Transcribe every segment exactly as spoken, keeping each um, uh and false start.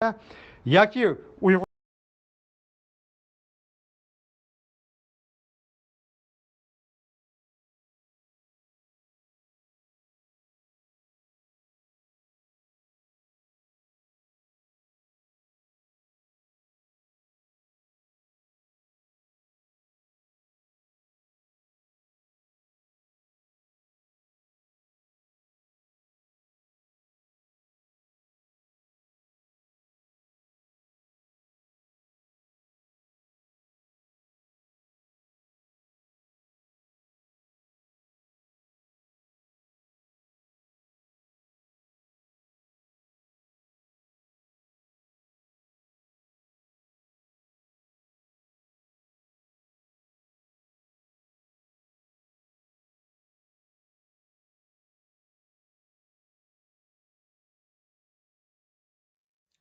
ياكى ئۇيغۇر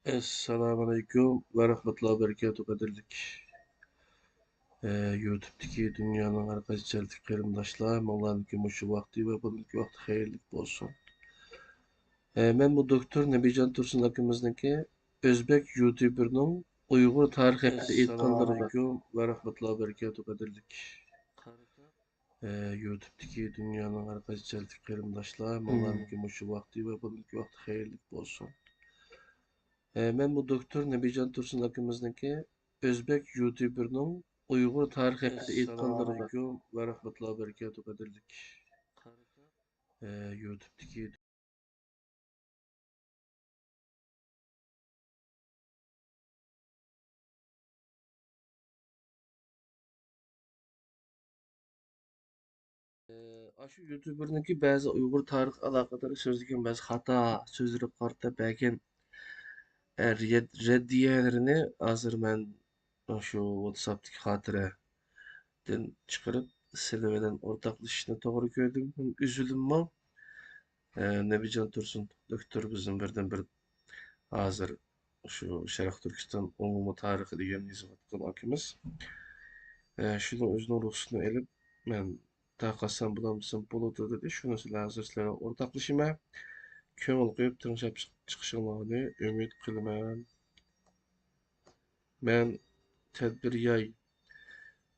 ئەسسالامۇئەلەيكۇم ۋە رەھمەتۇللاھى ۋە بەرىكاتۇھ، قەدىرلىك، ئە، يۇتۇبتىكى دۇنيانىڭ ھەر قايسى جايىدىكى قېرىنداشلار، ماڭلارنىڭكى مۇشۇ ۋاقتى ۋە بۇرۇنقى ۋاقتى خەيرلىك بولسۇن. ئە، مەن بۇ دوكتور نەبىجان تۇرسۇن ئاكىمىزنىڭكى ئۆزبەك يۇتۇبېرنىڭ ئۇيغۇر تارىخى ھەققىدە ئېيتقانلىرىغا ئەسسالامۇئەلەيكۇم ۋە رەھمەتۇللاھى ۋە بەرىكاتۇھ، قەدىرلىك، ئە، يۇتۇبتىكى دۇنيانىڭ ھەر قايسى جايىدىكى قېرىنداشلار، ماڭلارنىڭكى مۇشۇ ۋاقتى ۋە بۇرۇنقى ۋاقتى خەيرلىك بولسۇن. ئە، مەن بۇ دوكتور نەبىجان تۇرسۇن ئاكىمىزنىڭكى ئۆزبەك يۇتۇبېرنىڭ ئۇيغۇر تارىخى ھەققىدە ئېيتقانلىرىغا ئەسسالامۇئەلەيكۇم ۋە رەھمەتۇللاھى ۋە بەرىكاتۇھ، قەدىرلىك، ئە، يۇتۇبتىكى ئاشۇ يۇتۇبېرنىڭكى بەزى ئۇيغۇر تارىخى ئالاقىدار سۆزلىگەن بەزى خاتا سۆزلىرىگە قارىتا بەرگەن، ئە، رەد-، رەددىيەلىرىنى ھازىر مەن شۇ ۋاتساپتىكى خاتىرەدىن چىقىرىپ سىلەر بىلەن ئورتاقلىشىشنى توغرا كۆردۈم. ھەم ئۆزۈممۇ، ئە، نەبىجان تۇرسۇن دوكتور بىزنىڭ بىردىنبىر ھازىر شۇ شەرقىي تۈركىستان ئومۇمىي تارىخى دېگەن يېزىۋاتقان ئاكىمىز. ئە، شۇنىڭ ئۆزىنىڭ رۇخسىتىنى ئېلىپ، مەن تارقاتسام بولامدىسام بولىدۇ دېدى. شۇنى سىلەر ھازىر سىلەرگە ئورتاقلىشىمەن. كۆڭۈل قويۇپ تىڭشاپ چىق-، چىقىشىڭلارنى ئۈمىد قىلىمەن. مەن تەدبىر ياي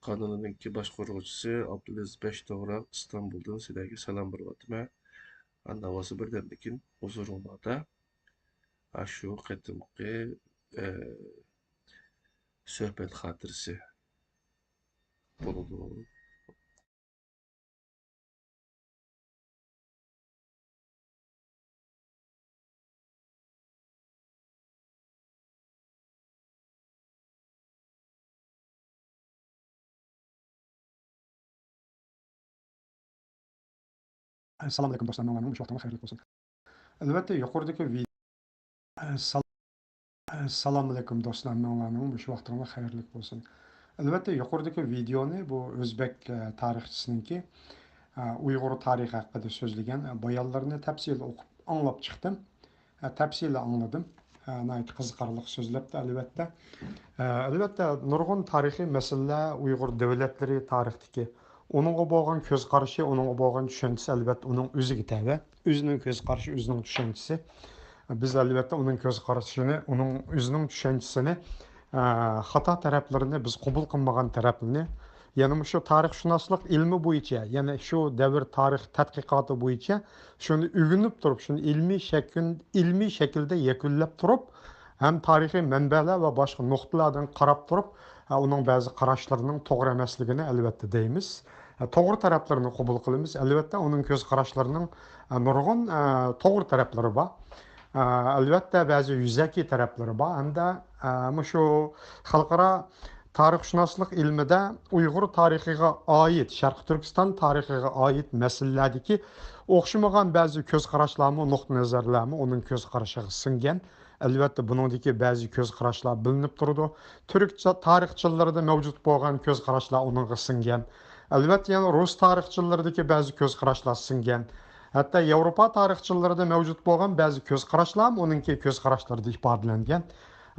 قانىلىنىڭكى باشقۇرغۇچىسى ئابدۇلئەزىز بەش توغراق ئىستانبۇلدىن سىلەرگە سالام بېرىۋاتىمەن. ئاندىن بولسا بىردەمدىن كېيىن ھۇزۇرۇڭلاردا ئاشۇ قېتىمقى، ئە، سۆھبەت خاتىرىسى بولىدۇ. ئەسسالامۇئەلەيكۇم دوستلار، ماڭلارنىڭ مۇشۇ ۋاقتىڭلار خەيرلىك بولسۇن. ئەلۋەتتە، يۇقىرىدىكى ۋىدېئو ئەسسالامۇئەلەيكۇم دوستلار، ماڭلارنىڭ مۇشۇ ۋاقتىڭلار خەيرلىك بولسۇن. ئەلۋەتتە، يۇقىرىدىكى ۋىدېئونى بۇ ئۆزبەك، ئە، تارىخچىسىنىڭكى، ئە، ئۇيغۇر تارىخى ھەققىدە سۆزلىگەن، ئە، بايانلىرىنى تەپسىلىي ئوقۇپ ئاڭلاپ چىقتىم. ئە، تەپسىلىي ئاڭلىدىم. ئە، ناھايىتى قىزىقارلىق سۆزلەپتۇ، ئەلۋەتتە. ئە، ئەلۋەتتە، نۇرغۇن تارىخىي مەسىلىلەر ئۇيغۇر دۆلەتلىرى تارىختىكى، ئۇنىڭغا بولغان كۆز قارىشى، ئۇنىڭغا بولغان چۈشەنچىسى، ئەلۋەتتە، ئۇنىڭ ئۆزىگە تەۋە. ئۆزىنىڭ كۆز قارىشى، ئۆزىنىڭ چۈشەنچىسى. بىز، ئەلۋەتتە، ئۇنىڭ كۆز قارىشىنى، ئۇنىڭ ئۆزىنىڭ چۈشەنچىسىنى، ئە، خاتا تەرەپلىرىنى، بىز قوبۇل قىلمىغان تەرەپلىرىنى، يەنە مۇشۇ تارىخشۇناسلىق ئىلمى بويىچە، يەنى شۇ دەۋر تارىخ تەتقىقاتى بويىچە شۇنى ئۆگىنىپ تۇرۇپ، شۇنى ئىلمىي شەكىل-، ئىلمىي شەكىلدە يەكۈنلەپ تۇرۇپ، ھەم تارىخىي مەنبەلەر ۋە باشقا نۇقتىلاردىن قاراپ تۇرۇپ، ئۇنىڭ بەزى قاراشلىرىنىڭ توغرا ئەمەسلىكىنى، ئەلۋەتتە، دەيمىز. توغرا تەرەپلىرىنى قوبۇل قىلىمىز. ئەلۋەتتە، ئۇنىڭ كۆز قاراشلىرىنىڭ نۇرغۇن توغرا تەرەپلىرى بار. ئەلۋەتتە، بەزى يۈزەكى تەرەپلىرى بار. ھەمدە مۇشۇ خەلقئارا تارىخشۇناسلىق ئىلمىدە ئۇيغۇر تارىخىغا ئائىت، شەرقىي تۈركىستان تارىخىغا ئائىت مەسىلىلەردىكى ئوخشىمىغان بەزى كۆز قاراشلارمۇ، نۇقتىئىنەزەرلەرمۇ ئۇنىڭ كۆز قارىشىغا سىڭگەن. ئەلۋەتتە، بۇنىڭدىكى بەزى كۆز قاراشلار بىلىنىپ تۇرىدۇ. تۈرك چا-، تارىخچىلىرىدا مەۋجۇت بولغان كۆز قاراشلار ئۇنىڭغا سىڭگەن. ئەلۋەتتە، يەنە رۇس تارىخچىلىرىدىكى بەزى كۆز قاراشلار سىڭگەن. ھەتتا ياۋروپا تارىخچىلىرىدا مەۋجۇت بولغان بەزى كۆز قاراشلارمۇ ئۇنىڭكى كۆز قاراشلىرىدا ئىپادىلەنگەن.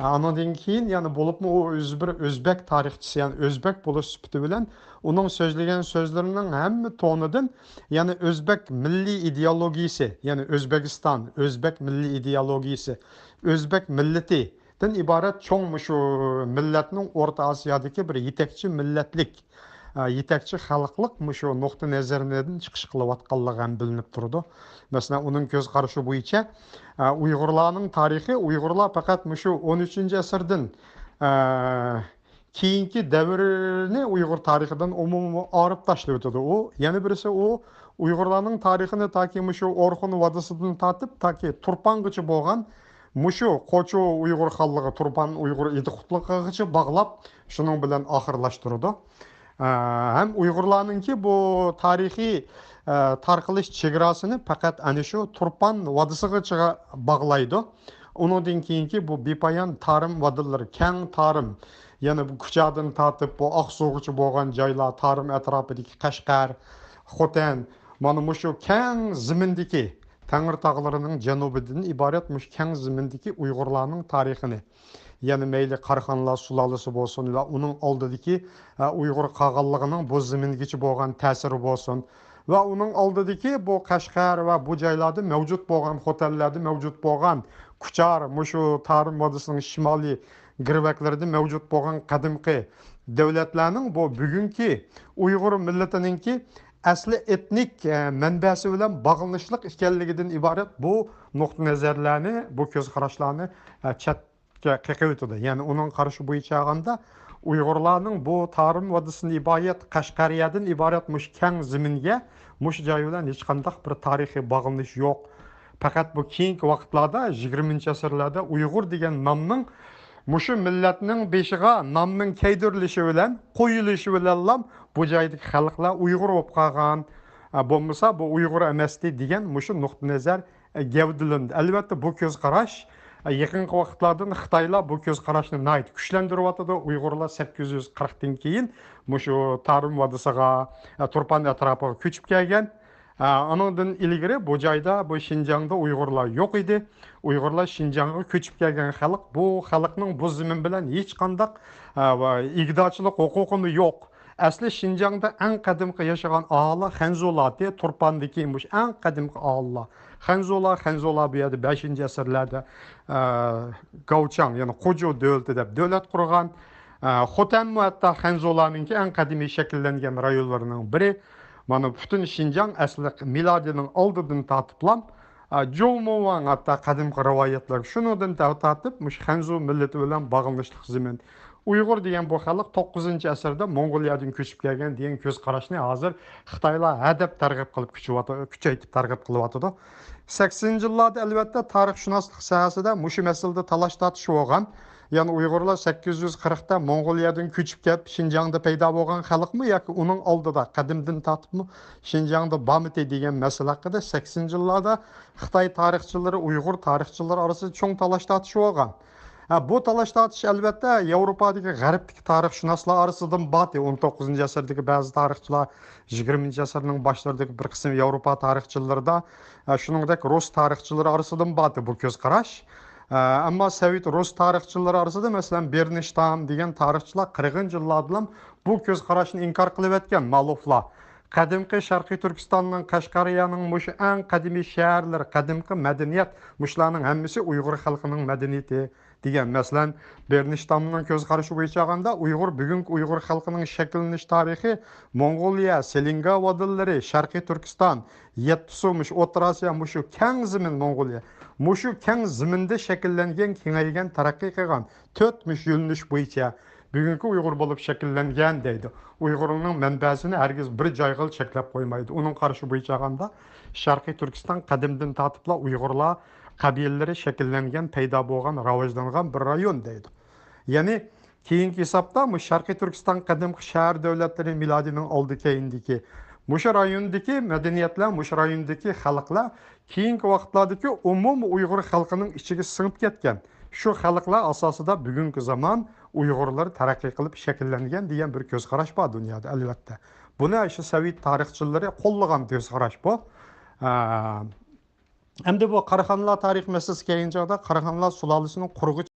ئانىڭدىن كېيىن يەنە بولۇپمۇ ئۇ ئۆزى بىر ئۆزبەك تارىخچىسى، يەنى ئۆزبەك بولۇش سۈپىتى بىلەن ئۇنىڭ سۆزلىگەن سۆزلىرىنىڭ ھەممە تونىدىن، يەنى ئۆزبەك مىللىي ئىدېئولوگىيىسى، يەنى ئۆزبېكىستان، ئۆزبەك مىللىي ئىدېئولوگىيىسى، ئۆزبەك مىللىتى، دىن ئىبارەت چوڭ مۇشۇ مىللەتنىڭ ئورتا ئاسىيادىكى بىر يېتەكچى مىللەتلىك، ئە، يېتەكچى خەلقلىق مۇشۇ نۇقتىئى نەزىرىدىن چىقىش قىلىۋاتقانلىقى ھەم بىلىنىپ تۇرىدۇ. مەسىلەن، ئۇنىڭ كۆز قارىشى بويىچە، ئە، ئۇيغۇرلارنىڭ تارىخى، ئۇيغۇرلار پەقەت مۇشۇ ئون ئۈچىنچى ئەسىردىن، ئە، كېيىنكى دەۋرنى ئۇيغۇر تارىخىدىن ئومۇمەن ئايرىپ تاشلىۋېتىدۇ ئۇ. يەنە بىرسى ئۇ ئۇيغۇرلارنىڭ تارىخىنى تاكى مۇشۇ ئورخۇن ۋادىسىدىن تارتىپ، تاكى تۇرپانغىچە بولغان مۇشۇ قوچۇ ئۇيغۇر خانلىقى، تۇرپان ئۇيغۇر ئىدىقۇتلۇقىغىچە باغلاپ، شۇنىڭ بىلەن ئاخىرلاشتۇرىدۇ. ئە، ھەم ئۇيغۇرلارنىڭكى بۇ تارىخىي، ئە، تارقىلىش چېگراسىنى پەقەت ئەنە شۇ تۇرپان ۋادىسىغىچە باغلايدۇ. ئۇنىڭدىن كېيىنكى بۇ بىپايان تارىم ۋادىلىرى، كەڭ تارىم، يەنە بۇ كۇچادىن تارتىپ بۇ ئاقسۇغىچە بولغان جايلار، تارىم ئەتراپىدىكى قەشقەر، خوتەن، مانا مۇشۇ كەڭ زېمىندىكى تەڭرىتاغلىرىنىڭ جەنۇبىدىن ئىبارەت مۇشۇ كەڭ زېمىندىكى ئۇيغۇرلارنىڭ تارىخىنى، يەنە مەيلى قاراخانلار سۇلالىسى بولسۇن ۋە ئۇنىڭ ئالدىدىكى، ئە، ئۇيغۇر قاغانلىقىنىڭ بۇ زېمىنگىچە بولغان تەسىرى بولسۇن ۋە ئۇنىڭ ئالدىدىكى بۇ قەشقەر ۋە بۇ جايلاردا مەۋجۇت بولغان، خوتەنلەردە مەۋجۇت بولغان، كۇچار، مۇشۇ تارىم ۋادىسىنىڭ شىمالىي گىرۋەكلىرىدە مەۋجۇت بولغان قەدىمكى دۆلەتلەرنىڭ بۇ بۈگۈنكى ئۇيغۇر مىللىتىنىڭكى ئەسلى ئېتنىك، ئە، مەنبەسى بىلەن باغلىنىشلىق ئىكەنلىكىدىن ئىبارەت بۇ نۇقتىئى نەزەرلەرنى، بۇ كۆز قاراشلارنى، ئە، چەت قېقىۋېتىدۇ. يەنى ئۇنىڭ قارىشى بويىچە ئالغاندا، ئۇيغۇرلارنىڭ بۇ تارىم ۋادىسىدىن ئىبارەت، قەشقەرىيەدىن ئىبارەت مۇشۇ كەڭ زېمىنگە، مۇشۇ جاي بىلەن ھېچقانداق بىر تارىخىي باغلىنىش يوق. پەقەت بۇ كېيىنكى ۋاقىتلاردا، يىگىرمىنچى ئەسىرلەردە ئۇيغۇر دېگەن نامنىڭ مۇشۇ مىللەتنىڭ بېشىغا نامنىڭ كىيدۈرۈلۈشى بىلەن، قويۇلۇشى بىلەنلا بۇ جايدىكى خەلقلەر ئۇيغۇر بولۇپ قالغان، بولمىسا بۇ ئۇيغۇر ئەمەستى دېگەن مۇشۇ نۇقتىئى نەزەر گەۋدىلىنىدۇ. ئەلۋەتتە، بۇ كۆز قاراش، ئە، يېقىنقى ۋاقىتلاردىن خىتايلار بۇ كۆز قاراشنى ناھايىتى كۈچلەندۈرۈۋاتىدۇ. ئۇيغۇرلار سەككىز يۈز قىرىقتىن كېيىن مۇشۇ تارىم ۋادىسىغا، ئە، تۇرپان ئەتراپىغا كۆچۈپ كەلگەن. ئە، ئانىڭدىن ئىلگىرى بۇ جايدا، بۇ شىنجاڭدا ئۇيغۇرلار يوق ئىدى. ئۇيغۇرلار شىنجاڭغا كۆچۈپ كەلگەن خەلق، بۇ خەلقنىڭ بۇ زېمىن بىلەن ھېچقانداق، ئە، ۋە ئىگىدارچىلىق ھوقۇقىمۇ يوق. ئەسلى شىنجاڭدا ئەڭ قەدىمكى ياشىغان ئاھالە خەنزۇلار ئىدى، تۇرپاندىكى مۇشۇ ئەڭ قەدىمكى ئاھالىلەر. خەنزۇلار، خەنزۇلار بۇ يەردە بەشىنچى ئەسىرلەردە، ئە، گاۋچاڭ، يەنى قوجۇ دۆلىتى دەپ دۆلەت قۇرغان. ئە، خوتەنمۇ ھەتتا خەنزۇلارنىڭكى ئەڭ قەدىمىي شەكىللەنگەن رايونلىرىنىڭ بىرى. مانا پۈتۈن شىنجاڭ ئەسلى مىلادىنىڭ ئالدىدىن تارتىپلام، ئە، جۇڭمۇۋاڭ ھەتتا قەدىمكى رىۋايەتلەر شۇنىڭدىن تارتىپ مۇشۇ خەنزۇ مىللىتى بىلەن باغلىنىشلىق زېمىن. ئۇيغۇر دېگەن بۇ خەلق توققۇزىنچى ئەسىردە موڭغۇلىيەدىن كۆچۈپ كەلگەن دېگەن كۆز قاراشنى ھازىر خىتايلار ھەدەپ تەرغىب قىلىپ كۈچىۋاتىدۇ، كۈچەيتىپ تەرغىب قىلىۋاتىدۇ. سەكسىنىنچى يىللاردا ئەلۋەتتە تارىخشۇناسلىق ساھەسىدە مۇشۇ مەسىلىدە تالاش-تارتىش بولغان. يەنى ئۇيغۇرلار سەككىز يۈز قىرىقتا موڭغۇلىيەدىن كۆچۈپ كېلىپ شىنجاڭدا پەيدا بولغان خەلقمۇ ياكى ئۇنىڭ ئالدىدا قەدىمدىن تارتىپمۇ شىنجاڭدا بارمىدى دېگەن مەسىلە ھەققىدە سەكسىنىنچى يىللاردا خىتاي تارىخچىلىرى، ئۇيغۇر تارىخچىلىرى ئارىسىدا چوڭ تالاش-تارتىش بولغان. ھە، بۇ تالاش-تارتىش، ئەلۋەتتە، ياۋروپادىكى غەربتىكى تارىخشۇناسلار ئارىسىدىمۇ بارتى. ئون توققۇزىنچى ئەسىردىكى بەزى تارىخچىلار، يىگىرمىنچى ئەسىرنىڭ باشلىرىدىكى بىر قىسىم ياۋروپا تارىخچىلىرىدا، ھە، شۇنىڭدەك رۇس تارىخچىلىرى ئارىسىدىمۇ بارتى بۇ كۆز قاراش. ھە، ئەمما سوۋېت رۇس تارىخچىلىرى ئارىسىدا، مەسىلەن، بېرنشتام دېگەن تارىخچىلار قىرىقىنچى يىللاردىلا بۇ كۆز قاراشنى ئىنكار قىلىۋەتكەن، مالوفلار. قەدىمكى شەرقىي تۈركىستاننىڭ، قەشقەرىيەنىڭ مۇشۇ ئەڭ قەدىمىي شەھەرلىرى، قەدىمكى مەدەنىيەت، مۇشۇلارنىڭ ھەممىسى ئۇيغۇر خەلقىنىڭ مەدەنىيىتى دېگەن. مەسىلەن، بېرنشتامنىڭ كۆز قارىشى بويىچە ئالغاندا، ئۇيغۇر، بۈگۈنكى ئۇيغۇر خەلقىنىڭ شەكىللىنىش تارىخى موڭغۇلىيە، سېلىنگا ۋادىلىرى، شەرقىي تۈركىستان، يەتتىسۇ، مۇشۇ ئوتتۇرا ئاسىيا، مۇشۇ كەڭ زېمىن موڭغۇلىيە. مۇشۇ كەڭ زېمىندا شەكىللەنگەن، كېڭەيگەن، تەرەققىي قىلغان تۆت مۇشۇ يۆنىلىش بويىچە بۈگۈنكى ئۇيغۇر بولۇپ شەكىللەنگەن دەيدۇ. ئۇيغۇرنىڭ مەنبەسىنى ھەرگىز بىر جايغىلا چەكلەپ قويمايدۇ. ئۇنىڭ قارىشى بويىچە ئالغاندا، شەرقىي تۈركىستان قەدىمدىن تارتىپلا ئۇيغۇرلار قەبىلىلىرى شەكىللەنگەن، پەيدا بولغان، راۋاجلانغان بىر رايون دەيدۇ. يەنى كېيىنكى ھېسابتا مۇشۇ شەرقىي تۈركىستان قەدىمكى شەھەر دۆلەتلىرى مىلادىنىڭ ئالدى كەينىدىكى مۇشۇ رايوندىكى مەدەنىيەتلەر، مۇشۇ رايوندىكى خەلقلەر كېيىنكى ۋاقىتلاردىكى ئومۇمىي ئۇيغۇر خەلقىنىڭ ئىچىگە سىڭىپ كەتكەن. شۇ خەلقلەر ئاساسىدا بۈگۈنكى زامان ئۇيغۇرلىرى تەرەققىي قىلىپ شەكىللەنگەن دېگەن بىر كۆز قاراش بار دۇنيادا، ئەلۋەتتە. بۇنى شۇ سوۋېت تارىخچىلىرى قوللىغان كۆز قاراش بۇ. ئە، ئەمدى بۇ قاراخانلار تارىخى مەسىلىسىگە كەلگەن چاغدا، قاراخانلار سۇلالىسىنىڭ قۇرغۇچى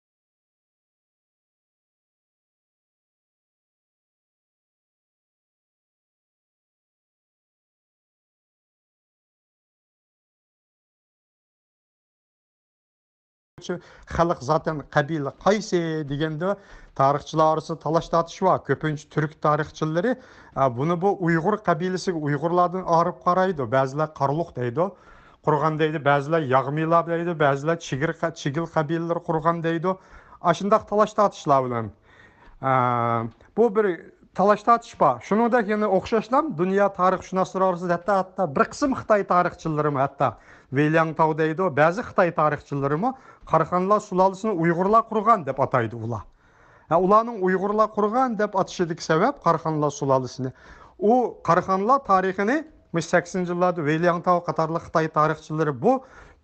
شۇ خەلق زاتەن قەبىلە قايسى دېگەندە، تارىخچىلار ئارىسىدا تالاش تارتىش بار. كۆپىنچە تۈرك تارىخچىلىرى، ئە، بۇنى بۇ ئۇيغۇر قەبىلىسىگە ئۇيغۇرلاردىن ئايرىپ قارايدۇ. بەزىلەر قارلۇق دەيدۇ، قۇرغان دەيدۇ، بەزىلەر ياغمىلار دەيدۇ، بەزىلەر چىگىر قە-، چىگىل قەبىلىلىرى قۇرغان دەيدۇ. ئاشۇنداق تالاش تارتىشلار بىلەن، ئە، بۇ بىر تالاش تارتىش بار. شۇنىڭدەك يەنە ئوخشاشلا دۇنيا تارىخشۇناسلىرى ئارىسىدا ھەتتا، ھەتتا بىر قىسىم خىتاي تارىخچىلىرىمۇ، ھەتتا ۋېي لياڭتاۋ دەيدۇ، بەزى خىتاي تارىخچىلىرىمۇ قاراخانلار سۇلالىسىنى ئۇيغۇرلار قۇرغان دەپ ئاتايدۇ ئۇلار. ھە، ئۇلارنىڭ ئۇيغۇرلار قۇرغان دەپ ئاتىشىدىكى سەۋەب قاراخانلار سۇلالىسىنى. ئۇ قاراخانلار تارىخىنى مۇشۇ سەكسىنىنچى يىللاردا ۋېي لياڭتاۋ قاتارلىق خىتاي تارىخچىلىرى بۇ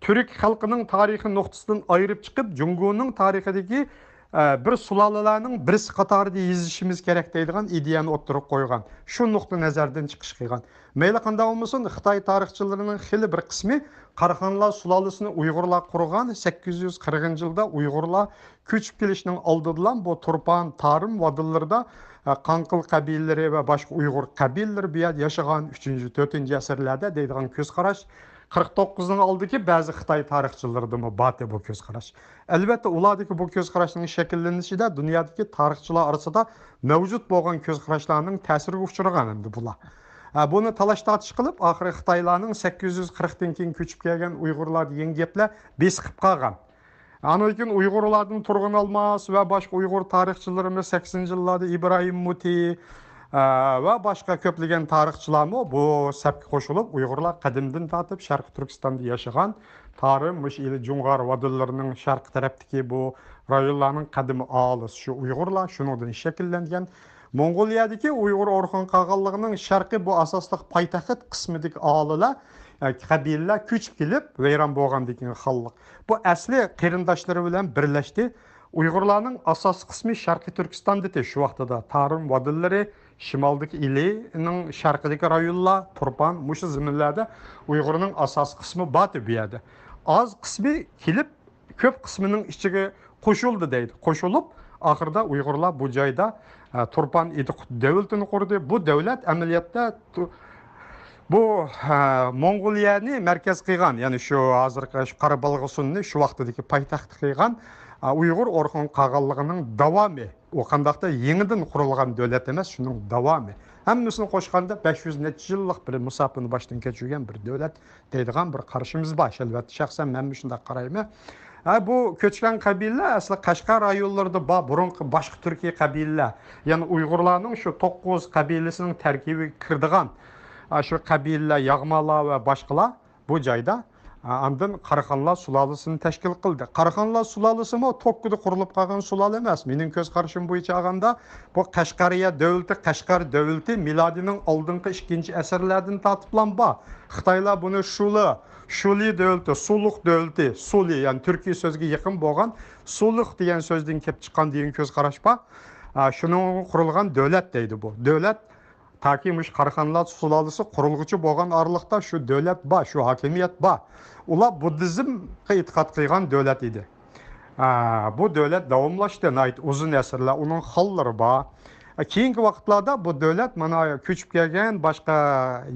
تۈرك خەلقىنىڭ تارىخى نۇقتىسىدىن ئايرىپ چىقىپ، جۇڭگونىڭ تارىخىدىكى، ئە، بىر سۇلالىلەرنىڭ بىرسى قاتارىدا يېزىشىمىز كېرەك دەيدىغان ئىدىيەنى ئوتتۇرىغا قويغان. شۇ نۇقتا نەزەردىن چىقىش قىلغان. مەيلى قانداق بولمىسۇن، خىتاي تارىخچىلىرىنىڭ خېلى بىر قىسمى قاراخانلار سۇلالىسىنى ئۇيغۇرلار قۇرغان، سەككىز يۈز قىرىقىنچى يىلدا ئۇيغۇرلار كۆچۈپ كېلىشنىڭ ئالدىدىلا بۇ تۇرپان، تارىم ۋادىلىرىدا، ئە، قاڭقىل قەبىلىلىرى ۋە باشقا ئۇيغۇر قەبىلىلىرى بۇ يەردە ياشىغان، ئۈچىنچى، تۆتىنچى ئەسىرلەردە دەيدىغان كۆز قاراش، قىرىق توققۇزنىڭ ئالدىدىكى بەزى خىتاي تارىخچىلىرىدىمۇ بارتى بۇ كۆز قاراش. ئەلۋەتتە، ئۇلاردىكى بۇ كۆز قاراشنىڭ شەكىللىنىشىدە دۇنيادىكى تارىخچىلار ئارىسىدا مەۋجۇت بولغان كۆز قاراشلارنىڭ تەسىرىگە ئۇچرىغان ئەمدى بۇلار. ئە، بۇنى تالاش تارتىش قىلىپ، ئاخىرى خىتايلارنىڭ سەككىز يۈز قىرىقتىن كېيىن كۆچۈپ كەلگەن ئۇيغۇرلار دېگەن گەپلەر بېسىقىپ قالغان. ئاندىن كېيىن ئۇيغۇرلاردىن تۇرغۇن ئالماس ۋە باشقا ئۇيغۇر تارىخچىلىرىمىز، سەكسىنىنچى يىللاردا ئىبراھىم مۇتى، ئە، ۋە باشقا كۆپلىگەن تارىخچىلارمۇ بۇ سەپكە قوشۇلۇپ، ئۇيغۇرلار قەدىمدىن تارتىپ شەرقىي تۈركىستاندا ياشىغان، تارىم مۇشۇ ئىلى جۇڭغار ۋادىلىرىنىڭ شەرقىي تەرەپتىكى بۇ رايونلارنىڭ قەدىمىي ئاھالىسى شۇ ئۇيغۇرلار، شۇنىڭدىن شەكىللەنگەن. موڭغۇلىيەدىكى ئۇيغۇر ئورخۇن قاغانلىقىنىڭ شەرقىي بۇ ئاساسلىق پايتەخت قىسمىدىكى ئاھالىلەر، ئە، قەبىلىلەر كۆچۈپ كېلىپ ۋەيران بولغاندىن كېيىن خانلىق. بۇ ئەسلى قېرىنداشلىرى بىلەن بىرلەشتى. ئۇيغۇرلارنىڭ ئاساسلىق قىسمى شەرقىي تۈركىستاندىتى شۇ ۋاقتىدا. تارىم ۋادىلىرى، شىمالدىكى ئىلىنىڭ شەرقىدىكى رايونلار، تۇرپان، مۇشۇ زېمىنلەردە ئۇيغۇرنىڭ ئاساسلىق قىسمى بارتى بۇ يەردە. ئاز قىسمى كېلىپ، كۆپ قىسمىنىڭ ئىچىگە قوشۇلدى دەيدۇ. قوشۇلۇپ، ئاخىرىدا ئۇيغۇرلار بۇ جايدا، ئە، تۇرپان ئىدىقۇت دۆلىتىنى قۇردى. بۇ دۆلەت ئەمەلىيەتتە تۇ-، بۇ، ئە، موڭغۇلىيەنى مەركەز قىلغان، يەنى شۇ ھازىرقى شۇ قارابالغىسۇننى شۇ ۋاقتىدىكى پايتەخت قىلغان، ئە، ئۇيغۇر ئورخۇن قاغانلىقىنىڭ داۋامى. ئۇ قانداقتا يېڭىدىن قۇرۇلغان دۆلەت ئەمەس، شۇنىڭ داۋامى. ھەممىسىنى قوشقاندا بەش يۈز نەچچە يىللىق بىر مۇساپىنى باشتىن كەچۈرگەن بىر دۆلەت دەيدىغان بىر قارىشىمىز بار. ئەلۋەتتە، شەخسەن مەنمۇ شۇنداق قارايمەن. ھە، بۇ كۆچكەن قەبىلىلەر ئەسلى قەشقەر رايونلىرىدا بار، بۇرۇنقى باشقا تۈركىي قەبىلىلەر. يەنى ئۇيغۇرلارنىڭ شۇ توققۇز قەبىلىسىنىڭ تەركىبىگە كىرىدىغان، ھە، شۇ قەبىلىلەر، ياغمالار ۋە باشقىلار بۇ جايدا، ھە، ئاندىن قاراخانلار سۇلالىسىنى تەشكىل قىلدى. قاراخانلار سۇلالىسىمۇ توككىدا قۇرۇلۇپ قالغان سۇلالە ئەمەس. مېنىڭ كۆز قارىشىم بويىچە ئالغاندا، بۇ قەشقەرىيە دۆلىتى، قەشقەر دۆلىتى مىلادىينىڭ ئالدىنقى ئىككىنچى ئەسىرلەردىن تارتىپلا بار. خىتايلار بۇنى شۇلى، شۇلى دۆلىتى، سۇلۇق دۆلىتى، سۇلى، يەنى تۈركىي سۆزگە يېقىن بولغان سۇلۇق دېگەن سۆزدىن كېلىپ چىققان دېگەن كۆز قاراش بار. ئا، شۇنىڭغا قۇرۇلغان دۆلەت دەيدۇ بۇ. دۆلەت تاكى مۇشۇ قاراخانلار سۇلالىسى قۇرۇلغۇچە بولغان ئارىلىقتا شۇ دۆلەت بار، شۇ ھاكىمىيەت بار. ئۇلار بۇددىزمغا ئېتىقاد قىلغان دۆلەت ئىدى. ئا، بۇ دۆلەت داۋاملاشتى ناھايىتى ئۇزۇن ئەسىرلەر، ئۇنىڭ خانلىرى بار. ئا، كېيىنكى ۋاقىتلاردا بۇ دۆلەت مانا كۆچۈپ كەلگەن باشقا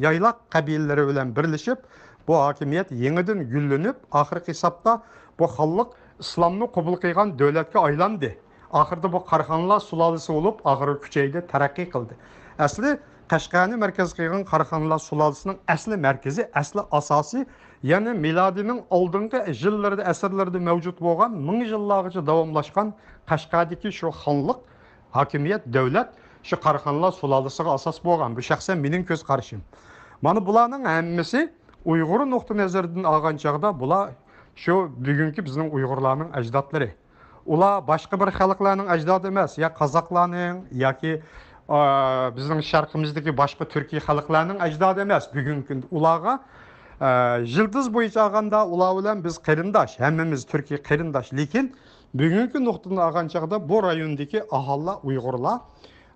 يايلاق قەبىلىلىرى بىلەن بىرلىشىپ، بۇ ھاكىمىيەت يېڭىدىن گۈللىنىپ، ئاخىرقى ھېسابتا بۇ خانلىق ئىسلامنى قوبۇل قىلغان دۆلەتكە ئايلاندى. ئاخىرىدا بۇ قاراخانلار سۇلالىسى بولۇپ، ئاخىرى كۈچەيدى، تەرەققىي قىلدى. ئەسلى قەشقەرنى مەركەز قىلغان قاراخانلار سۇلالىسىنىڭ ئەسلى مەركىزى، ئەسلى ئاساسى، يەنى مىلادىينىڭ ئالدىنقى يىللىرىدا، ئەسىرلىرىدە مەۋجۇت بولغان، مىڭ يىللارغىچە داۋاملاشقان قەشقەردىكى شۇ خانلىق، ھاكىمىيەت، دۆلەت شۇ قاراخانلار سۇلالىسىغا ئاساس بولغان. بۇ شەخسەن مېنىڭ كۆز قارىشىم. مانا بۇلارنىڭ ھەممىسى ئۇيغۇر نۇقتىئى نەزىرىدىن ئالغان چاغدا بۇلار شۇ بۈگۈنكى بىزنىڭ ئۇيغۇرلارنىڭ ئەجدادلىرى. ئۇلار باشقا بىر خەلقلەرنىڭ ئەجدادى ئەمەس، يا قازاقلارنىڭ ياكى، ئا، بىزنىڭ شەرقىمىزدىكى باشقا تۈركىي خەلقلەرنىڭ ئەجدادى ئەمەس. بۈگۈنكى كۈندە ئۇلارغا، ئا، يىلتىز بويىچە ئالغاندا ئۇلار بىلەن بىز قېرىنداش، ھەممىمىز تۈركىي قېرىنداش. لېكىن بۈگۈنكى نۇقتىدىن ئالغان چاغدا بۇ رايوندىكى ئاھالىلەر، ئۇيغۇرلار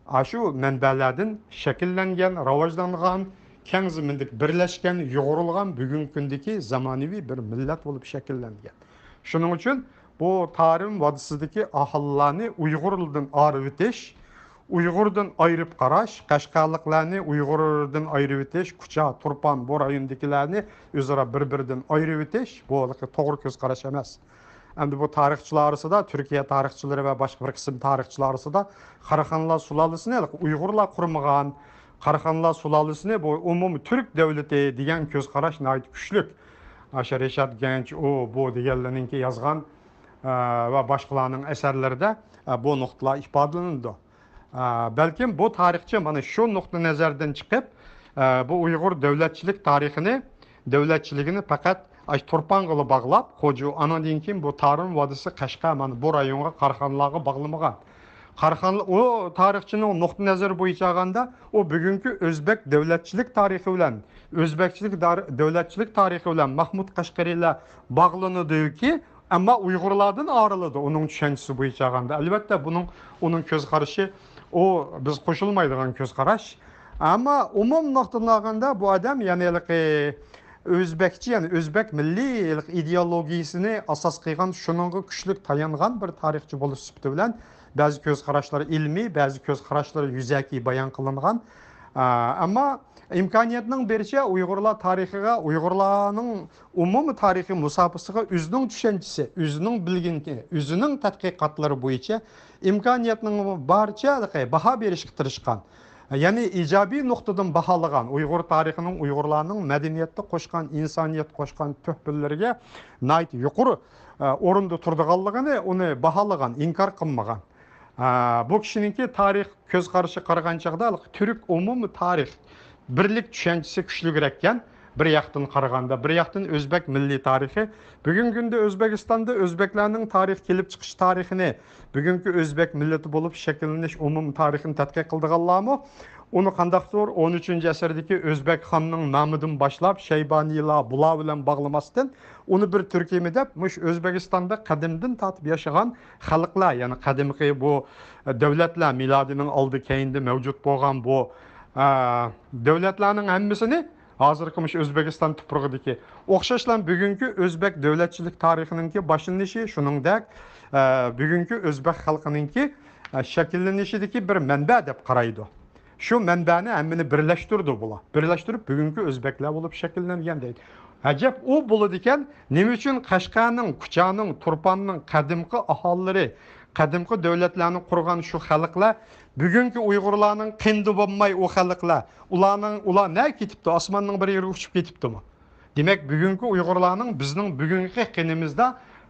ئاشۇ مەنبەلەردىن شەكىللەنگەن، راۋاجلانغان، كەڭ زېمىندىكى بىرلەشكەن، يۇغۇرۇلغان بۈگۈنكى كۈندىكى زامانىۋى بىر مىللەت بولۇپ شەكىللەنگەن. شۇنىڭ ئۈچۈن بۇ تارىم ۋادىسىدىكى ئاھالىلەرنى ئۇيغۇردىن ئايرىۋېتىش، ئۇيغۇردىن ئايرىپ قاراش، قەشقەرلىقلەرنى ئۇيغۇردىن ئايرىۋېتىش، كۇچا، تۇرپان، بۇ رايوندىكىلەرنى ئۆزئارا بىر-بىرىدىن ئايرىۋېتىش، بۇ ھېلىقى توغرا كۆز قاراش ئەمەس. ئەمدى بۇ تارىخچىلار ئارىسىدا، تۈركىيە تارىخچىلىرى ۋە باشقا بىر قىسىم تارىخچىلار ئارىسىدا قاراخانلار سۇلالىسىنى ئۇيغۇرلار قۇرمىغان، قاراخانلار سۇلالىسىنى بۇ ئومۇمىي تۈرك دۆلىتى دېگەن كۆز قاراش ناھايىتى كۈچلۈك. ئاشۇ رىشارد گەنچ، ئۇ، بۇ دېگەنلەرنىڭكى يازغان، ئە، ۋە باشقىلارنىڭ ئەسەرلىرىدە، ئە، بۇ نۇقتىلار ئىپادىلىنىدۇ. ئە، بەلكىم بۇ تارىخچى مانا شۇ نۇقتىئى نەزەردىن چىقىپ، ئە، بۇ ئۇيغۇر دۆلەتچىلىك تارىخىنى، دۆلەتچىلىكىنى پەقەت ئاشۇ تۇرپانغىلا باغلاپ، خوجۇ، ئانىڭدىن كېيىن بۇ تارىم ۋادىسى، قەشقەر، مانا بۇ رايونغا، قاراخانلارغا باغلىمىغان. قاراخانلار، ئۇ تارىخچىنىڭ نۇقتىئى نەزىرى بويىچە ئالغاندا، ئۇ بۈگۈنكى ئۆزبەك دۆلەتچىلىك تارىخى بىلەن، ئۆزبەكچىلىك دار-، دۆلەتچىلىك تارىخى بىلەن مەھمۇد قەشقەرىلەر باغلىنىدۇكى، ئەمما ئۇيغۇرلاردىن ئايرىلىدۇ، ئۇنىڭ چۈشەنچىسى بويىچە ئالغاندا. ئەلۋەتتە، بۇنىڭ، ئۇنىڭ كۆز قارىشى، ئۇ بىز قوشۇلمايدىغان كۆز قاراش. ئەمما ئومۇم نۇقتىدىن ئالغاندا، بۇ ئادەم، يەنى، ھېلىقى ئۆزبەكچى، يەنى ئۆزبەك مىللىي ھېلىقى ئىدېئولوگىيىسىنى ئاساس قىلغان، شۇنىڭغا كۈچلۈك تايانغان بىر تارىخچى بولۇش سۈپىتى بىلەن، بەزى كۆز قاراشلىرى ئىلمىي، بەزى كۆز قاراشلىرى يۈزەكى بايان قىلىنغان. ئە، ئەمما ئىمكانىيەتنىڭ بېرىچە ئۇيغۇرلار تارىخىغا، ئۇيغۇرلارنىڭ ئومۇمىي تارىخىي مۇساپىسىغا ئۆزىنىڭ چۈشەنچىسى، ئۆزىنىڭ بىلگىنى، ئۆزىنىڭ تەتقىقاتلىرى بويىچە ئىمكانىيەتنىڭ بارىچە باھا بېرىشكە تىرىشقان. يەنى ئىجابىي نۇقتىدىن باھالىغان، ئۇيغۇر تارىخىنىڭ، ئۇيغۇرلارنىڭ مەدەنىيەتتە قوشقان، ئىنسانىيەتكە قوشقان تۆھپىلىرىگە ناھايىتى يۇقىرى، ئە، ئورۇندا تۇرىدىغانلىقىنى، ئۇنى باھالىغان، ئىنكار قىلمىغان. ئە، بۇ كىشىنىڭكى تارىخ كۆز قارىشىغا قارىغان چاغدا، تۈرك ئومۇمىي تارىخ بىرلىك چۈشەنچىسى كۈچلۈكرەككەن. بىر ياقتىن قارىغاندا، بىر ياقتىن ئۆزبەك مىللىي تارىخى. بۈگۈنكى كۈندە ئۆزبېكىستاندا ئۆزبەكلەرنىڭ تارىخ كېلىپ چىقىش تارىخىنى، بۈگۈنكى ئۆزبەك مىللىتى بولۇپ شەكىللىنىش ئومۇمىي تارىخىنى تەتقىق قىلىدىغانلارمۇ ئۇنى قانداقتۇر ئون ئۈچىنچى ئەسىردىكى ئۆزبەك خاننىڭ نامىدىن باشلاپ، شەيبانىيلار، بۇلار بىلەن باغلىماستىن، ئۇنى بىر تۈركۈملەپ، مۇشۇ ئۆزبېكىستاندا قەدىمدىن تارتىپ ياشىغان خەلقلەر، يەنى قەدىمكى بۇ دۆلەتلەر، مىلادىنىڭ ئالدى كەينىدە مەۋجۇت بولغان بۇ، ئە، دۆلەتلەرنىڭ ھەممىسىنى ھازىرقى مۇشۇ ئۆزبېكىستان تۇپرىقىدىكى ئوخشاشلا بۈگۈنكى ئۆزبەك دۆلەتچىلىك تارىخىنىڭكى باشلىنىشى، شۇنىڭدەك، ئە، بۈگۈنكى ئۆزبەك خەلقىنىڭكى، ئە، شەكىللىنىشىدىكى بىر مەنبە دەپ قارايدۇ. شۇ مەنبەنى ھەممىنى بىرلەشتۈردى بۇلار. بىرلەشتۈرۈپ بۈگۈنكى ئۆزبەكلەر بولۇپ شەكىللەنگەن دەيدۇ. ئەجەب ئۇ بولىدىكەن، نېمە ئۈچۈن قەشقەرنىڭ، كۇچانىڭ، تۇرپاننىڭ قەدىمكى ئاھالىلىرى، قەدىمكى دۆلەتلەرنى قۇرغان شۇ خەلقلەر بۈگۈنكى ئۇيغۇرلارنىڭ قېنىدا بولماي ئۇ خەلقلەر، ئۇلارنىڭ، ئۇلار نەگە كېتىپتۇ؟ ئاسماننىڭ بىر يېرىگە ئۇچۇپ كېتىپتۇمۇ؟ دېمەك، بۈگۈنكى ئۇيغۇرلارنىڭ بىزنىڭ بۈگۈنكى قېنىمىزدا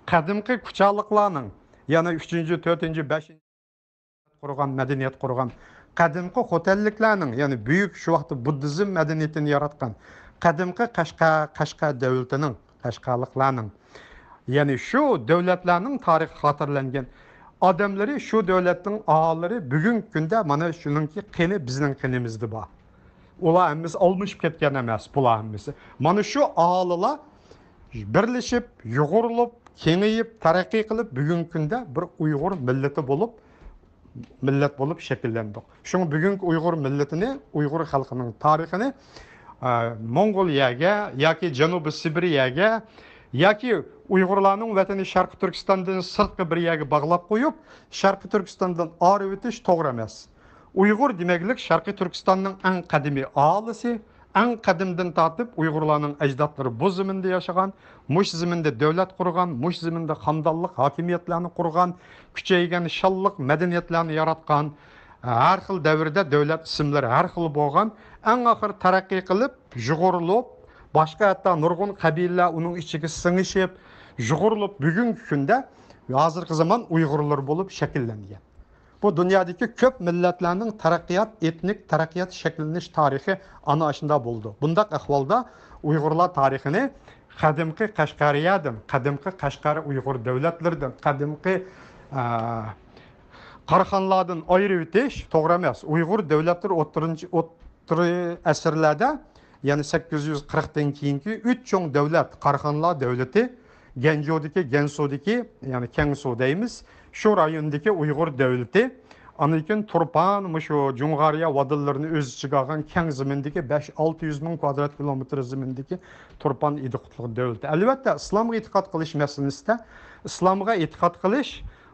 قەدىمكى كۇچالىقلارنىڭ، يەنى ئۈچىنچى، تۆتىنچى، بەشىنچى قۇرغان، مەدەنىيەت قۇرغان، قەدىمكى خوتەنلىكلەرنىڭ، يەنى بۈيۈك شۇ ۋاقىتتا بۇددىزم مەدەنىيىتىنى ياراتقان، قەدىمكى قەشقەر، قەشقەر دۆلىتىنىڭ، قەشقەرلىقلارنىڭ، يەنى شۇ دۆلەتلەرنىڭ تارىخى خاتىرىلەنگەن ئادەملىرى، شۇ دۆلەتنىڭ ئاھالىلىرى بۈگۈنكى كۈندە مانا شۇنىڭكى قېنى بىزنىڭ قېنىمىزدا بار. ئۇلار ھەممىسى ئالمىشىپ كەتكەن ئەمەس، بۇلار ھەممىسى. مانا شۇ ئاھالىلەر بىرلىشىپ، يۇغۇرۇلۇپ، كېڭىيىپ، تەرەققىي قىلىپ، بۈگۈنكى كۈندە بىر ئۇيغۇر مىللىتى بولۇپ، مىللەت بولۇپ شەكىللەندۇق. شۇڭا بۈگۈنكى ئۇيغۇر مىللىتىنى، ئۇيغۇر خەلقىنىڭ تارىخىنى، ئە، موڭغۇلىيەگە ياكى جەنۇبىي سىبىرىيەگە ياكى ئۇيغۇرلارنىڭ ۋەتىنى شەرقىي تۈركىستاندىن سىرتقى بىر يەرگە باغلاپ قويۇپ، شەرقىي تۈركىستاندىن ئايرىۋېتىش توغرا ئەمەس. ئۇيغۇر دېمەكلىك شەرقىي تۈركىستاننىڭ ئەڭ قەدىمىي ئاھالىسى، ئەڭ قەدىمدىن تارتىپ ئۇيغۇرلارنىڭ ئەجدادلىرى بۇ زېمىندا ياشىغان، مۇشۇ زېمىندا دۆلەت قۇرغان، مۇشۇ زېمىندا خانىدانلىق ھاكىمىيەتلەرنى قۇرغان، كۈچەيگەن شانلىق مەدەنىيەتلەرنى ياراتقان، ھەر خىل دەۋردە دۆلەت ئىسىملىرى ھەر خىل بولغان، ئەڭ ئاخىر تەرەققىي قىلىپ، يۇغۇرۇلۇپ، باشقا ھەتتا نۇرغۇن قەبىلىلەر ئۇنىڭ ئىچىگە سىڭىشىپ، يۇغۇرۇلۇپ، بۈگۈنكى كۈندە ھازىرقى زامان ئۇيغۇرلىرى بولۇپ شەكىللەنگەن. بۇ دۇنيادىكى كۆپ مىللەتلەرنىڭ تەرەققىيات، ئېتنىك تەرەققىيات شەكىللىنىش تارىخى ئانا ئاشۇنداق بولىدۇ. بۇنداق ئەھۋالدا ئۇيغۇرلار تارىخىنى قەدىمكى قەشقەرىيەدىن، قەدىمكى قەشقەر ئۇيغۇر دۆلەتلىرىدىن، قەدىمكى، ئە، قاراخانلاردىن ئايرىۋېتىش توغرا ئەمەس. ئۇيغۇر دۆلەتلىرى ئوتتۇرىنچى، ئوتتۇرا ئەسىرلەردە، يەنى سەككىز يۈز قىرىقتىن كېيىنكى ئۈچ چوڭ دۆلەت، قاراخانلار دۆلىتى، گەنجۇدىكى، گەنسۇدىكى، يەنى كەڭسۇ دەيمىز، شۇ رايوندىكى ئۇيغۇر دۆلىتى، ئاندىن كېيىن تۇرپان، مۇشۇ جۇڭغارىيە ۋادىلىرىنى ئۆز ئىچىگە ئالغان كەڭ زېمىندىكى بەش، ئالتە يۈز مىڭ كۋادرات كىلومېتىر زېمىندىكى تۇرپان ئىدىقۇتلۇق دۆلىتى. ئەلۋەتتە، ئىسلامغا ئېتىقاد قىلىش مەسىلىسىدە، ئىسلامغا ئېتىقاد قىلىش،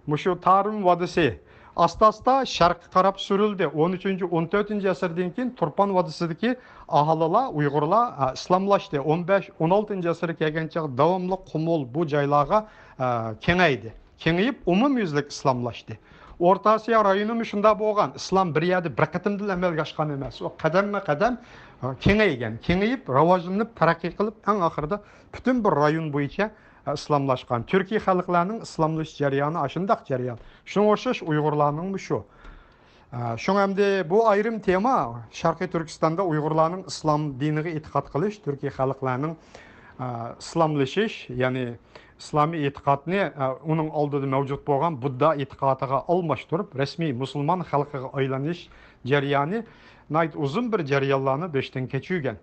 مۇشۇ تارىم ۋادىسى، ئاستا-ئاستا شەرققە قاراپ سۈرۈلدى. ئون ئۈچىنچى، ئون تۆتىنچى ئەسىردىن كېيىن تۇرپان ۋادىسىدىكى ئاھالىلار، ئۇيغۇرلار، ئە، ئىسلاملاشتى. ئون بەش، ئون ئالتىنچى ئەسىرگە كەلگەن چاغ داۋاملىق قۇمۇل بۇ جايلارغا، ئە، كېڭەيدى. كېڭىيىپ، ئومۇميۈزلۈك ئىسلاملاشتى. ئورتا ئاسىيا رايونىمۇ شۇنداق بولغان. ئىسلام بىر يەردە بىر قېتىمدىلا ئەمەلگە ئاشقان ئەمەس. ئۇ قەدەممۇ-قەدەم، ئە، كېڭەيگەن. كېڭىيىپ، راۋاجلىنىپ، تەرەققىي قىلىپ، ئەڭ ئاخىرىدا پۈتۈن بىر رايون بويىچە ئىسلاملاشقان. تۈركىي خەلقلەرنىڭ ئىسلاملىشىش جەريانى ئاشۇنداق جەريان. شۇنىڭغا ئوخشاش ئۇيغۇرلارنىڭمۇ شۇ. ئە، شۇڭا ئەمدى بۇ ئايرىم تېما، شەرقىي تۈركىستاندا ئۇيغۇرلارنىڭ ئىسلام دىنىغا ئېتىقاد قىلىش، تۈركىي خەلقلەرنىڭ، ئە، ئىسلاملىشىش، يەنى ئىسلامىي ئېتىقادنى، ئە، ئۇنىڭ ئالدىدا مەۋجۇت بولغان بۇددا ئېتىقادىغا ئالماشتۇرۇپ، رەسمىي مۇسۇلمان خەلقىگە ئايلىنىش جەريانى ناھايىتى ئۇزۇن بىر جەريانلارنى بېشىدىن كەچۈرگەن.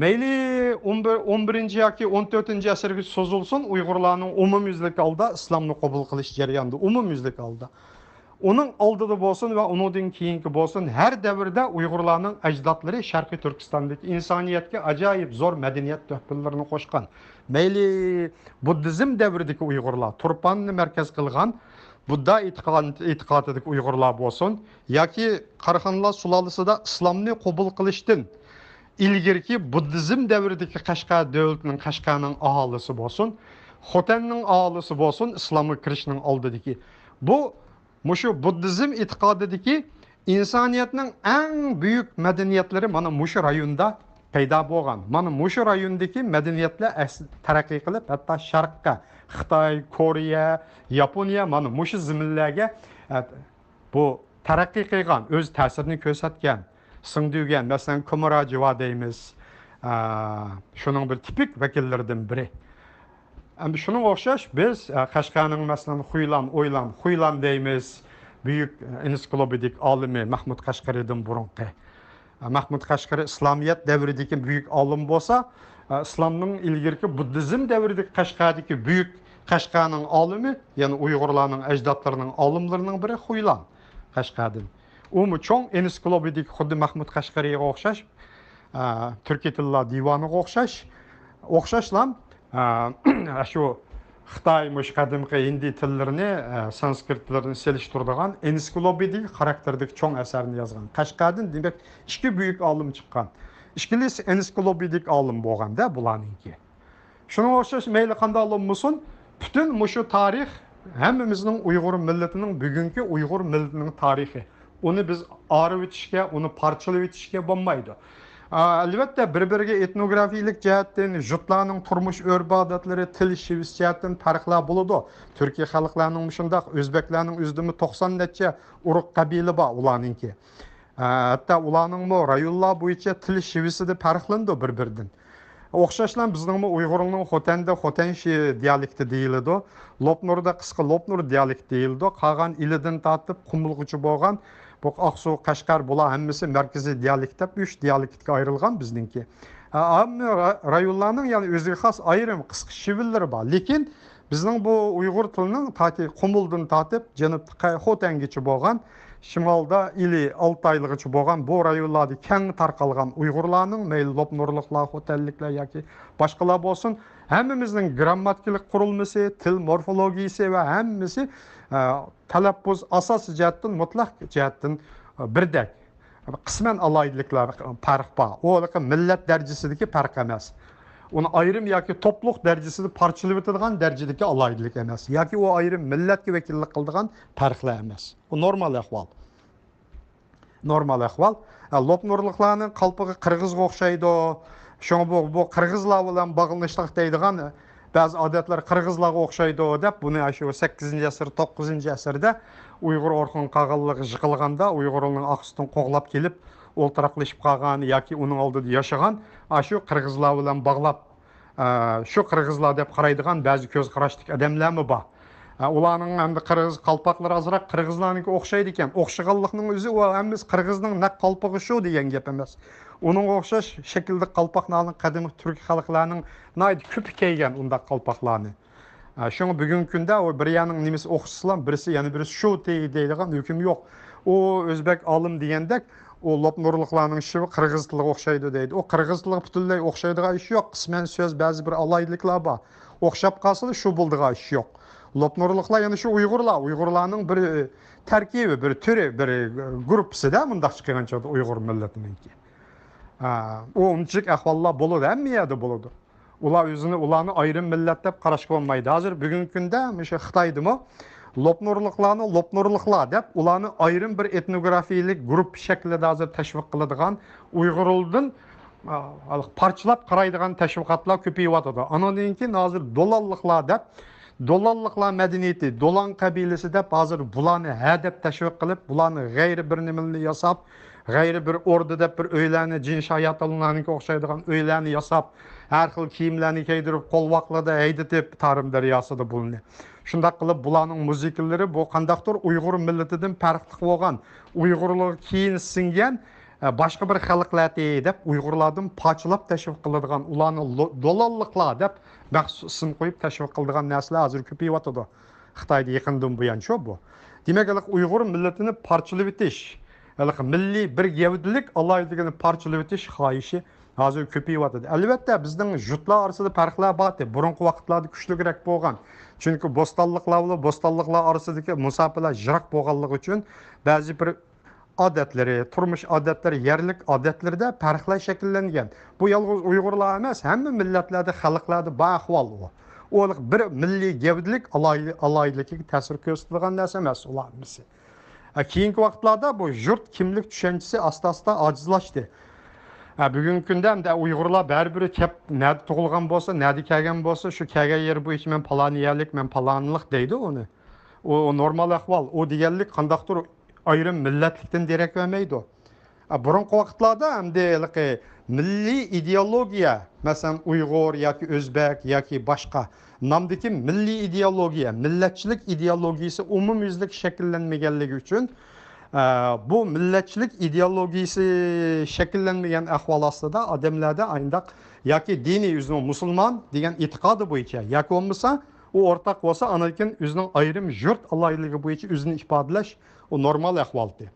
مەيلى ئون بىر، ئون بىرىنچى ياكى ئون تۆتىنچى ئەسىرگە سوزۇلسۇن، ئۇيغۇرلارنىڭ ئومۇميۈزلۈك ھالدا ئىسلامنى قوبۇل قىلىش جەريانىدا، ئومۇميۈزلۈك ھالدا. ئۇنىڭ ئالدىدا بولسۇن ۋە ئۇنىڭدىن كېيىنكى بولسۇن، ھەر دەۋردە ئۇيغۇرلارنىڭ ئەجدادلىرى شەرقىي تۈركىستاندىكى ئىنسانىيەتكە ئاجايىپ زور مەدەنىيەت تۆھپىلىرىنى قوشقان. مەيلى بۇددىزم دەۋرىدىكى ئۇيغۇرلار، تۇرپاننى مەركەز قىلغان بۇددا ئېتىقاد-، ئېتىقادىدىكى ئۇيغۇرلار بولسۇن، ياكى قاراخانلار سۇلالىسىدا ئىسلامنى قوبۇل قىلىشتىن ئىلگىرىكى بۇددىزم دەۋرىدىكى قەشقەر دۆلىتىنىڭ، قەشقەرنىڭ ئاھالىسى بولسۇن، خوتەننىڭ ئاھالىسى بولسۇن، ئىسلامغا كىرىشنىڭ ئالدىدىكى بۇ، مۇشۇ بۇددىزم ئېتىقادىدىكى ئىنسانىيەتنىڭ ئەڭ بۈيۈك مەدەنىيەتلىرى مانا مۇشۇ رايوندا پەيدا بولغان. مانا مۇشۇ رايوندىكى مەدەنىيەتلەر ئەس-، تەرەققىي قىلىپ، ھەتتا شەرققە، خىتاي، كورېيە، ياپونىيە، مانا مۇشۇ زېمىنلەرگە، ئە، بۇ تەرەققىي قىلغان، ئۆز تەسىرىنى كۆرسەتكەن، سىڭدۈرگەن، مەسىلەن، كۇمارا جىۋا دەيمىز. ئە، شۇنىڭ بىر تىپىك ۋەكىللىرىدىن بىرى. ئەمدى شۇنىڭغا ئوخشاش بىز، ئە، قەشقەرنىڭ، مەسىلەن، خۇيلان، ئويلان، خۇيلان دەيمىز. بۈيۈك، ئە، ئېنسىكلوپېدىك ئالىمى مەھمۇد قەشقەرىدىن بۇرۇنقى. ئە، مەھمۇد قەشقەرى ئىسلامىيەت دەۋرىدىكى بۈيۈك ئالىم بولسا، ئە، ئىسلامنىڭ ئىلگىرىكى بۇددىزم دەۋرىدىكى قەشقەردىكى بۈيۈك قەشقەرنىڭ ئالىمى، يەنى ئۇيغۇرلارنىڭ ئەجدادلىرىنىڭ ئالىملىرىنىڭ بىرى خۇيلان قەشقەردىن. ئۇمۇ چوڭ ئېنسىكلوپېدىك، خۇددى مەھمۇد قەشقەرىگە ئوخشاش، ئە، تۈركىي تىللار دىۋانىغا ئوخشاش، ئوخشاشلا، ئە، شۇ خىتاي، مۇشۇ قەدىمكى ھىندى تىللىرىنى، ئە، سانسكرىت تىللىرىنى سېلىشتۇرىدىغان ئېنسىكلوپېدىك خاراكتېردىكى چوڭ ئەسەرنى يازغان. قەشقەردىن، دېمەك، ئىككى بۈيۈك ئالىم چىققان. ئىككىلىسى ئېنسىكلوپېدىك ئالىم بولغاندا بۇلارنىڭكى. شۇنىڭغا ئوخشاش مەيلى قانداق بولمىسۇن، پۈتۈن مۇشۇ تارىخ ھەممىمىزنىڭ، ئۇيغۇر مىللىتىنىڭ، بۈگۈنكى ئۇيغۇر مىللىتىنىڭ تارىخى. ئۇنى بىز ئايرىۋېتىشكە، ئۇنى پارچىلىۋېتىشكە بولمايدۇ. ئا، ئەلۋەتتە، بىر-بىرىگە ئېتنوگرافىيىلىك جەھەتتىن، يۇرتلارنىڭ تۇرمۇش ئۆرپ-ئادەتلىرى، تىل، شېۋىسى جەھەتتىن پەرقلەر بولىدۇ. تۈركىي خەلقلەرنىڭ مۇشۇنداق، ئۆزبەكلەرنىڭ ئۆزىدىمۇ توقسان نەچچە ئۇرۇق، قەبىلە بار ئۇلارنىڭكى. ئە، ھەتتا ئۇلارنىڭمۇ رايونلار بويىچە تىل شېۋىسىدە پەرقلىنىدۇ بىر-بىرىدىن. ئوخشاشلا بىزنىڭمۇ ئۇيغۇرنىڭ خوتەندە خوتەنشى دىيالېكتى دېيىلىدۇ. لوپنۇردا قىسقا لوپنۇر دىيالېكتى دېيىلىدۇ. قالغان ئىلىدىن تارتىپ قۇمۇلغىچە بولغان بۇ ئاقسۇ، قەشقەر، بۇلار ھەممىسى مەركىزىي دىيالېكت دەپ ئۈچ دىيالېكتكە ئايرىلغان بىزنىڭكى. ئە، ئەمما را-، رايونلارنىڭ يەنە ئۆزىگە خاس ئايرىم قىسقا شېۋىلىرى بار. لېكىن بىزنىڭ بۇ ئۇيغۇر تىلىنىڭ تاكى قۇمۇلدىن تارتىپ جەنۇبتىكى خوتەنگىچە بولغان، شىمالدا ئىلى، ئالتايلىغىچە بولغان بۇ رايونلاردا كەڭ تارقالغان ئۇيغۇرلارنىڭ، مەيلى لوپنۇرلۇقلار، خوتەنلىكلەر ياكى باشقىلار بولسۇن، ھەممىمىزنىڭ گىرامماتىكىلىق قۇرۇلمىسى، تىل مورفولوگىيىسى ۋە ھەممىسى، ئە، تەلەپپۇز ئاساسىي جەھەتتىن، مۇتلەق جەھەتتىن، ئە، بىردەك. قىسمەن ئالاھىدىلىكلەر، پەرق بار. ئۇ ھېلىقى مىللەت دەرىجىسىدىكى پەرق ئەمەس. ئۇنى ئايرىم ياكى توپلۇق دەرىجىسىدە پارچىلىۋېتىدىغان دەرىجىدىكى ئالاھىدىلىك ئەمەس. ياكى ئۇ ئايرىم مىللەتكە ۋەكىللىك قىلىدىغان پەرقلەر ئەمەس. ئۇ نورمال ئەھۋال. نورمال ئەھۋال. ئە، لوپنۇرلۇقلارنىڭ قالپىقى قىرغىزغا ئوخشايدۇ. شۇڭا بۇ، بۇ قىرغىزلار بىلەن باغلىنىشلىق دەيدىغان بەزى ئادەتلەر قىرغىزلارغا ئوخشايدۇ دەپ، بۇنى ئاشۇ سەككىزىنچى ئەسىر، توققۇزىنچى ئەسىردە ئۇيغۇر ئورخۇن قاغانلىقى يىقىلغاندا، ئۇيغۇرلارنىڭ ئارقىسىدىن قوغلاپ كېلىپ ئولتۇراقلىشىپ قالغان ياكى ئۇنىڭ ئالدىدا ياشىغان ئاشۇ قىرغىزلار بىلەن باغلاپ، ئە، شۇ قىرغىزلار دەپ قارايدىغان بەزى كۆز قاراشتىكى ئادەملەرمۇ بار. ئە، ئۇلارنىڭ ئەمدى قىرغىز قالپاقلىرى ئازراق قىرغىزلارنىڭكىگە ئوخشايدىكەن. ئوخشىغانلىقنىڭ ئۆزى ئۇ ھەممىسى قىرغىزنىڭ نەق قالپىقى شۇ دېگەن گەپ ئەمەس. ئۇنىڭغا ئوخشاش شەكىلدىكى قالپاقلارنىڭ قەدىمكى تۈرك خەلقلەرنىڭ ناھايىتى كۆپى كىيگەن ئۇنداق قالپاقلارنى. ئە، شۇڭا بۈگۈنكى كۈندە ئۇ بىر يەرنىڭ نېمىسى ئوخشىسىلا، بىرسى يەنە بىرسى شۇ تېگى دەيدىغان ھۆكۈم يوق. ئۇ ئۆزبەك ئالىم دېگەندەك، ئۇ لوپنۇرلۇقلارنىڭ شېۋى قىرغىز تىلىغا ئوخشايدۇ دەيدۇ. ئۇ قىرغىز تىلىغا پۈتۈنلەي ئوخشايدىغان ئىش يوق. قىسمەن سۆز، بەزى بىر ئالاھىدىلىكلەر بار. ئوخشاپ قالسىلا شۇ بولىدىغان ئىش يوق. لوپنۇرلۇقلار يەنە شۇ ئۇيغۇرلار. ئۇيغۇرلارنىڭ بىر، ئە، تەركىبى، بىر تۈرى، بىر گۇرۇپپىسىدە مۇنداق چىقىدىغان چاغدا ئۇيغۇر مىللىتىنىڭكى. ھە، ئۇ ئۇنچىلىك ئەھۋاللار بولىدۇ، ھەممە يەردە بولىدۇ. ئۇلار ئۆزىنى، ئۇلارنى ئايرىم مىللەت دەپ قاراشقا بولمايدۇ. ھازىر بۈگۈنكى كۈندە مۇشۇ خىتايدىمۇ لوپنۇرلۇقلارنى لوپنۇرلۇقلار دەپ، ئۇلارنى ئايرىم بىر ئېتنوگرافىيەلىك گۇرۇپپا شەكلىدە ھازىر تەشۋىق قىلىدىغان، ئۇيغۇرلىدىن، ئا، پارچىلاپ قارايدىغان تەشۋىقاتلار كۆپىيىۋاتىدۇ. ئانىڭدىن كېيىن ھازىر دولانلىقلار دەپ، دولانلىقلار مەدەنىيىتى، دولان قەبىلىسى دەپ ھازىر بۇلارنى ھە دەپ تەشۋىق قىلىپ، بۇلارنى غەيرىي بىر نېمىلەرنى ياساپ، غەيرىي بىر ئوردا دەپ بىر ئۆيلەرنى، جىن شاياتىنلارنىڭكىگە ئوخشايدىغان ئۆيلەرنى ياساپ، ھەر خىل كىيىملەرنى كىيدۈرۈپ، قولۋاقلاردا ھەيدىتىپ، تارىم دەرياسىدا بۇلىنى. شۇنداق قىلىپ، بۇلارنىڭ مۇزىكىلىرى بۇ قانداقتۇر ئۇيغۇر مىللىتىدىن پەرقلىق بولغان، ئۇيغۇرلارغا كېيىن سىڭگەن، ئە، باشقا بىر خەلقلەردى دەپ، ئۇيغۇرلاردىن پارچىلاپ تەشۋىق قىلىدىغان، ئۇلارنى لو-، دولانلىقلار دەپ مەخسۇس ئىسىم قويۇپ تەشۋىق قىلىدىغان نەرسىلەر ھازىر كۆپىيىۋاتىدۇ. خىتايدا يېقىندىن بۇيان شۇ بۇ. دېمەك، ھېلىقى ئۇيغۇر مىللىتىنى پارچىلىۋېتىش، ھېلىقى مىللىي بىر گەۋدىلىك ئالاھىدىلىكىنى پارچىلىۋېتىش خاھىشى ھازىر كۆپىيىۋاتىدۇ. ئەلۋەتتە، بىزنىڭ يۇرتلار ئارىسىدا پەرقلەر بارتى. بۇرۇنقى ۋاقىتلاردا كۈچلۈكرەك بولغان. چۈنكى بوستانلىقلار بىلەن بوستانلىقلار ئارىسىدىكى مۇساپىلەر يىراق بولغانلىقى ئۈچۈن بەزى بىر ئادەتلىرى، تۇرمۇش ئادەتلىرى، يەرلىك ئادەتلىرىدە پەرقلەر شەكىللەنگەن. بۇ يالغۇز ئۇيغۇرلار ئەمەس، ھەممە مىللەتلەردە، خەلقلەردە بار ئەھۋال ئۇ. ئۇ بىر مىللىي گەۋدىلىك ئالاھىدە-، ئالاھىدىلىكىگە تەسىر كۆرسىتىدىغان نەرسە ئەمەس ئۇلار ھەممىسى. ھە، كېيىنكى ۋاقىتلاردا بۇ يۇرت كىملىك چۈشەنچىسى ئاستا-ئاستا ئاجىزلاشتى. ھە، بۈگۈنكى كۈندە ئەمدى ئۇيغۇرلار بەرىبىر كەپ، نەدە تۇغۇلغان بولسا، نەدە كەلگەن بولسا، شۇ كەلگەن يېرى بويىچە مەن پالان يەرلىك، مەن پالانلىق دەيدۇ ئۇنى. ئۇ، ئۇ نورمال ئەھۋال. ئۇ دېگەنلىك قانداقتۇر ئايرىم مىللەتلىكتىن دېرەك بەرمەيدۇ. ئە، بۇرۇنقى ۋاقىتلاردا ئەمدى ھېلىقى مىللىي ئىدېئولوگىيە، مەسىلەن، ئۇيغۇر ياكى ئۆزبەك ياكى باشقا نامدىكى مىللىي ئىدېئولوگىيە، مىللەتچىلىك ئىدېئولوگىيىسى ئومۇميۈزلۈك شەكىللەنمىگەنلىكى ئۈچۈن، ئە، بۇ مىللەتچىلىك ئىدېئولوگىيىسى شەكىللەنمىگەن ئەھۋال ئاستىدا ئادەملەردە ئاينداق ياكى دىنىي ئۆزىنىڭ مۇسۇلمان دېگەن ئېتىقادى بويىچە ياكى بولمىسا ئۇ ئورتاق بولسا، ئاندىن كېيىن ئۆزىنىڭ ئايرىم يۇرت ئالاھىدىلىكى بويىچە ئۆزىنى ئىپادىلەش، ئۇ نورمال ئەھۋالتى.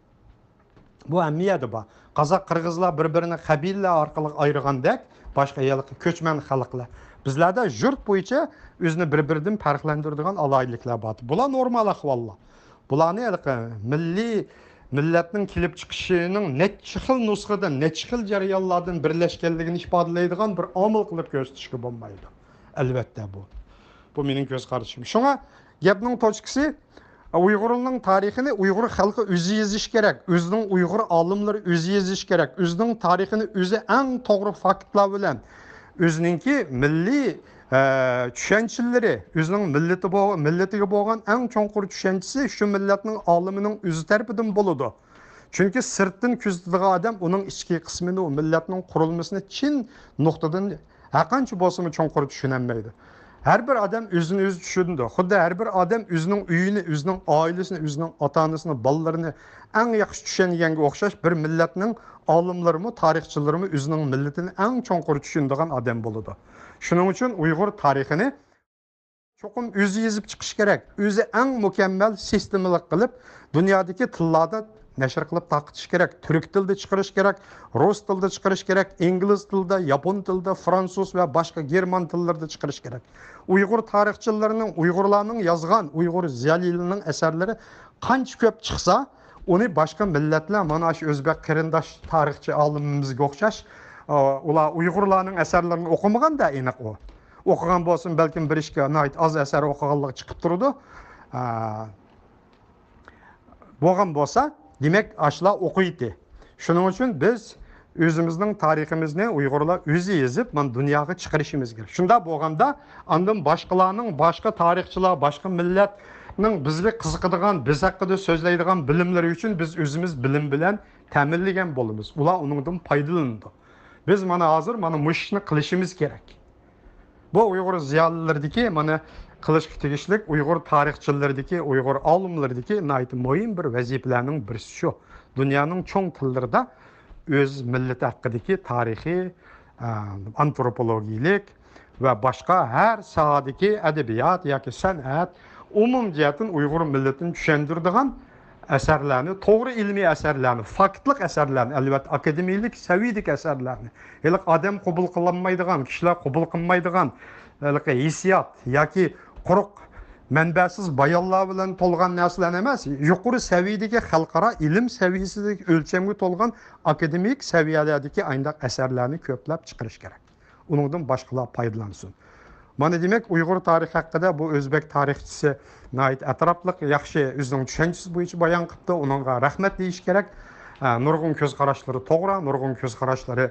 بۇ ھەممە يەردە بار. قازاق، قىرغىزلار بىر-بىرىنى قەبىلىلەر ئارقىلىق ئايرىغاندەك، باشقا ھېلىقى كۆچمەن خەلقلەر. بىزلەردە يۇرت بويىچە ئۆزىنى بىر-بىرىدىن پەرقلەندۈرىدىغان ئالاھىدىلىكلەر بار. بۇلار نورمال ئەھۋاللار. بۇلارنى ھېلىقى مىللىي، مىللەتنىڭ كېلىپ چىقىشىنىڭ نەچچە خىل نۇسخىدىن، نەچچە خىل جەريانلاردىن بىرلەشكەنلىكىنى ئىپادىلەيدىغان بىر ئامىل قىلىپ كۆرسىتىشكە بولمايدۇ. ئەلۋەتتە بۇ. بۇ مېنىڭ كۆز قارىشىم. شۇڭا گەپنىڭ توچكىسى، ئۇيغۇرنىڭ تارىخىنى ئۇيغۇر خەلقى ئۆزى يېزىشى كېرەك، ئۆزىنىڭ ئۇيغۇر ئالىملىرى ئۆزى يېزىشى كېرەك، ئۆزىنىڭ تارىخىنى ئۆزى ئەڭ توغرا فاكتلار بىلەن، ئۆزىنىڭكى مىللىي، ئە، چۈشەنچىلىرى، ئۆزىنىڭ مىللىتى بو-، مىللىتىگە بولغان ئەڭ چوڭقۇر چۈشەنچىسى شۇ مىللەتنىڭ ئالىمىنىڭ ئۆزى تەرىپىدىن بولىدۇ. چۈنكى سىرتتىن كۆزىتىدىغان ئادەم ئۇنىڭ ئىچكى قىسمىنى، ئۇ مىللەتنىڭ قۇرۇلمىسىنى چىن نۇقتىدىن ھەرقانچە بولسىمۇ چوڭقۇر چۈشىنەلمەيدۇ. ھەر بىر ئادەم ئۆزىنى ئۆزى چۈشىنىدۇ. خۇددى ھەر بىر ئادەم ئۆزىنىڭ ئۆيىنى، ئۆزىنىڭ ئائىلىسىنى، ئۆزىنىڭ ئاتا-ئانىسىنى، بالىلىرىنى ئەڭ ياخشى چۈشەنگەنگە ئوخشاش، بىر مىللەتنىڭ ئالىملىرىمۇ، تارىخچىلىرىمۇ ئۆزىنىڭ مىللىتىنى ئەڭ چوڭقۇر چۈشىنىدىغان ئادەم بولىدۇ. شۇنىڭ ئۈچۈن ئۇيغۇر تارىخىنى چوقۇم ئۆزى يېزىپ چىقىش كېرەك. ئۆزى ئەڭ مۇكەممەل سىستېمىلىق قىلىپ، دۇنيادىكى تىللاردا نەشر قىلىپ تارقىتىش كېرەك. تۈرك تىلىدا چىقىرىش كېرەك، رۇس تىلىدا چىقىرىش كېرەك، ئىنگلىز تىلىدا، ياپون تىلىدا، فرانسۇز ۋە باشقا گېرمان تىللىرىدا چىقىرىش كېرەك. ئۇيغۇر تارىخچىلىرىنىڭ، ئۇيغۇرلارنىڭ يازغان، ئۇيغۇر زىيالىيلىرىنىڭ ئەسەرلىرى قانچە كۆپ چىقسا، ئۇنى باشقا مىللەتلەر، مانا شۇ ئۆزبەك قېرىنداش تارىخچى ئالىمىمىزگە ئوخشاش، ئۇلار ئۇيغۇرلارنىڭ ئەسەرلىرىنى ئوقۇمىغاندا ئېنىق ئۇ. ئوقۇغان بولسىمۇ، بەلكىم بىر ئىككى ناھايىتى ئاز ئەسەر ئوقۇغانلىقى چىقىپ تۇرىدۇ. ئا، بولغان بولسا، دېمەك، ئاشۇلار ئوقۇيتتى. شۇنىڭ ئۈچۈن بىز ئۆزىمىزنىڭ تارىخىمىزنى ئۇيغۇرلار ئۆزى يېزىپ، مانا دۇنياغا چىقىرىشىمىز كېرەك. شۇنداق بولغاندا، ئاندىن باشقىلارنىڭ، باشقا تارىخچىلار، باشقا مىللەتنىڭ بىزگە قىزىقىدىغان، بىز ھەققىدە سۆزلەيدىغان بىلىملىرى ئۈچۈن بىز ئۆزىمىز بىلىم بىلەن تەمىنلىگەن بولىمىز. ئۇلار ئۇنىڭدىن پايدىلىنىدۇ. بىز مانا ھازىر مانا مۇشۇ ئىشنى قىلىشىمىز كېرەك. بۇ ئۇيغۇر زىيالىيلىرىدىكى، مانا، قىلىشقا تېگىشلىك، ئۇيغۇر تارىخچىلىرىدىكى، ئۇيغۇر ئالىملىرىدىكى ناھايىتى مۇھىم بىر ۋەزىپىلەرنىڭ بىرسى شۇ. دۇنيانىڭ چوڭ تىللىرىدا ئۆز مىللىتى ھەققىدىكى تارىخىي، ئە، ئانتروپولوگىيىلىك ۋە باشقا ھەر ساھەدىكى ئەدەبىيات ياكى سەنئەت، ئومۇم جەھەتتىن ئۇيغۇر مىللىتىنى چۈشەندۈرىدىغان ئەسەرلەرنى، توغرا ئىلمىي ئەسەرلەرنى، فاكتلىق ئەسەرلەرنى، ئەلۋەتتە، ئاكادېمىيەلىك سەۋىيەدىكى ئەسەرلەرنى، ھېلىقى ئادەم قوبۇل قىلالمايدىغان، كىشىلەر قوبۇل قىلمايدىغان، ھېلىقى ھېسسىيات ياكى قۇرۇق مەنبەسىز بايانلار بىلەن تولغان نەرسىلەرنى ئەمەس، يۇقىرى سەۋىيەدىكى خەلقئارا ئىلىم سەۋىيەسىدىكى ئۆلچەمگە تولغان ئاكادېمىك سەۋىيەلەردىكى ئاينداق ئەسەرلەرنى كۆپلەپ چىقىرىش كېرەك. ئۇنىڭدىن باشقىلار پايدىلانسۇن. مانا دېمەك، ئۇيغۇر تارىخى ھەققىدە بۇ ئۆزبەك تارىخچىسى ناھايىتى ئەتراپلىق، ياخشى ئۆزىنىڭ چۈشەنچىسى بويىچە بايان قىپتۇ. ئۇنىڭغا رەھمەت دېيىش كېرەك. ئە، نۇرغۇن كۆز قاراشلىرى توغرا، نۇرغۇن كۆز قاراشلىرى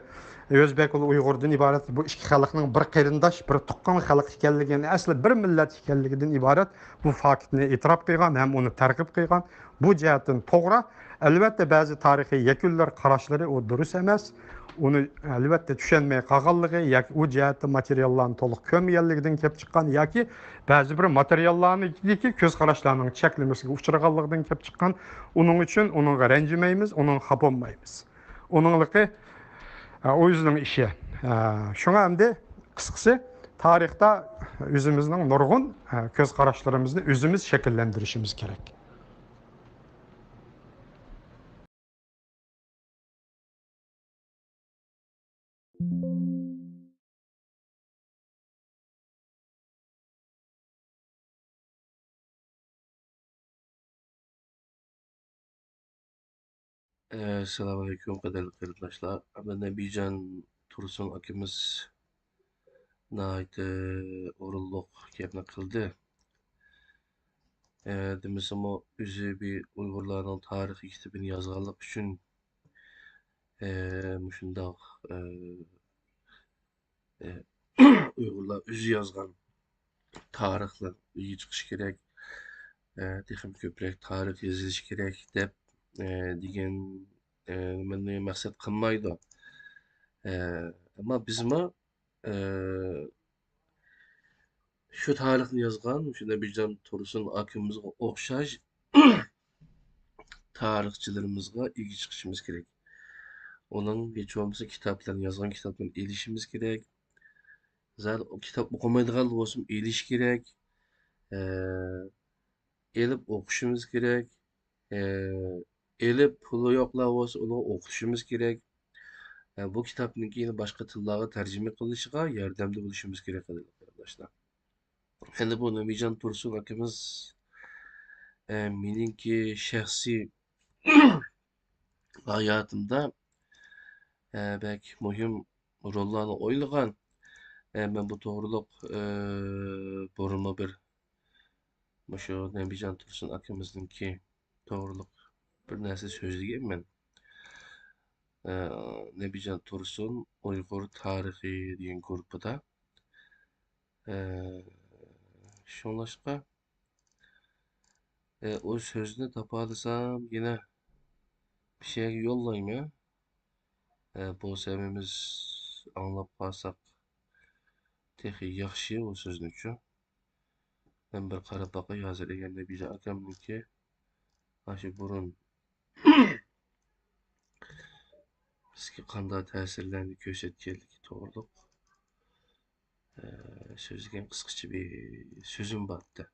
ئۆزبەك ۋە ئۇيغۇردىن ئىبارەت بۇ ئىككى خەلقنىڭ بىر قېرىنداش، بىر تۇغقان خەلق ئىكەنلىكىنى، ئەسلى بىر مىللەت ئىكەنلىكىدىن ئىبارەت بۇ فاكىتنى ئېتىراپ قىلغان ھەم ئۇنى تەرغىب قىلغان. بۇ جەھەتتىن توغرا. ئەلۋەتتە، بەزى تارىخىي يەكۈنلەر، قاراشلىرى ئۇ دۇرۇس ئەمەس. ئۇنى، ئەلۋەتتە، چۈشەنمەي قالغانلىقى ياكى ئۇ جەھەتتە ماتېرىياللارنى تولۇق كۆرمىگەنلىكىدىن كېلىپ چىققان ياكى بەزى بىر ماتېرىياللارنىڭكى كۆز قاراشلارنىڭ چەكلىمىسىگە ئۇچرىغانلىقىدىن كېلىپ چىققان. ئۇنىڭ ئۈچۈن ئۇنىڭغا رەنجىمەيمىز، ئۇنىڭغا خاپا بولمايمىز. ئۇنىڭلىقى، ئە، ئۇ ئۆزىنىڭ ئىشى. ئە، شۇڭا ئەمدى قىسقىسى، تارىختا ئۆزىمىزنىڭ نۇرغۇن، ئە، كۆز قاراشلىرىمىزنى ئۆزىمىز شەكىللەندۈرۈشىمىز كېرەك. ئەسسالامۇئەلەيكۇم، قەدىرلىك قېرىنداشلار. ئەمدى نەبىجان تۇرسۇن ئاكىمىز ناھايىتى ئورۇنلۇق گەپنى قىلدى. ئە، دېمىسىمۇ، ئۆزى بىر ئۇيغۇرلارنىڭ تارىخىي كىتابىنى يازغانلىقى ئۈچۈن، ئە، مۇشۇنداق، ئە، ئە، ئۇيغۇرلار ئۆزى يازغان تارىخلار ئۆيگە چىقىشى كېرەك، ئە، تېخىمۇ كۆپرەك تارىخ يېزىلىشى كېرەك دەپ، ئە، دېگەن، ئە، مەننى مەقسەت قىلمايدۇ. ئە، ئەمما بىزمۇ، ئە، شۇ تارىخنى يازغان، شۇ نەبىجان تۇرسۇن ئاكىمىزغا ئوخشاش تارىخچىلىرىمىزغا ئىگە چىقىشىمىز كېرەك. ئۇنىڭ ھېچ بولمىسا كىتابلىرىنى، يازغان كىتابلىرىنى ئېلىشىمىز كېرەك. زادى ئۇ كىتاب ئوقۇمايدىغان بولسىمۇ ئېلىش كېرەك. ئە، ئېلىپ ئوقۇشىمىز كېرەك. ئە، ئېلىپ پۇلى يوقلار بولسا ئۇلارغا ئوقۇتۇشىمىز كېرەك. ئە، بۇ كىتابنىڭكى يەنە باشقا تىللارغا تەرجىمە قىلىشىغا ياردەمدە بولۇشىمىز كېرەك، قەدىرلىك قېرىنداشلار. ئەمدى بۇ نەبىجان تۇرسۇن ئاكىمىز، ئە، مېنىڭكى شەخسىي ھاياتىمدا، ئە، بەك مۇھىم روللارنى ئوينىغان. ئە، مەن بۇ توغرىلىق، ئە، بۇرۇنمۇ بىر مۇشۇ نەبىجان تۇرسۇن ئاكىمىزنىڭكى توغرىلىق بىر نەرسە سۆزلىگەنمەن. ئە، نەبىجان تۇرسۇن ئۇيغۇر تارىخى دېگەن گۇرۇپپىدا. ئە، شۇڭلاشقا، ئە، ئۇ سۆزنى تاپالىسام يەنە بىر شەيگە يوللايمەن. ئە، بولسا ھەممىمىز ئاڭلاپ قالساق تېخى ياخشى ئۇ سۆزنىچۇ. مەن بىر قاراپ باقاي ھازىر، ئەگەر نەبىجان ئاكامنىڭكى ئاشۇ بۇرۇن بىزگە قانداق تەسىرلەرنى كۆرسەتكەنلىكى توغرۇلۇق، ئە، سۆزلىگەن قىسقىچە بىر سۆزۈم بارتى.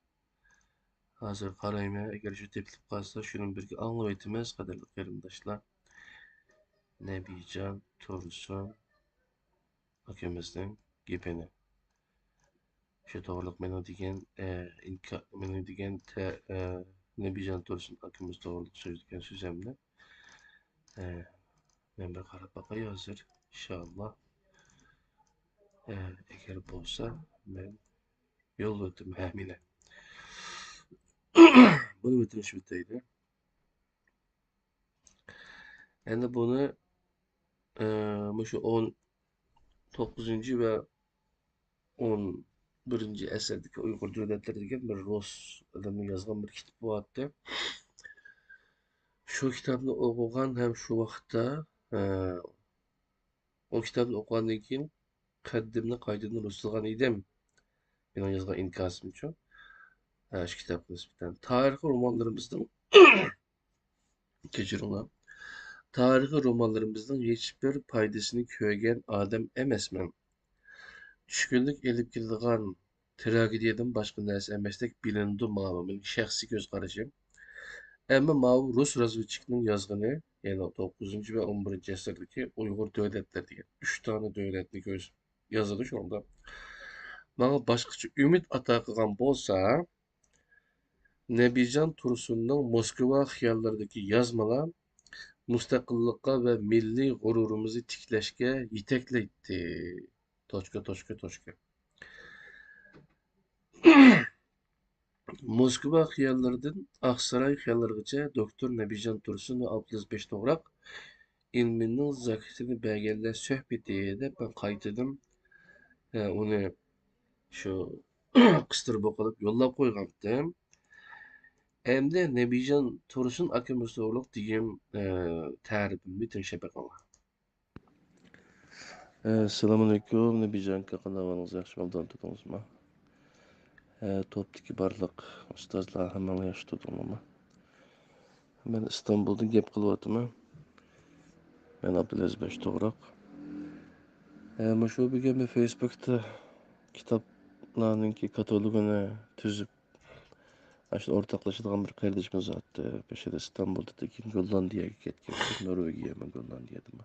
ھازىر قارايمەن، ئەگەر شۇ تېپىلىپ قالسا، شۇنى بىرگە ئاڭلىۋېتىمىز، قەدىرلىك قېرىنداشلار. نەبىجان تۇرسۇن ئاكىمىزنىڭ گېپىنى. شۇ توغرۇلۇق مېنىڭ دېگەن، ئە، ئىنكا-، مېنىڭ دېگەن تە-، ئە، نەبىجان تۇرسۇن ئاكىمىز توغرۇلۇق سۆزلىگەن سۆزۈمنى، ئە، مەن بىر قاراپ باقاي ھازىر، ئىنشائاللا. ئە، ئەگەر بولسا، مەن يوللىۋېتىمەن ھەممىنى. بۇنى ئۆتۈنۈش بىلدۈرەيلى. ئەمدى بۇنى، ئە، مۇشۇ ئون توققۇزىنچى ۋە ئون بىرىنچى ئەسىردىكى ئۇيغۇر دۆلەتلىرى دېگەن بىر رۇس ئادەمنىڭ يازغان بىر كىتابى بارتى. شۇ كىتابنى ئوقۇغان ھەم شۇ ۋاقىتتا، ئە، ئۇ كىتابنى ئوقۇغاندىن كېيىن قەددىمنى قايتىدىن رۇسلىغان ئىدىم. مېنىڭ يازغان ئىنكاسىمچۇ. ئە، شۇ كىتابقا نىسبەتەن تارىخىي رومانلىرىمىزنىڭ، كەچۈرۈڭلار. تارىخىي رومانلىرىمىزنىڭ ھېچبىر پايدىسىنى كۆرگەن ئادەم ئەمەسمەن. چۈشكۈنلۈك ئېلىپ كېلىدىغان تراگېدىيەدىن باشقا نەرسە ئەمەستەك بىلىنىدۇ ماۋۇ مېنىڭ شەخسىي كۆز قارىشىم. ئەمما ماۋۇ رۇس رازۋېدچىكىنىڭ يازغىنى، يەنى توققۇزىنچى ۋە ئون بىرىنچى ئەسىردىكى ئۇيغۇر دۆلەتلىرى دېگەن ئۈچ دانە دۆلەتنى كۆز-، يازىدۇ شۇنىڭدا. ماڭا باشقىچە ئۈمىد ئاتا قىلغان بولسا، نەبىجان تۇرسۇننىڭ موسكۋا خىياللىرىدىكى يازمىلار مۇستەقىللىققا ۋە مىللىي غۇرۇرىمىزنى تىكلەشكە يېتەكلەيتتى. توچكا، توچكا، توچكا. موسكۋا خىياللىرىدىن ئاقساراي خىياللىرىغىچە دوكتور نەبىجان تۇرسۇن ۋە ئابدۇلئەزىز بەشتوغراق ئىلمىنىڭ زاكىتىنى بەرگەنلەر سۆھبىتى دەپ مەن قايتىدىن، ئە، ئۇنى شۇ قىستۇرۇپ قىلىپ يوللاپ قويغانتىم. ئەمدى نەبىجان تۇرسۇن ئاكىمىز توغرۇلۇق دېگەن، ئە، تەرىپىمنى تىڭشاپ بېقىڭلار. ئەسسالامۇئەلەيكۇم، نەبىجان ئاكا، قانداق ئەھۋالىڭىز؟ ياخشىمۇ، ئوبدان تۇردىڭىزمۇ؟ ئە، توپتىكى بارلىق ئۇستازلار، ھەممىڭلار ياخشى تۇردۇڭلارمۇ؟ مەن ئىستانبۇلدىن گەپ قىلىۋاتىمەن. مەن ئابدۇلئەزىز بەشتوغراق. ئە، مۇشۇ بۈگۈن بىر فېيسبۇكتا كىتابلارنىڭكى كاتالوگىنى تۈزۈپ، ئاشۇ ئورتاقلىشىدىغان بىر قېرىندىشىمىز بارتتى. بېشىدا ئىستانبۇلدا، كېيىن گوللاندىيەگە كەتكەن. نورۋېگىيەمۇ، گوللاندىيەدىمۇ.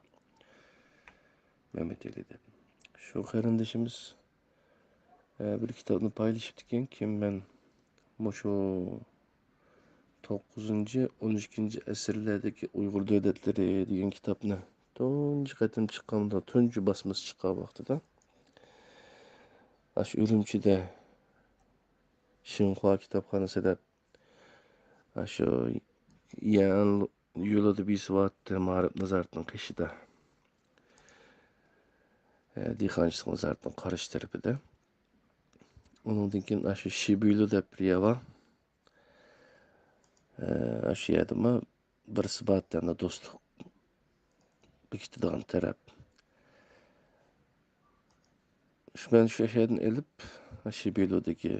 مەمەت ئېلى دەپ. شۇ قېرىندىشىمىز، ئە، بىر كىتابنى پايلىشىپتىكەنكى، مەن مۇشۇ توققۇزىنچى، ئون ئىككىنچى ئەسىرلەردىكى ئۇيغۇر دۆلەتلىرى دېگەن كىتابنى تۇنجى قېتىم چىققاندا، تۇنجى باسمىسى چىققان ۋاقتىدا، ئاشۇ ئۈرۈمچىدە شىنخۇا كىتابخانىسى دەپ، ئاشۇ يەنلۇ يولىدا بېسىۋاتتى، مائارىپ نازارىتىنىڭ قېشىدا. ئە، دېھقانچىلىق نازارىتىنىڭ قارشى تەرىپىدە. ئۇنىڭدىن كېيىن ئاشۇ شىبۈيلۇ دەپ بىر يەر بار. ئە، ئاشۇ يەردىمۇ بىرسى بارتتى، ئەنە دوستلۇق بېكىتىدىغان تەرەپ. شۇ، مەن شۇ يەردىن ئېلىپ، شىبۈيلۇدىكى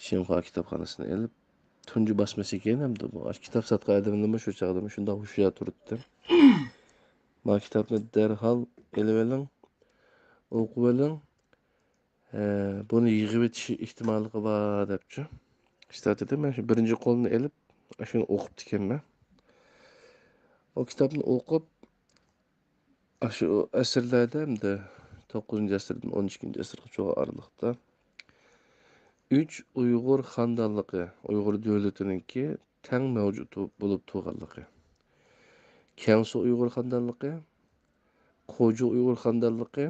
شىنخۇا كىتابخانىسىنى ئېلىپ، تۇنجى باسمىسى ئىكەن ئەمدى بۇ. ئاشۇ كىتاب ساتقان ئادەملەرمۇ شۇ چاغدىمۇ شۇنداق ھوشيار تۇرۇپتۇ. ما كىتابنى دەرھال ئېلىۋېلىڭ، ئوقۇۋېلىڭ، ئە، بۇنى يىغىۋېتىش ئېھتىماللىقى بار دەپچۇ. ئىشتاتىدە مەن شۇ بىرىنچى قولنى ئېلىپ، شۇنى ئوقۇپتىكەنمەن. ئۇ كىتابنى ئوقۇپ، ئاشۇ ئەسىرلەردە، ئەمدى توققۇزىنچى ئەسىردىن ئون ئىككىنچى ئەسىرگىچە ئارىلىقتا ئۈچ ئۇيغۇر خانىدانلىقى، ئۇيغۇر دۆلىتىنىڭكى تەڭ مەۋجۇت بولۇپ تۇرغانلىقى، كەڭسۇ ئۇيغۇر خانىدانلىقى، قوجۇ ئۇيغۇر خانىدانلىقى،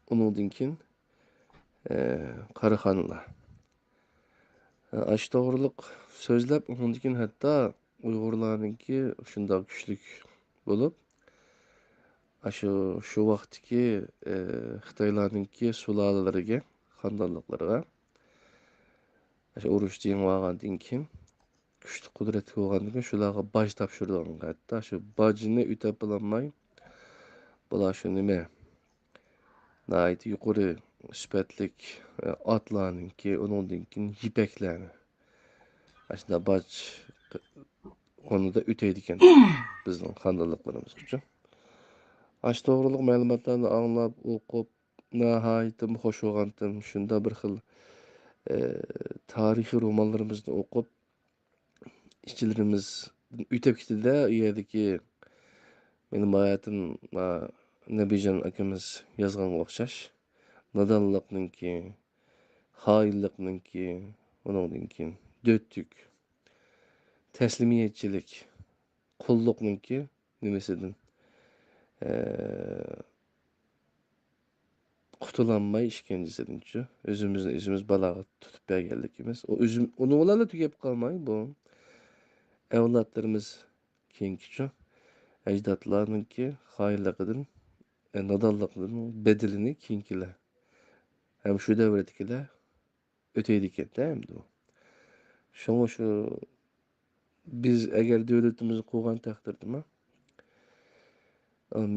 ئۇنىڭدىن كېيىن، ئە، قاراخانلار. ئاشۇ توغرىلىق سۆزلەپ، ئۇنىڭدىن كېيىن ھەتتا ئۇيغۇرلارنىڭكى شۇنداق كۈچلۈك بولۇپ، ئاشۇ، شۇ ۋاقىتتىكى، ئى، خىتايلارنىڭكى سۇلالىلىرىگە، خاندانلىقلىرىغا، ئاشۇ ئۇرۇش يېڭىۋالغاندىن كېيىن، كۈچلۈك قۇدرەتلىك بولغاندىن كېيىن شۇلارغا باج تاپشۇرىدىغان. ھەتتا شۇ باجنى ئۆتەپ بولالماي، بۇلار شۇ نېمە، ناھايىتى يۇقىرى سۈپەتلىك، ئاتلارنىڭكى، ئۇنىڭدىن كېيىن يىپەكلەرنى، ئاشۇنداق باج ئورنىدا ئۆتەيدىكەن بىزنىڭ خاندانلىقلىرىمىزغىچۇ. ئاشۇ توغرىلىق مەلۇماتلارنى ئاڭلاپ، ئوقۇپ، ناھايىتىمۇ خوش بولغانتىم. شۇنداق بىر خىل، ئە، تارىخىي رومانلىرىمىزنى ئوقۇپ، ئىچلىرىمىز ئۆتۈپ كېتىدۇ-دە، ئۇ يەردىكى مېنىڭ ھاياتىم، ئا، نەبىجان ئاكىمىز يازغانغا ئوخشاش. نادانلىقنىڭكى، خائىنلىقنىڭكى، ئۇنىڭدىن كېيىن دۆتتۈك، تەسلىمىيەتچىلىك، قۇللۇقنىڭكى نېمىسىدىن، ئە، قۇتۇلالماي ئىشكەنجىسىدىنچۇ، ئۆزىمىزنى ئۆزىمىز بالاغا تۇتۇپ بەرگەنلىكىمىز. ئۇ ئۆزۈم، ئۇنىڭ بىلەنلا تۈگەپ قالماي، بۇ ئەۋلادلىرىمىز كېيىنكىچۇ، ئەجدادلارنىڭكى خائىنلىقىدىن، ئە، نادانلىقىدىن بەدىلىنى كېيىنكىلەر ھەم شۇ دەۋردىكىلەر ئۆتەيدىكەن-دە ئەمدى ئۇ. شۇڭا شۇ بىز ئەگەر دۆلىتىمىزنى قۇرغان تەقدىردىمۇ،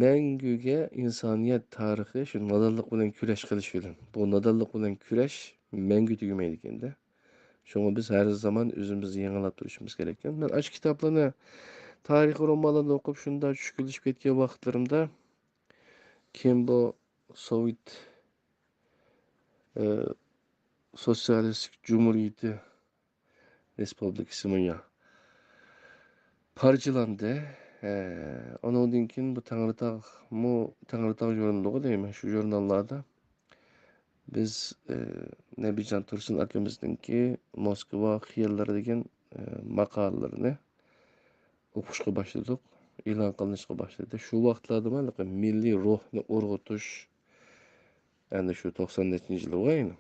مەڭگۈگە ئىنسانىيەت تارىخى شۇ نادانلىق بىلەن كۈرەش قىلىش بىلەن. بۇ نادانلىق بىلەن كۈرەش مەڭگۈ تۈگىمەيدىكەن-دە. شۇڭا بىز ھەر زامان ئۆزىمىزنى يېڭىلاپ تۇرۇشىمىز كېرەككەن. مەن ئاشۇ كىتابلارنى، تارىخىي رومانلارنى ئوقۇپ شۇنداق چۈشكۈنلىشىپ كەتكەن ۋاقىتلىرىمدا، كېيىن بۇ سوۋېت، ئە، سوتسىيالىستىك جۇمھۇرىيىتى رېسپۇبلىكىسىمۇ يا پارچىلاندى. ئە، ئۇنىڭدىن كېيىن بۇ تەڭرىتاغمۇ، تەڭرىتاغ ژۇرنىلىغۇ دەيمەن، شۇ ژۇرناللاردا بىز، ئى، نەبىجان تۇرسۇن ئاكىمىزنىڭكى موسكۋا خىياللىرى دېگەن، ئى، ماقالىلىرىنى ئوقۇشقا باشلىدۇق، ئېلان قىلىنىشقا باشلىدى. شۇ ۋاقىتلاردىمۇ ھېلىقى مىللىي روھنى ئۇرغۇتۇش، يەنى شۇ توقسان نەچچىنچى يىل بار ئەنە.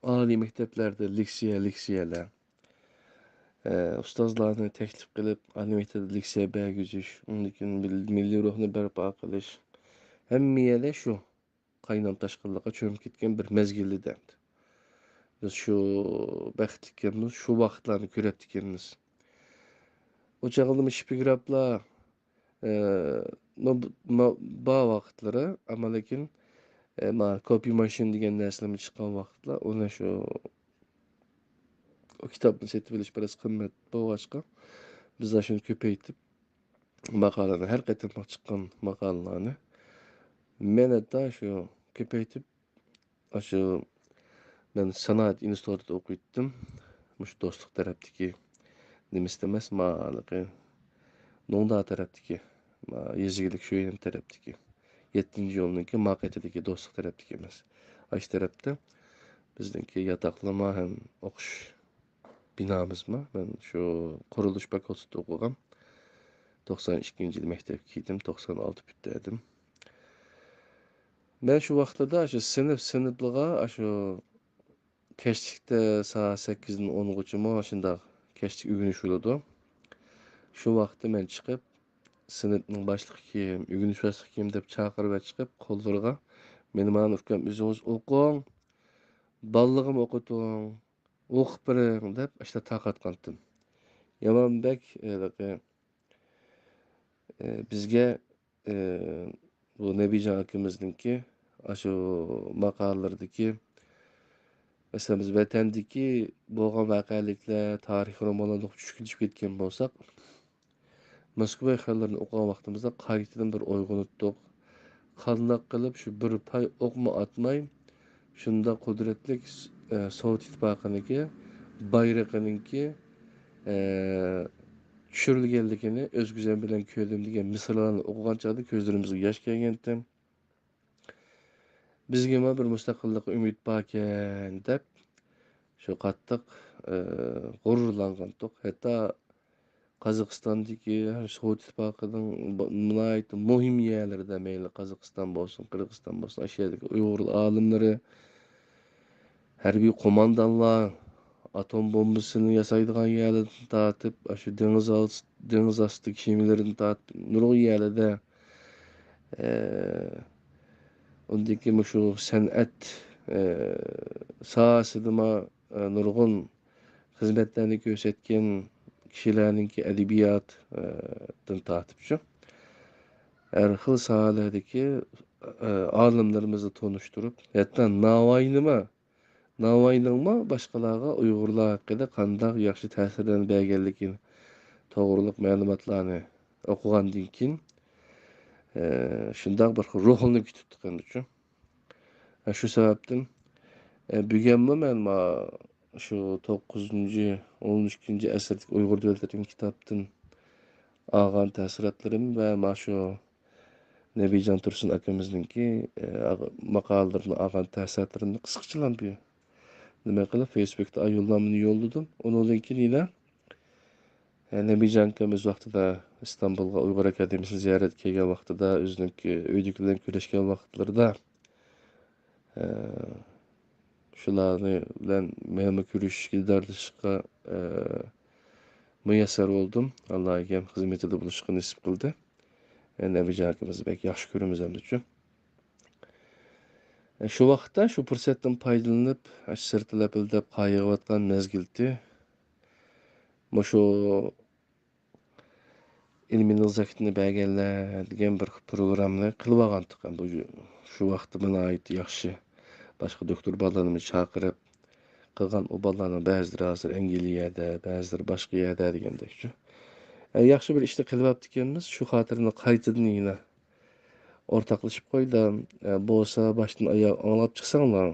ئالىي مەكتەپلەردە لېكسىيە، لېكسىيەلەر. ئە، ئۇستازلارنى تەكلىپ قىلىپ، ئالىي مەكتەپتە لېكسىيە بەرگۈزۈش، ئۇندىن كېيىن مىل-، مىللىي روھنى بەرپا قىلىش. ھەممە يەردە شۇ قاينام تاشقىنلىققا چۆمۈپ كەتكەن بىر مەزگىل ئىدى ئەمدى. بىز شۇ بەختلىككەنمىز، شۇ ۋاقىتلارنى كۆرەتتىكەنمىز. ئۇ چاغدا شپىگرافلار، ئە، ما-، ما-، بار ۋاقىتلىرى، ئەمما لېكىن، ئە، ما، كوپىي ماشىنا دېگەن نەرسىلەرمۇ چىققان ۋاقىتلار، ئۇنى شۇ، ئۇ كىتابنى سېتىۋېلىش بىراز قىممەت بولغاچقا، بىز شۇنى كۆپەيتىپ، ماقالىنى، ھەر قېتىملىق چىققان ماقالىلارنى مەن ھەتتا شۇ كۆپەيتىپ، ئاشۇ مەن سانائەت ئىنستىتۇتىدا ئوقۇيتتۇم. مۇشۇ دوستلۇق تەرەپتىكى نېمىسىدە ئەمەس، ما ھېلىقى نوڭدا تەرەپتىكى، ما يېزا ئىگىلىك شۆيۈن تەرەپتىكى، يەتتىنچى يولنىڭكى ما قېتىدىكى دوستلۇق تەرەپتىكى ئەمەس. ئاشۇ تەرەپتە بىزنىڭكى ياتاقلىما ھەم ئوقۇش بىنامىزمۇ، مەن شۇ قۇرۇلۇش فاكۇلتېتىدا ئوقۇغان. توقسان ئىككىنچى يىل مەكتەپكە كىردىم، توقسان ئالتە پۈتتۈردۈم. مەن شۇ ۋاقىتلاردا شۇ سىنىپ، سىنىپلىغا شۇ كەچلىكتە سائەت سەككىزدىن ئونغىچىمۇ شۇنداق كەچلىك ئۆگىنىش بولىدۇ. شۇ ۋاقىتتا مەن چىقىپ، سىنىپنىڭ باشلىقى كىم، ئۆگىنىش باشلىقى كىم دەپ چاقىرىپ چىقىپ، قوللىرىغا، مېنى مانا ئۇكام ئۆزىڭىز ئوقۇڭ، بالىلىرىمنى ئوقۇتۇڭ، ئوقۇپ بېرىڭ دەپ ئاشۇنداق تارقاتقانتىم. يامان بەك، ھېلىقى، ئى، بىزگە، ئى، بۇ نەبىجان ئاكىمىزنىڭكى ئاشۇ ماقالىلىرىدىكى، مەسىلەن، بىز ۋەتەندىكى بولغان ۋەقەلىكلەر، تارىخىي رومانلارنى ئوقۇپ چۈشكۈنلىشىپ كەتكەن بولساق، موسكۋا خىياللىرىنى ئوقۇغان ۋاقتىمىزدا قايتىدىن بىر ئويغىنىتتۇق. قانداق قىلىپ شۇ بىر پاي ئوقمۇ ئاتماي، شۇنداق قۇدرەتلىك، ئە، سوۋېت ئىتتىپاقىنىڭكى بايرىقىنىڭكى، ئە، چۈشۈرۈلگەنلىكىنى ئۆز كۆزۈم بىلەن كۆردۈم دېگەن مىسرالارنى ئوقۇغان چاغدا كۆزلىرىمىزگە ياش كەلگەنتى. بىزگىمۇ بىر مۇستەقىللىققا ئۈمىد باركەن دەپ، شۇ قاتتىق، ئى، غۇرۇرلانغانتۇق. ھەتتا قازاقىستاندىكى، سوۋېت ئىتتىپاقىنىڭ ب-، ناھايىتى مۇھىم يەرلىرىدە، مەيلى قازاقىستان بولسۇن، قىرغىزىستان بولسۇن، ئاشۇ يەردىكى ئۇيغۇر ئالىملىرى، ھەربىي قوماندانلار، ئاتوم بومبىسىنى ياسايدىغان يەرلىرىدىن تارتىپ، ئاشۇ دېڭىز ئاس-، دېڭىز ئاستى كېمىلىرىدىن تارتىپ، نۇرغۇن يەرلەردە، ئە، ئۇندىكى مۇشۇ سەنئەت، ئە، ساھەسىدىمۇ، ئە، نۇرغۇن خىزمەتلەرنى كۆرسەتكەن كىشىلەرنىڭكى ئەدەبىيات، ئە، دىن تارتىپچۇ، ھەر خىل ساھەلەردىكى، ئە، ئالىملىرىمىزنى تونۇشتۇرۇپ، ھەتتا ناۋايىنىمۇ ناۋايىنىڭمۇ باشقىلارغا ئۇيغۇرلار ھەققىدە قانداق ياخشى تەسىرلەرنى بەرگەنلىكى توغرۇلۇق مەلۇماتلارنى ئوقۇغاندىن كېيىن، ئە، شۇنداق بىر خىل روھلىنىپ كېتىپتىكەنچۇ. ئە، شۇ سەۋەبتىن، ئە، بۈگۈنمۇ مەن ما شۇ توققۇزىنچى، ئون ئىككىنچى ئەسىردىكى ئۇيغۇر دۆلىتىدىكى كىتابتىن ئالغان تەسىراتلىرىم ۋە ما شۇ نەبىجان تۇرسۇن ئاكىمىزنىڭكى، ئە، ماقالىلىرىدىن ئالغان تەسىراتلىرىمنى قىسقىچىلا بىر نېمە قىلىپ، فېيسبۇكتا يوللامىنى يوللىدىم. ئۇنىڭدىن كېيىن يەنە، ئە، نەبىجان ئاكام ئۆز ۋاقتىدا ئىستانبۇلغا ئۇيغۇر ئاكادېمىيىسىنى زىيارەتكە كەلگەن ۋاقتىدا، ئۆزىنىڭكى ئۆيدىكىلەر بىلەن كۆرۈشكەن ۋاقىتلىرىدا، ئە، شۇلارنى بىلەن مەنمۇ كۆرۈشۈشكە، دىدارلىشىشقا، ئە، مۇيەسسەر بولدۇم. ئاللا ئاكام خىزمىتىدە بولۇشقا نېسىپ قىلدى. ئە، نەبىجان ئاكىمىزنى بەك ياخشى كۆرىمىز ئەمدىچۇ. ئە، شۇ ۋاقىتتا شۇ پۇرسەتتىن پايدىلىنىپ، ئاشۇ سىرتتا لەپىلدەپ قايغۇرۇۋاتقان مەزگىلتى، مۇشۇ ئىلمىي نېزاكىتىنى بەرگەنلەر دېگەن بىر پروگراممىنى قىلىۋالغانتۇق. بۇ، شۇ ۋاقىتتا ناھايىتى ياخشى، باشقا دوكتور بالىلارنى چاقىرىپ قىلغان. ئۇ بالىلارنىڭ بەزىلىرى ھازىر ئەنگلىيەدە، بەزىلىرى باشقا يەردە دېگەندەكچۇ. ئە، ياخشى بىر ئىشنى قىلىۋاپتىكەنمىز. شۇ خاتىرىنى قايتىدىن يەنە ئورتاقلىشىپ قويدۇم. ئە، بولسا باشتىن ئاياغ ئاڭلاپ چىقساڭلار.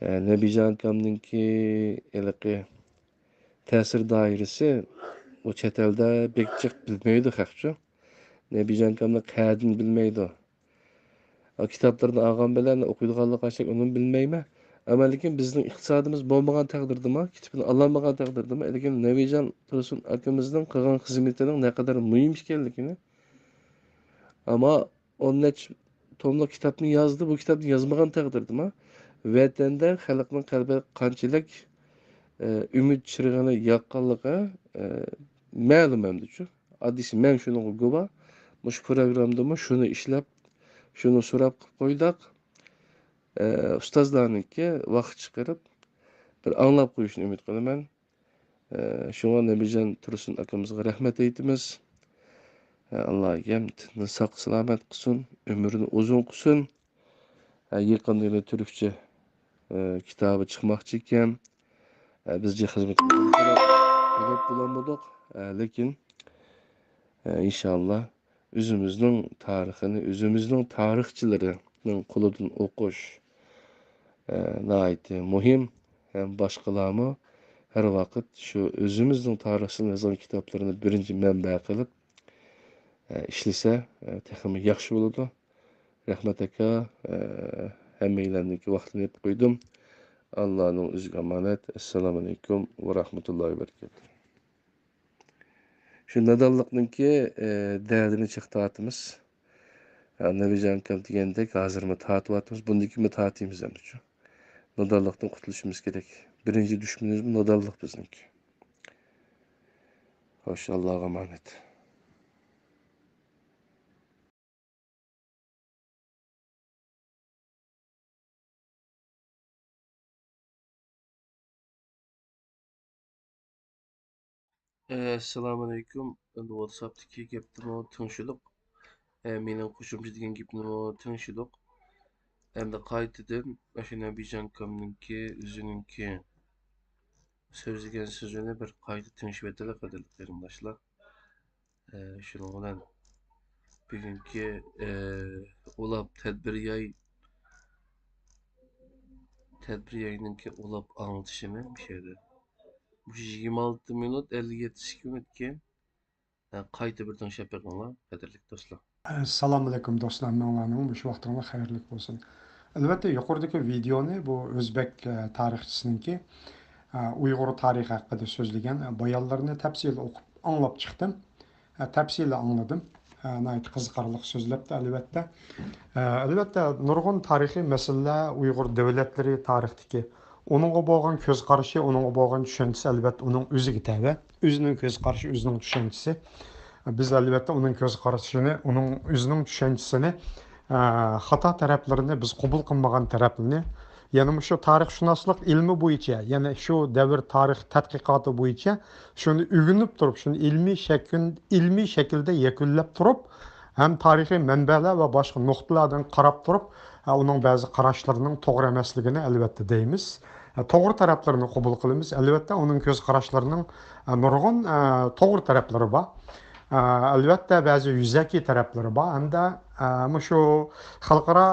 ئە، نەبىجان ئاكامنىڭكى ھېلىقى تەسىر دائىرىسى ئۇ چەت ئەلدە بەك جىق بىلمەيدۇ خەقچۇ. نەبىجان ئاكامنى قەدىن بىلمەيدۇ. ئا، كىتابلىرىنى ئالغان بىلەن ئوقۇيدىغانلىقى ئاشەك ئۇنىمۇ بىلمەيمەن. ئەمما لېكىن بىزنىڭ ئىقتىسادىمىز بولمىغان تەقدىردىمۇ، كىتابىنى ئالالمىغان تەقدىردىمۇ، لېكىن نەبىجان تۇرسۇن ئاكىمىزنىڭ قىلغان خىزمىتىنىڭ نەقەدەر مۇھىم ئىكەنلىكىنى، ئەمما ئون نەچچە توملۇق كىتابنى يازدى، بۇ كىتابنى يازمىغان تەقدىردىمۇ، ۋەتەندە خەلقنىڭ قەلبىگە قانچىلىك، ئە، ئۈمىد چىرىغىنى ياققانلىقى، ئە، مەلۇم ئەمدىچۇ. ئاددىيسى، مەن شۇنىڭغا گۇۋاھ. مۇشۇ پروگراممىدىمۇ شۇنى ئىشلەپ، شۇنى سوراپ قىلىپ قويدۇق. ئە، ئۇستازلارنىڭكى ۋاقىت چىقىرىپ، بىر ئاڭلاپ قويۇشىنى ئۈمىد قىلىمەن. ئە، شۇڭا نەبىجان تۇرسۇن ئاكىمىزغا رەھمەت ئېيتىمىز. ئە، ئاللا ئاكام تېنىنى ساق سالامەت قىلسۇن، ئۆمرىنى ئۇزۇن قىلسۇن. ئە، يېقىندا يەنە تۈركچە، ئە، كىتابى چىقماقچى ئىكەن. ئە، بىز جىق خىزمەت قىلىپ بولالمىدۇق. ئە، لېكىن، ئە، ئىنشاللا ئۆزىمىزنىڭ تارىخىنى، ئۆزىمىزنىڭ تارىخچىلىرىنىڭ قولىدىن ئوقۇش، ئە، ناھايىتى مۇھىم. ھەم باشقىلارمۇ ھەر ۋاقىت شۇ ئۆزىمىزنىڭ تارىخچىلىرىنىڭ يازغان كىتابلىرىنى بىرىنچى مەنبە قىلىپ، ئە، ئىشلىسە، ئە، تېخىمۇ ياخشى بولىدۇ. رەھمەت ئاكا، ئە، ھەممەيلەننىڭكى ۋاقتىنى يەپ قويدۇم. ئاللانىڭ ئۆزىگە ئامانەت. ئەسسالامۇ ئەلەيكۇم ۋە رەھمەتۇللاھى ۋە بەرىكاتۇھ. شۇ نادانلىقنىڭكى، ئە، دەردىنى چىقىپ تارتىمىز. ئە، نەبىجان ئاكام دېگەندەك ھازىرمۇ تارتىۋاتىمىز، بۇندىن كېيىنمۇ تارتىمىز ئەمدىچۇ. نادانلىقتىن قۇتۇلۇشىمىز كېرەك. بىرىنچى دۈشمىنىمىز نادانلىق بىزنىڭكى. خوش، ئاللاغا ئامانەت. ئەسسالامۇئەلەيكۇم. ئەمدى ۋاتساپتىكى گەپنىمۇ تىڭشىدۇق. ئە، مېنىڭ قوشۇمچە دېگەن گېپىنىمۇ تىڭشىدۇق. ئەمدى قايتىدىن ئاشۇ نەبىجان ئاكامنىڭكى، ئۆزىنىڭكى سۆزلىگەن سۆزىنى بىر قايتا تىڭشىۋېتەيلى، قەدىرلىك قېرىنداشلار. ئە، شۇنىڭ بىلەن بۈگۈنكى، ئە، ئۇلاپ تەدبىر ياي، تەدبىر ياينىڭكى ئۇلاپ ئاڭلىتىشىنى مۇشۇ يەردە، مۇشۇ يىگىرمە ئالتە مىنۇت ئەللىك يەتتە سېكۇنت كېيىن، ئە، قايتا بىر تىڭشاپ بېقىڭلار، قەدىرلىك دوستلار. ئەسسالامۇئەلەيكۇم دوستلار، ھەممىڭلارنىڭ مۇشۇ ۋاقتىڭلار خەيرلىك بولسۇن. ئەلۋەتتە، يۇقىرىدىكى ۋىدېئونى بۇ ئۆزبەك، ئە، تارىخچىسىنىڭكى، ئە، ئۇيغۇر تارىخى ھەققىدە سۆزلىگەن، ئە، بايانلىرىنى تەپسىلىي ئوقۇپ ئاڭلاپ چىقتىم. ئە، تەپسىلىي ئاڭلىدىم. ئە، ناھايىتى قىزىقارلىق سۆزلەپتۇ، ئەلۋەتتە. ئە، ئەلۋەتتە، نۇرغۇن تارىخىي مەسىلىلەر ئۇيغۇر دۆلەتلىرى تارىختىكى، ئۇنىڭغا بولغان كۆز قارىشى، ئۇنىڭغا بولغان چۈشەنچىسى، ئەلۋەتتە، ئۇنىڭ ئۆزىگە تەۋە. ئۆزىنىڭ كۆز قارىشى، ئۆزىنىڭ چۈشەنچىسى. بىز، ئەلۋەتتە، ئۇنىڭ كۆز قارىشىنى، ئۇنىڭ ئۆزىنىڭ چۈشەنچىسىنى، ئە، خاتا تەرەپلىرىنى، بىز قوبۇل قىلمىغان تەرەپلىرىنى، يەنە مۇشۇ تارىخشۇناسلىق ئىلمى بويىچە، يەنى شۇ دەۋر تارىخ تەتقىقاتى بويىچە شۇنى ئۆگىنىپ تۇرۇپ، شۇنى ئىلمىي شەكىل-، ئىلمىي شەكىلدە يەكۈنلەپ تۇرۇپ، ھەم تارىخىي مەنبەلەر ۋە باشقا نۇقتىلاردىن قاراپ تۇرۇپ، ئە، ئۇنىڭ بەزى قاراشلىرىنىڭ توغرا ئەمەسلىكىنى، ئەلۋەتتە، دەيمىز. ئە، توغرا تەرەپلىرىنى قوبۇل قىلىمىز. ئەلۋەتتە، ئۇنىڭ كۆز قاراشلىرىنىڭ، ئە، نۇرغۇن، ئە، توغرا تەرەپلىرى بار. ئە، ئەلۋەتتە، بەزى يۈزەكى تەرەپلىرى بار. ھەمدە، ئە، مۇشۇ خەلقئارا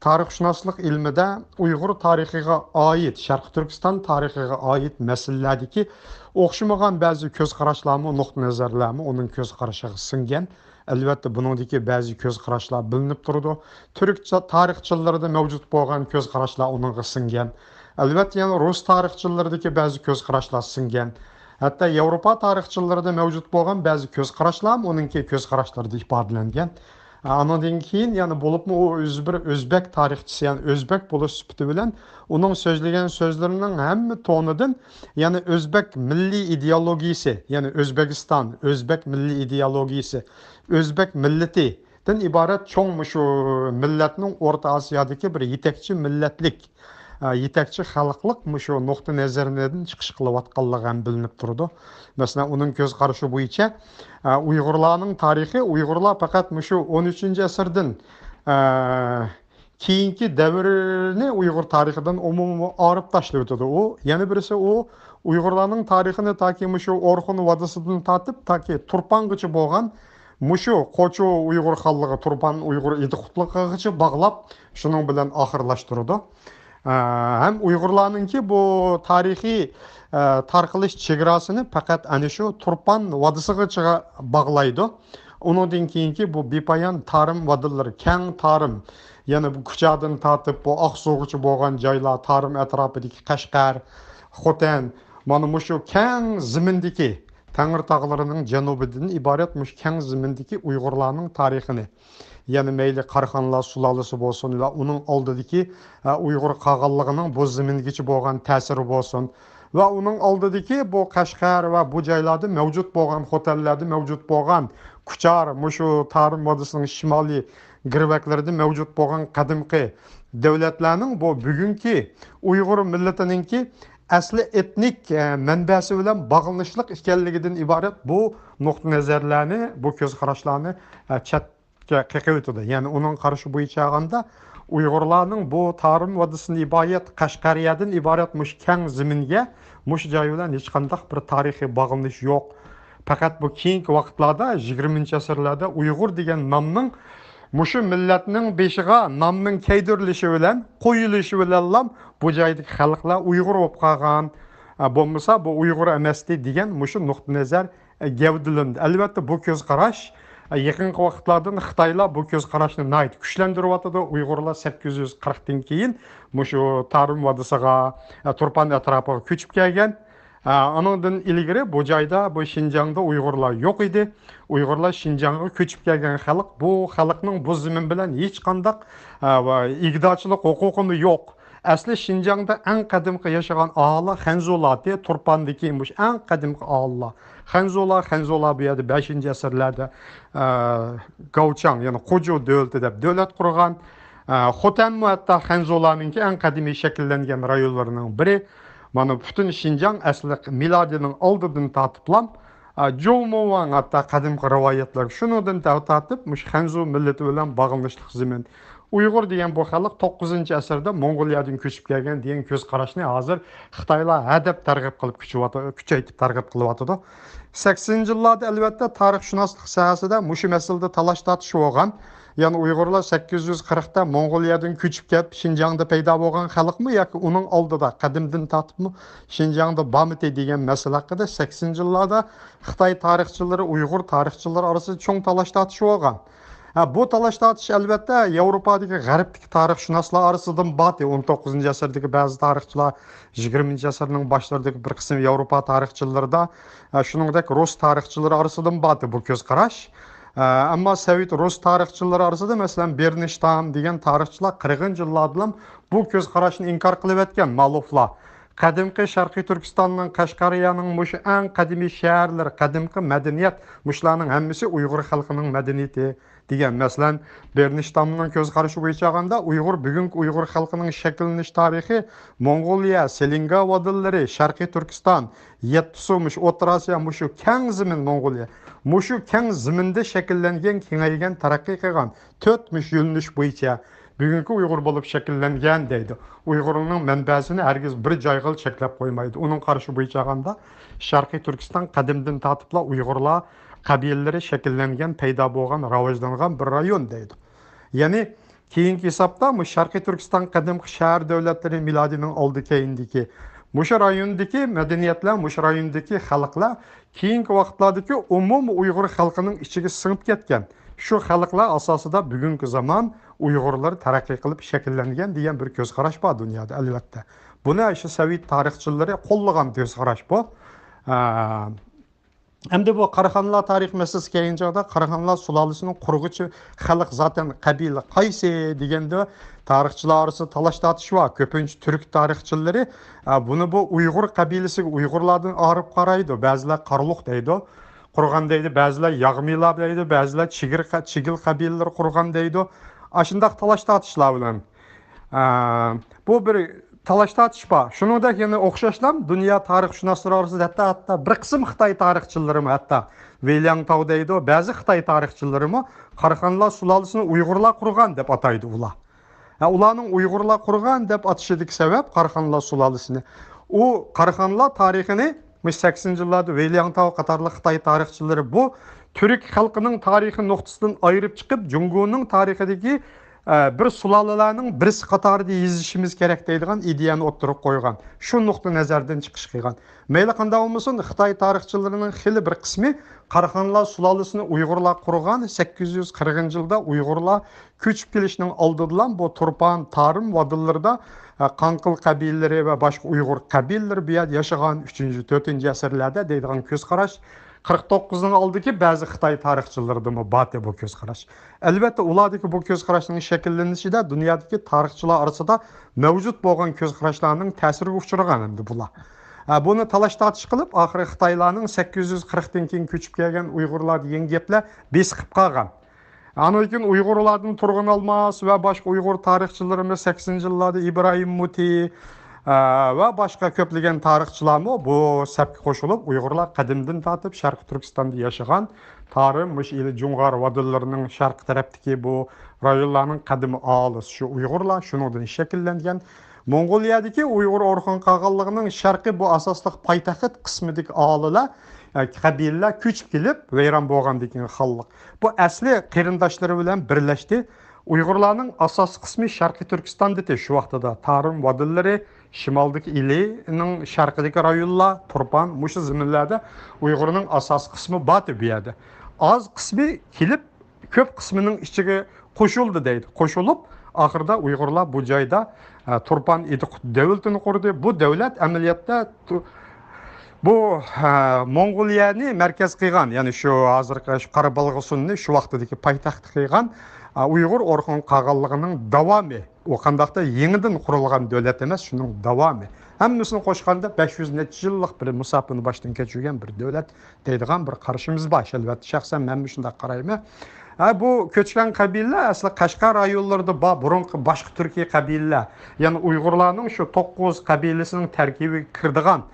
تارىخشۇناسلىق ئىلمىدە ئۇيغۇر تارىخىغا ئائىت، شەرقىي تۈركىستان تارىخىغا ئائىت مەسىلىلەردىكى ئوخشىمىغان بەزى كۆز قاراشلارمۇ، نۇقتىئى نەزەرلەرمۇ ئۇنىڭ كۆز قارىشىغا سىڭگەن. ئەلۋەتتە، بۇنىڭدىكى بەزى كۆز قاراشلار بىلىنىپ تۇرىدۇ. تۈرك چا-، تارىخچىلىرىدا مەۋجۇت بولغان كۆز قاراشلار ئۇنىڭغا سىڭگەن. ئەلۋەتتە، يەنە رۇس تارىخچىلىرىدىكى بەزى كۆز قاراشلار سىڭگەن. ھەتتا ياۋروپا تارىخچىلىرىدا مەۋجۇت بولغان بەزى كۆز قاراشلارمۇ ئۇنىڭكى كۆز قاراشلىرىدا ئىپادىلەنگەن. ئانىڭدىن كېيىن يەنە بولۇپمۇ ئۇ ئۆزى بىر ئۆزبەك تارىخچىسى، يەنى ئۆزبەك بولۇش سۈپىتى بىلەن ئۇنىڭ سۆزلىگەن سۆزلىرىنىڭ ھەممە تونىدىن يەنى ئۆزبەك مىللىي ئىدېئولوگىيىسى، يەنى ئۆزبېكىستان، ئۆزبەك مىللىي ئىدېئولوگىيىسى، ئۆزبەك مىللىتىدىن ئىبارەت چوڭ مۇشۇ مىللەتنىڭ ئورتا ئاسىيادىكى بىر يېتەكچى مىللەتلىك، ئە، يېتەكچى خەلقلىق مۇشۇ نۇقتىئى نەزىرىدىن چىقىش قىلىۋاتقانلىقى ھەم بىلىنىپ تۇرىدۇ. مەسىلەن، ئۇنىڭ كۆز قارىشى بويىچە، ئە، ئۇيغۇرلارنىڭ تارىخى، ئۇيغۇرلار پەقەت مۇشۇ ئون ئۈچىنچى ئەسىردىن، ئە، كېيىنكى دەۋرنى ئۇيغۇر تارىخىدىن ئومۇمەن ئايرىپ تاشلىۋېتىدۇ. ئۇ، يەنە بىرسى، ئۇ ئۇيغۇرلارنىڭ تارىخىنى تاكى مۇشۇ ئورخۇن ۋادىسىدىن تارتىپ، تاكى تۇرپانغىچە بولغان مۇشۇ قوچۇ ئۇيغۇر خانلىقى، تۇرپان ئۇيغۇر ئىدىقۇتلۇقىغىچە باغلاپ، شۇنىڭ بىلەن ئاخىرلاشتۇرىدۇ. ئە، ھەم ئۇيغۇرلارنىڭكى بۇ تارىخىي، ئە، تارقىلىش چېگراسىنى پەقەت ئەنە شۇ تۇرپان ۋادىسىغىچە باغلايدۇ. ئۇنىڭدىن كېيىنكى بۇ بىپايان تارىم ۋادىلىرى، كەڭ تارىم، يەنە بۇ كۇچادىن تارتىپ بۇ ئاقسۇغىچە بولغان جايلار، تارىم ئەتراپىدىكى قەشقەر، خوتەن، مانا مۇشۇ كەڭ زېمىندىكى تەڭرى تاغلىرىنىڭ جەنۇبىدىن ئىبارەت مۇشۇ كەڭ زېمىندىكى ئۇيغۇرلارنىڭ تارىخىنى، يەنى مەيلى قاراخانلار سۇلالىسى بولسۇن ۋە ئۇنىڭ ئالدىدىكى، ئە، ئۇيغۇر قاغانلىقىنىڭ بۇ زېمىنگىچە بولغان تەسىرى بولسۇن ۋە ئۇنىڭ ئالدىدىكى بۇ قەشقەر ۋە بۇ جايلاردا مەۋجۇت بولغان، خوتەنلەردە مەۋجۇت بولغان كۇچار، مۇشۇ تارىم ۋادىسىنىڭ شىمالىي گىرۋەكلىرىدە مەۋجۇت بولغان قەدىمكى دۆلەتلەرنىڭ بۇ بۈگۈنكى ئۇيغۇر مىللىتىنىڭكى ئەسلى ئېتنىك، ئە، مەنبەسى بىلەن باغلىنىشلىق ئىكەنلىكىدىن ئىبارەت بۇ نۇقتىئىنەزەرلەرنى، بۇ كۆز قاراشلارنى، ئە، چەتكە قېقىۋېتىدۇ. يەنى ئۇنىڭ قارىشى بويىچە ئالغاندا، ئۇيغۇرلارنىڭ بۇ تارىم ۋادىسىدىن ئىبارەت، قەشقەرىيەدىن ئىبارەت مۇشۇ كەڭ زېمىنگە، مۇشۇ جاي بىلەن ھېچقانداق بىر تارىخىي باغلىنىش يوق. پەقەت بۇ كېيىنكى ۋاقىتلاردا، يىگىرمىنچى ئەسىرلەردە ئۇيغۇر دېگەن نامنىڭ مۇشۇ مىللەتنىڭ بېشىغا نامنىڭ كىيدۈرۈلۈشى بىلەن، قويۇلۇشى بىلەنلا بۇ جايدىكى خەلقلەر ئۇيغۇر بولۇپ قالغان، ئە، بولمىسا بۇ ئۇيغۇر ئەمەستى دېگەن مۇشۇ نۇقتىئىنەزەر، ئە، گەۋدىلىنىدۇ. ئەلۋەتتە، بۇ كۆز قاراش، ئە، يېقىنقى ۋاقىتلاردىن خىتايلار بۇ كۆز قاراشنى ناھايىتى كۈچلەندۈرۈۋاتىدۇ. ئۇيغۇرلار سەككىز يۈز قىرىقتىن كېيىن مۇشۇ تارىم ۋادىسىغا، ئە، تۇرپان ئەتراپىغا كۆچۈپ كەلگەن. ئە، ئانىڭدىن ئىلگىرى بۇ جايدا، بۇ شىنجاڭدا ئۇيغۇرلار يوق ئىدى. ئۇيغۇرلار شىنجاڭغا كۆچۈپ كەلگەن خەلق، بۇ خەلقنىڭ بۇ زېمىن بىلەن ھېچقانداق، ئە، ۋە ئىگىدارچىلىق ھوقۇقىمۇ يوق. ئەسلى شىنجاڭدا ئەڭ قەدىمكى ياشىغان ئاھالە خەنزۇلاردى، تۇرپاندىكى مۇشۇ ئەڭ قەدىمكى ئاھالىلەر. خەنزۇلار، خەنزۇلار بۇ يەردە بەشىنچى ئەسىرلەردە، ئە، گاۋچاڭ، يەنى قوجۇ دۆلىتى دەپ دۆلەت قۇرغان. ئە، خوتەنمۇ ھەتتا خەنزۇلارنىڭكى ئەڭ قەدىمىي شەكىللەنگەن رايونلىرىنىڭ بىرى. مانا پۈتۈن شىنجاڭ ئەسلى مىلادىنىڭ ئالدىدىن تارتىپلام، ئە، جۇڭمۇۋاڭ ھەتتا قەدىمكى رىۋايەتلەر شۇنىڭدىن تە-، تارتىپ مۇشۇ خەنزۇ مىللىتى بىلەن باغلىنىشلىق زېمىن. ئۇيغۇر دېگەن بۇ خەلق توققۇزىنچى ئەسىردە موڭغۇلىيەدىن كۆچۈپ كەلگەن دېگەن كۆز قاراشنى ھازىر خىتايلار ھەدەپ تەرغىب قىلىپ كۈچىۋات-، كۈچەيتىپ تەرغىب قىلىۋاتىدۇ. سەكسىنىنچى يىللاردا ئەلۋەتتە تارىخشۇناسلىق ساھەسىدە مۇشۇ مەسىلىدە تالاش-تارتىش بولغان. يەنى ئۇيغۇرلار سەككىز يۈز قىرىقتا موڭغۇلىيەدىن كۆچۈپ كېلىپ شىنجاڭدا پەيدا بولغان خەلقمۇ ياكى ئۇنىڭ ئالدىدا قەدىمدىن تارتىپمۇ شىنجاڭدا بارمىتى دېگەن مەسىلە ھەققىدە سەكسىنىنچى يىللاردا خىتاي تارىخچىلىرى، ئۇيغۇر تارىخچىلىرى ئارىسىدا چوڭ تالاش-تارتىش بولغان. ھە، بۇ تالاش-تارتىش ئەلۋەتتە ياۋروپادىكى غەربتىكى تارىخشۇناسلار ئارىسىدىمۇ بارتى. ئون توققۇزىنچى ئەسىردىكى بەزى تارىخچىلار، يىگىرمىنچى ئەسىرنىڭ باشلىرىدىكى بىر قىسىم ياۋروپا تارىخچىلىرىدا، ھە، شۇنىڭدەك رۇس تارىخچىلىرى ئارىسىدىمۇ بارتى بۇ كۆز قاراش. ھە، ئەمما سوۋېت رۇس تارىخچىلىرى ئارىسىدا، مەسىلەن، بېرنشتام دېگەن تارىخچىلار قىرىقىنچى يىللاردىلا بۇ كۆز قاراشنى ئىنكار قىلىۋەتكەن مالوفلار. قەدىمكى شەرقىي تۈركىستاننىڭ، قەشقەرىيەنىڭ مۇشۇ ئەڭ قەدىمىي شەھەرلىرى، قەدىمكى مەدەنىيەت، مۇشۇلارنىڭ ھەممىسى ئۇيغۇر خەلقىنىڭ مەدەنىيىتى دېگەن. مەسىلەن، بېرنشتامنىڭ كۆز قارىشى بويىچە ئالغاندا، ئۇيغۇر، بۈگۈنكى ئۇيغۇر خەلقىنىڭ شەكىللىنىش تارىخى موڭغۇلىيە، سېلىنگا ۋادىلىرى، شەرقىي تۈركىستان، يەتتىسۇ، مۇشۇ ئوتتۇرا ئاسىيا، مۇشۇ كەڭ زېمىن موڭغۇلىيە، مۇشۇ كەڭ زېمىندا شەكىللەنگەن، كېڭەيگەن، تەرەققىي قىلغان تۆت مۇشۇ يۆنىلىش بويىچە بۈگۈنكى ئۇيغۇر بولۇپ شەكىللەنگەن دەيدۇ. ئۇيغۇرنىڭ مەنبەسىنى ھەرگىز بىر جايغىلا چەكلەپ قويمايدۇ. ئۇنىڭ قارىشى بويىچە ئالغاندا، شەرقىي تۈركىستان قەدىمدىن تارتىپلا ئۇيغۇرلار قەبىلىلىرى شەكىللەنگەن، پەيدا بولغان، راۋاجلانغان بىر رايون دەيدۇ. يەنى كېيىنكى ھېسابتا مۇشۇ شەرقىي تۈركىستان قەدىمكى شەھەر دۆلەتلىرى مىلادىنىڭ ئالدى كەينىدىكى مۇشۇ رايوندىكى مەدەنىيەتلەر، مۇشۇ رايوندىكى خەلقلەر كېيىنكى ۋاقىتلاردىكى ئومۇمىي ئۇيغۇر خەلقىنىڭ ئىچىگە سىڭىپ كەتكەن. شۇ خەلقلەر ئاساسىدا بۈگۈنكى زامان ئۇيغۇرلىرى تەرەققىي قىلىپ شەكىللەنگەن دېگەن بىر كۆز قاراش بار دۇنيادا، ئەلۋەتتە. بۇنى شۇ سوۋېت تارىخچىلىرى قوللىغان كۆز قاراش بۇ. ئە، ئەمدى بۇ قاراخانلار تارىخ مەسىلىسى كەلگەن چاغدا، قاراخانلار سۇلالىسىنىڭ قۇرغۇچى خەلق، زاتەن قەبىلە قايسى دېگەندە، تارىخچىلار ئارىسىدا تالاش-تارتىش بار. كۆپىنچە تۈرك تارىخچىلىرى، ئە، بۇنى بۇ ئۇيغۇر قەبىلىسىگە، ئۇيغۇرلاردىن ئايرىپ قارايدۇ. بەزىلەر قارلۇق دەيدۇ، قۇرغان دەيدۇ، بەزىلەر ياغمىلار دەيدۇ، بەزىلەر چىگىر قە-، چىگىل قەبىلىلىرى قۇرغان دەيدۇ. ئاشۇنداق تالاش-تارتىشلار بىلەن، ئە، بۇ بىر تالاش-تارتىش بار. شۇنىڭدەك يەنە ئوخشاشلا دۇنيا تارىخشۇناسلىرى ئارىسىدا ھەتتا، ھەتتا بىر قىسىم خىتاي تارىخچىلىرىمۇ، ھەتتا ۋېي لياڭتاۋ دەيدۇ، بەزى خىتاي تارىخچىلىرىمۇ قاراخانلار سۇلالىسىنى ئۇيغۇرلار قۇرغان دەپ ئاتايدۇ ئۇلار. ھە، ئۇلارنىڭ ئۇيغۇرلار قۇرغان دەپ ئاتىشىدىكى سەۋەب قاراخانلار سۇلالىسىنى. ئۇ قاراخانلار تارىخىنى مۇشۇ سەكسىنىنچى يىللاردا ۋېي لياڭتاۋ قاتارلىق خىتاي تارىخچىلىرى بۇ تۈرك خەلقىنىڭ تارىخى نۇقتىسىدىن ئايرىپ چىقىپ، جۇڭگونىڭ تارىخىدىكى، ئە، بىر سۇلالىلەرنىڭ بىرسى قاتارىدا يېزىشىمىز كېرەك دەيدىغان ئىدىيەنى ئوتتۇرىغا قويغان. شۇ نۇقتا نەزەردىن چىقىش قىلغان. مەيلى قانداق بولمىسۇن، خىتاي تارىخچىلىرىنىڭ خېلى بىر قىسمى قاراخانلار سۇلالىسىنى ئۇيغۇرلار قۇرغان، سەككىز يۈز قىرىقىنچى يىلدا ئۇيغۇرلار كۆچۈپ كېلىشنىڭ ئالدىدىلا بۇ تۇرپان، تارىم ۋادىلىرىدا، ئە، قاڭقىل قەبىلىلىرى ۋە باشقا ئۇيغۇر قەبىلىلىرى بۇ يەردە ياشىغان، ئۈچىنچى، تۆتىنچى ئەسىرلەردە دەيدىغان كۆز قاراش، قىرىق توققۇزنىڭ ئالدىدىكى بەزى خىتاي تارىخچىلىرىدىمۇ بارتى بۇ كۆز قاراش. ئەلۋەتتە، ئۇلاردىكى بۇ كۆز قاراشنىڭ شەكىللىنىشىدە دۇنيادىكى تارىخچىلار ئارىسىدا مەۋجۇت بولغان كۆز قاراشلارنىڭ تەسىرىگە ئۇچرىغان ئەمدى بۇلار. ئە، بۇنى تالاش-تارتىش قىلىپ، ئاخىرى خىتايلارنىڭ سەككىز يۈز قىرىقتىن كېيىن كۆچۈپ كەلگەن ئۇيغۇرلار دېگەن گەپلەر بېسىقىپ قالغان. ئاندىن كېيىن ئۇيغۇرلاردىن تۇرغۇن ئالماس ۋە باشقا ئۇيغۇر تارىخچىلىرىمىز سەكسىنچى يىللاردا ئىبراھىم مۇتى، ئە، ۋە باشقا كۆپلىگەن تارىخچىلارمۇ بۇ سەپكە قوشۇلۇپ، ئۇيغۇرلار قەدىمدىن تارتىپ شەرقىي تۇركىستاندا ياشىغان، تارىم، مۇشۇ ئىلى جۇڭغار ۋادىلىرىنىڭ شەرقىي تەرەپتىكى بۇ رايونلارنىڭ قەدىمىي ئاھالىسى شۇ ئۇيغۇرلار، شۇنىڭدىن شەكىللەنگەن. موڭغۇلىيەدىكى ئۇيغۇر ئورخۇن قاغانلىقىنىڭ شەرقىي بۇ ئاساسلىق پايتەخت قىسمىدىكى ئاھالىلەر، ئە، قەبىلىلەر كۆچۈپ كېلىپ ۋەيران بولغاندىن كېيىن خانلىق بۇ ئەسلى قېرىنداشلىرى بىلەن بىرلەشتى. ئۇيغۇرلارنىڭ ئاساسلىق قىسمى شەرقىي تۈركىستاندىتى شۇ ۋاقتىدا. تارىم ۋادىلىرى، شىمالدىكى ئىلىنىڭ شەرقىدىكى رايونلار، تۇرپان، مۇشۇ زېمىنلەردە ئۇيغۇرنىڭ ئاساسلىق قىسمى بارتى بۇ يەردە. ئاز قىسمى كېلىپ، كۆپ قىسمىنىڭ ئىچىگە قوشۇلدى دەيدۇ. قوشۇلۇپ، ئاخىرىدا ئۇيغۇرلار بۇ جايدا، ئە، تۇرپان ئىدىقۇت دۆلىتىنى قۇردى. بۇ دۆلەت ئەمەلىيەتتە تۇ-، بۇ، ئە، موڭغۇلىيەنى مەركەز قىلغان، يەنى شۇ ھازىرقى شۇ قارابالغىسۇننى شۇ ۋاقتىدىكى پايتەخت قىلغان، ئە، ئۇيغۇر ئورخۇن قاغانلىقىنىڭ داۋامى. ئۇ قانداقتا يېڭىدىن قۇرۇلغان دۆلەت ئەمەس، شۇنىڭ داۋامى. ھەممىسىنى قوشقاندا بەش يۈز نەچچە يىللىق بىر مۇساپىنى باشتىن كەچۈرگەن بىر دۆلەت دەيدىغان بىر قارىشىمىز بار. ئەلۋەتتە، شەخسەن مەنمۇ شۇنداق قارايمەن. ھە، بۇ كۆچكەن قەبىلىلەر ئەسلى قەشقەر رايونلىرىدا بار، بۇرۇنقى باشقا تۈركىي قەبىلىلەر، يەنى ئۇيغۇرلارنىڭ شۇ توققۇز قەبىلىسىنىڭ تەركىبىگە كىرىدىغان،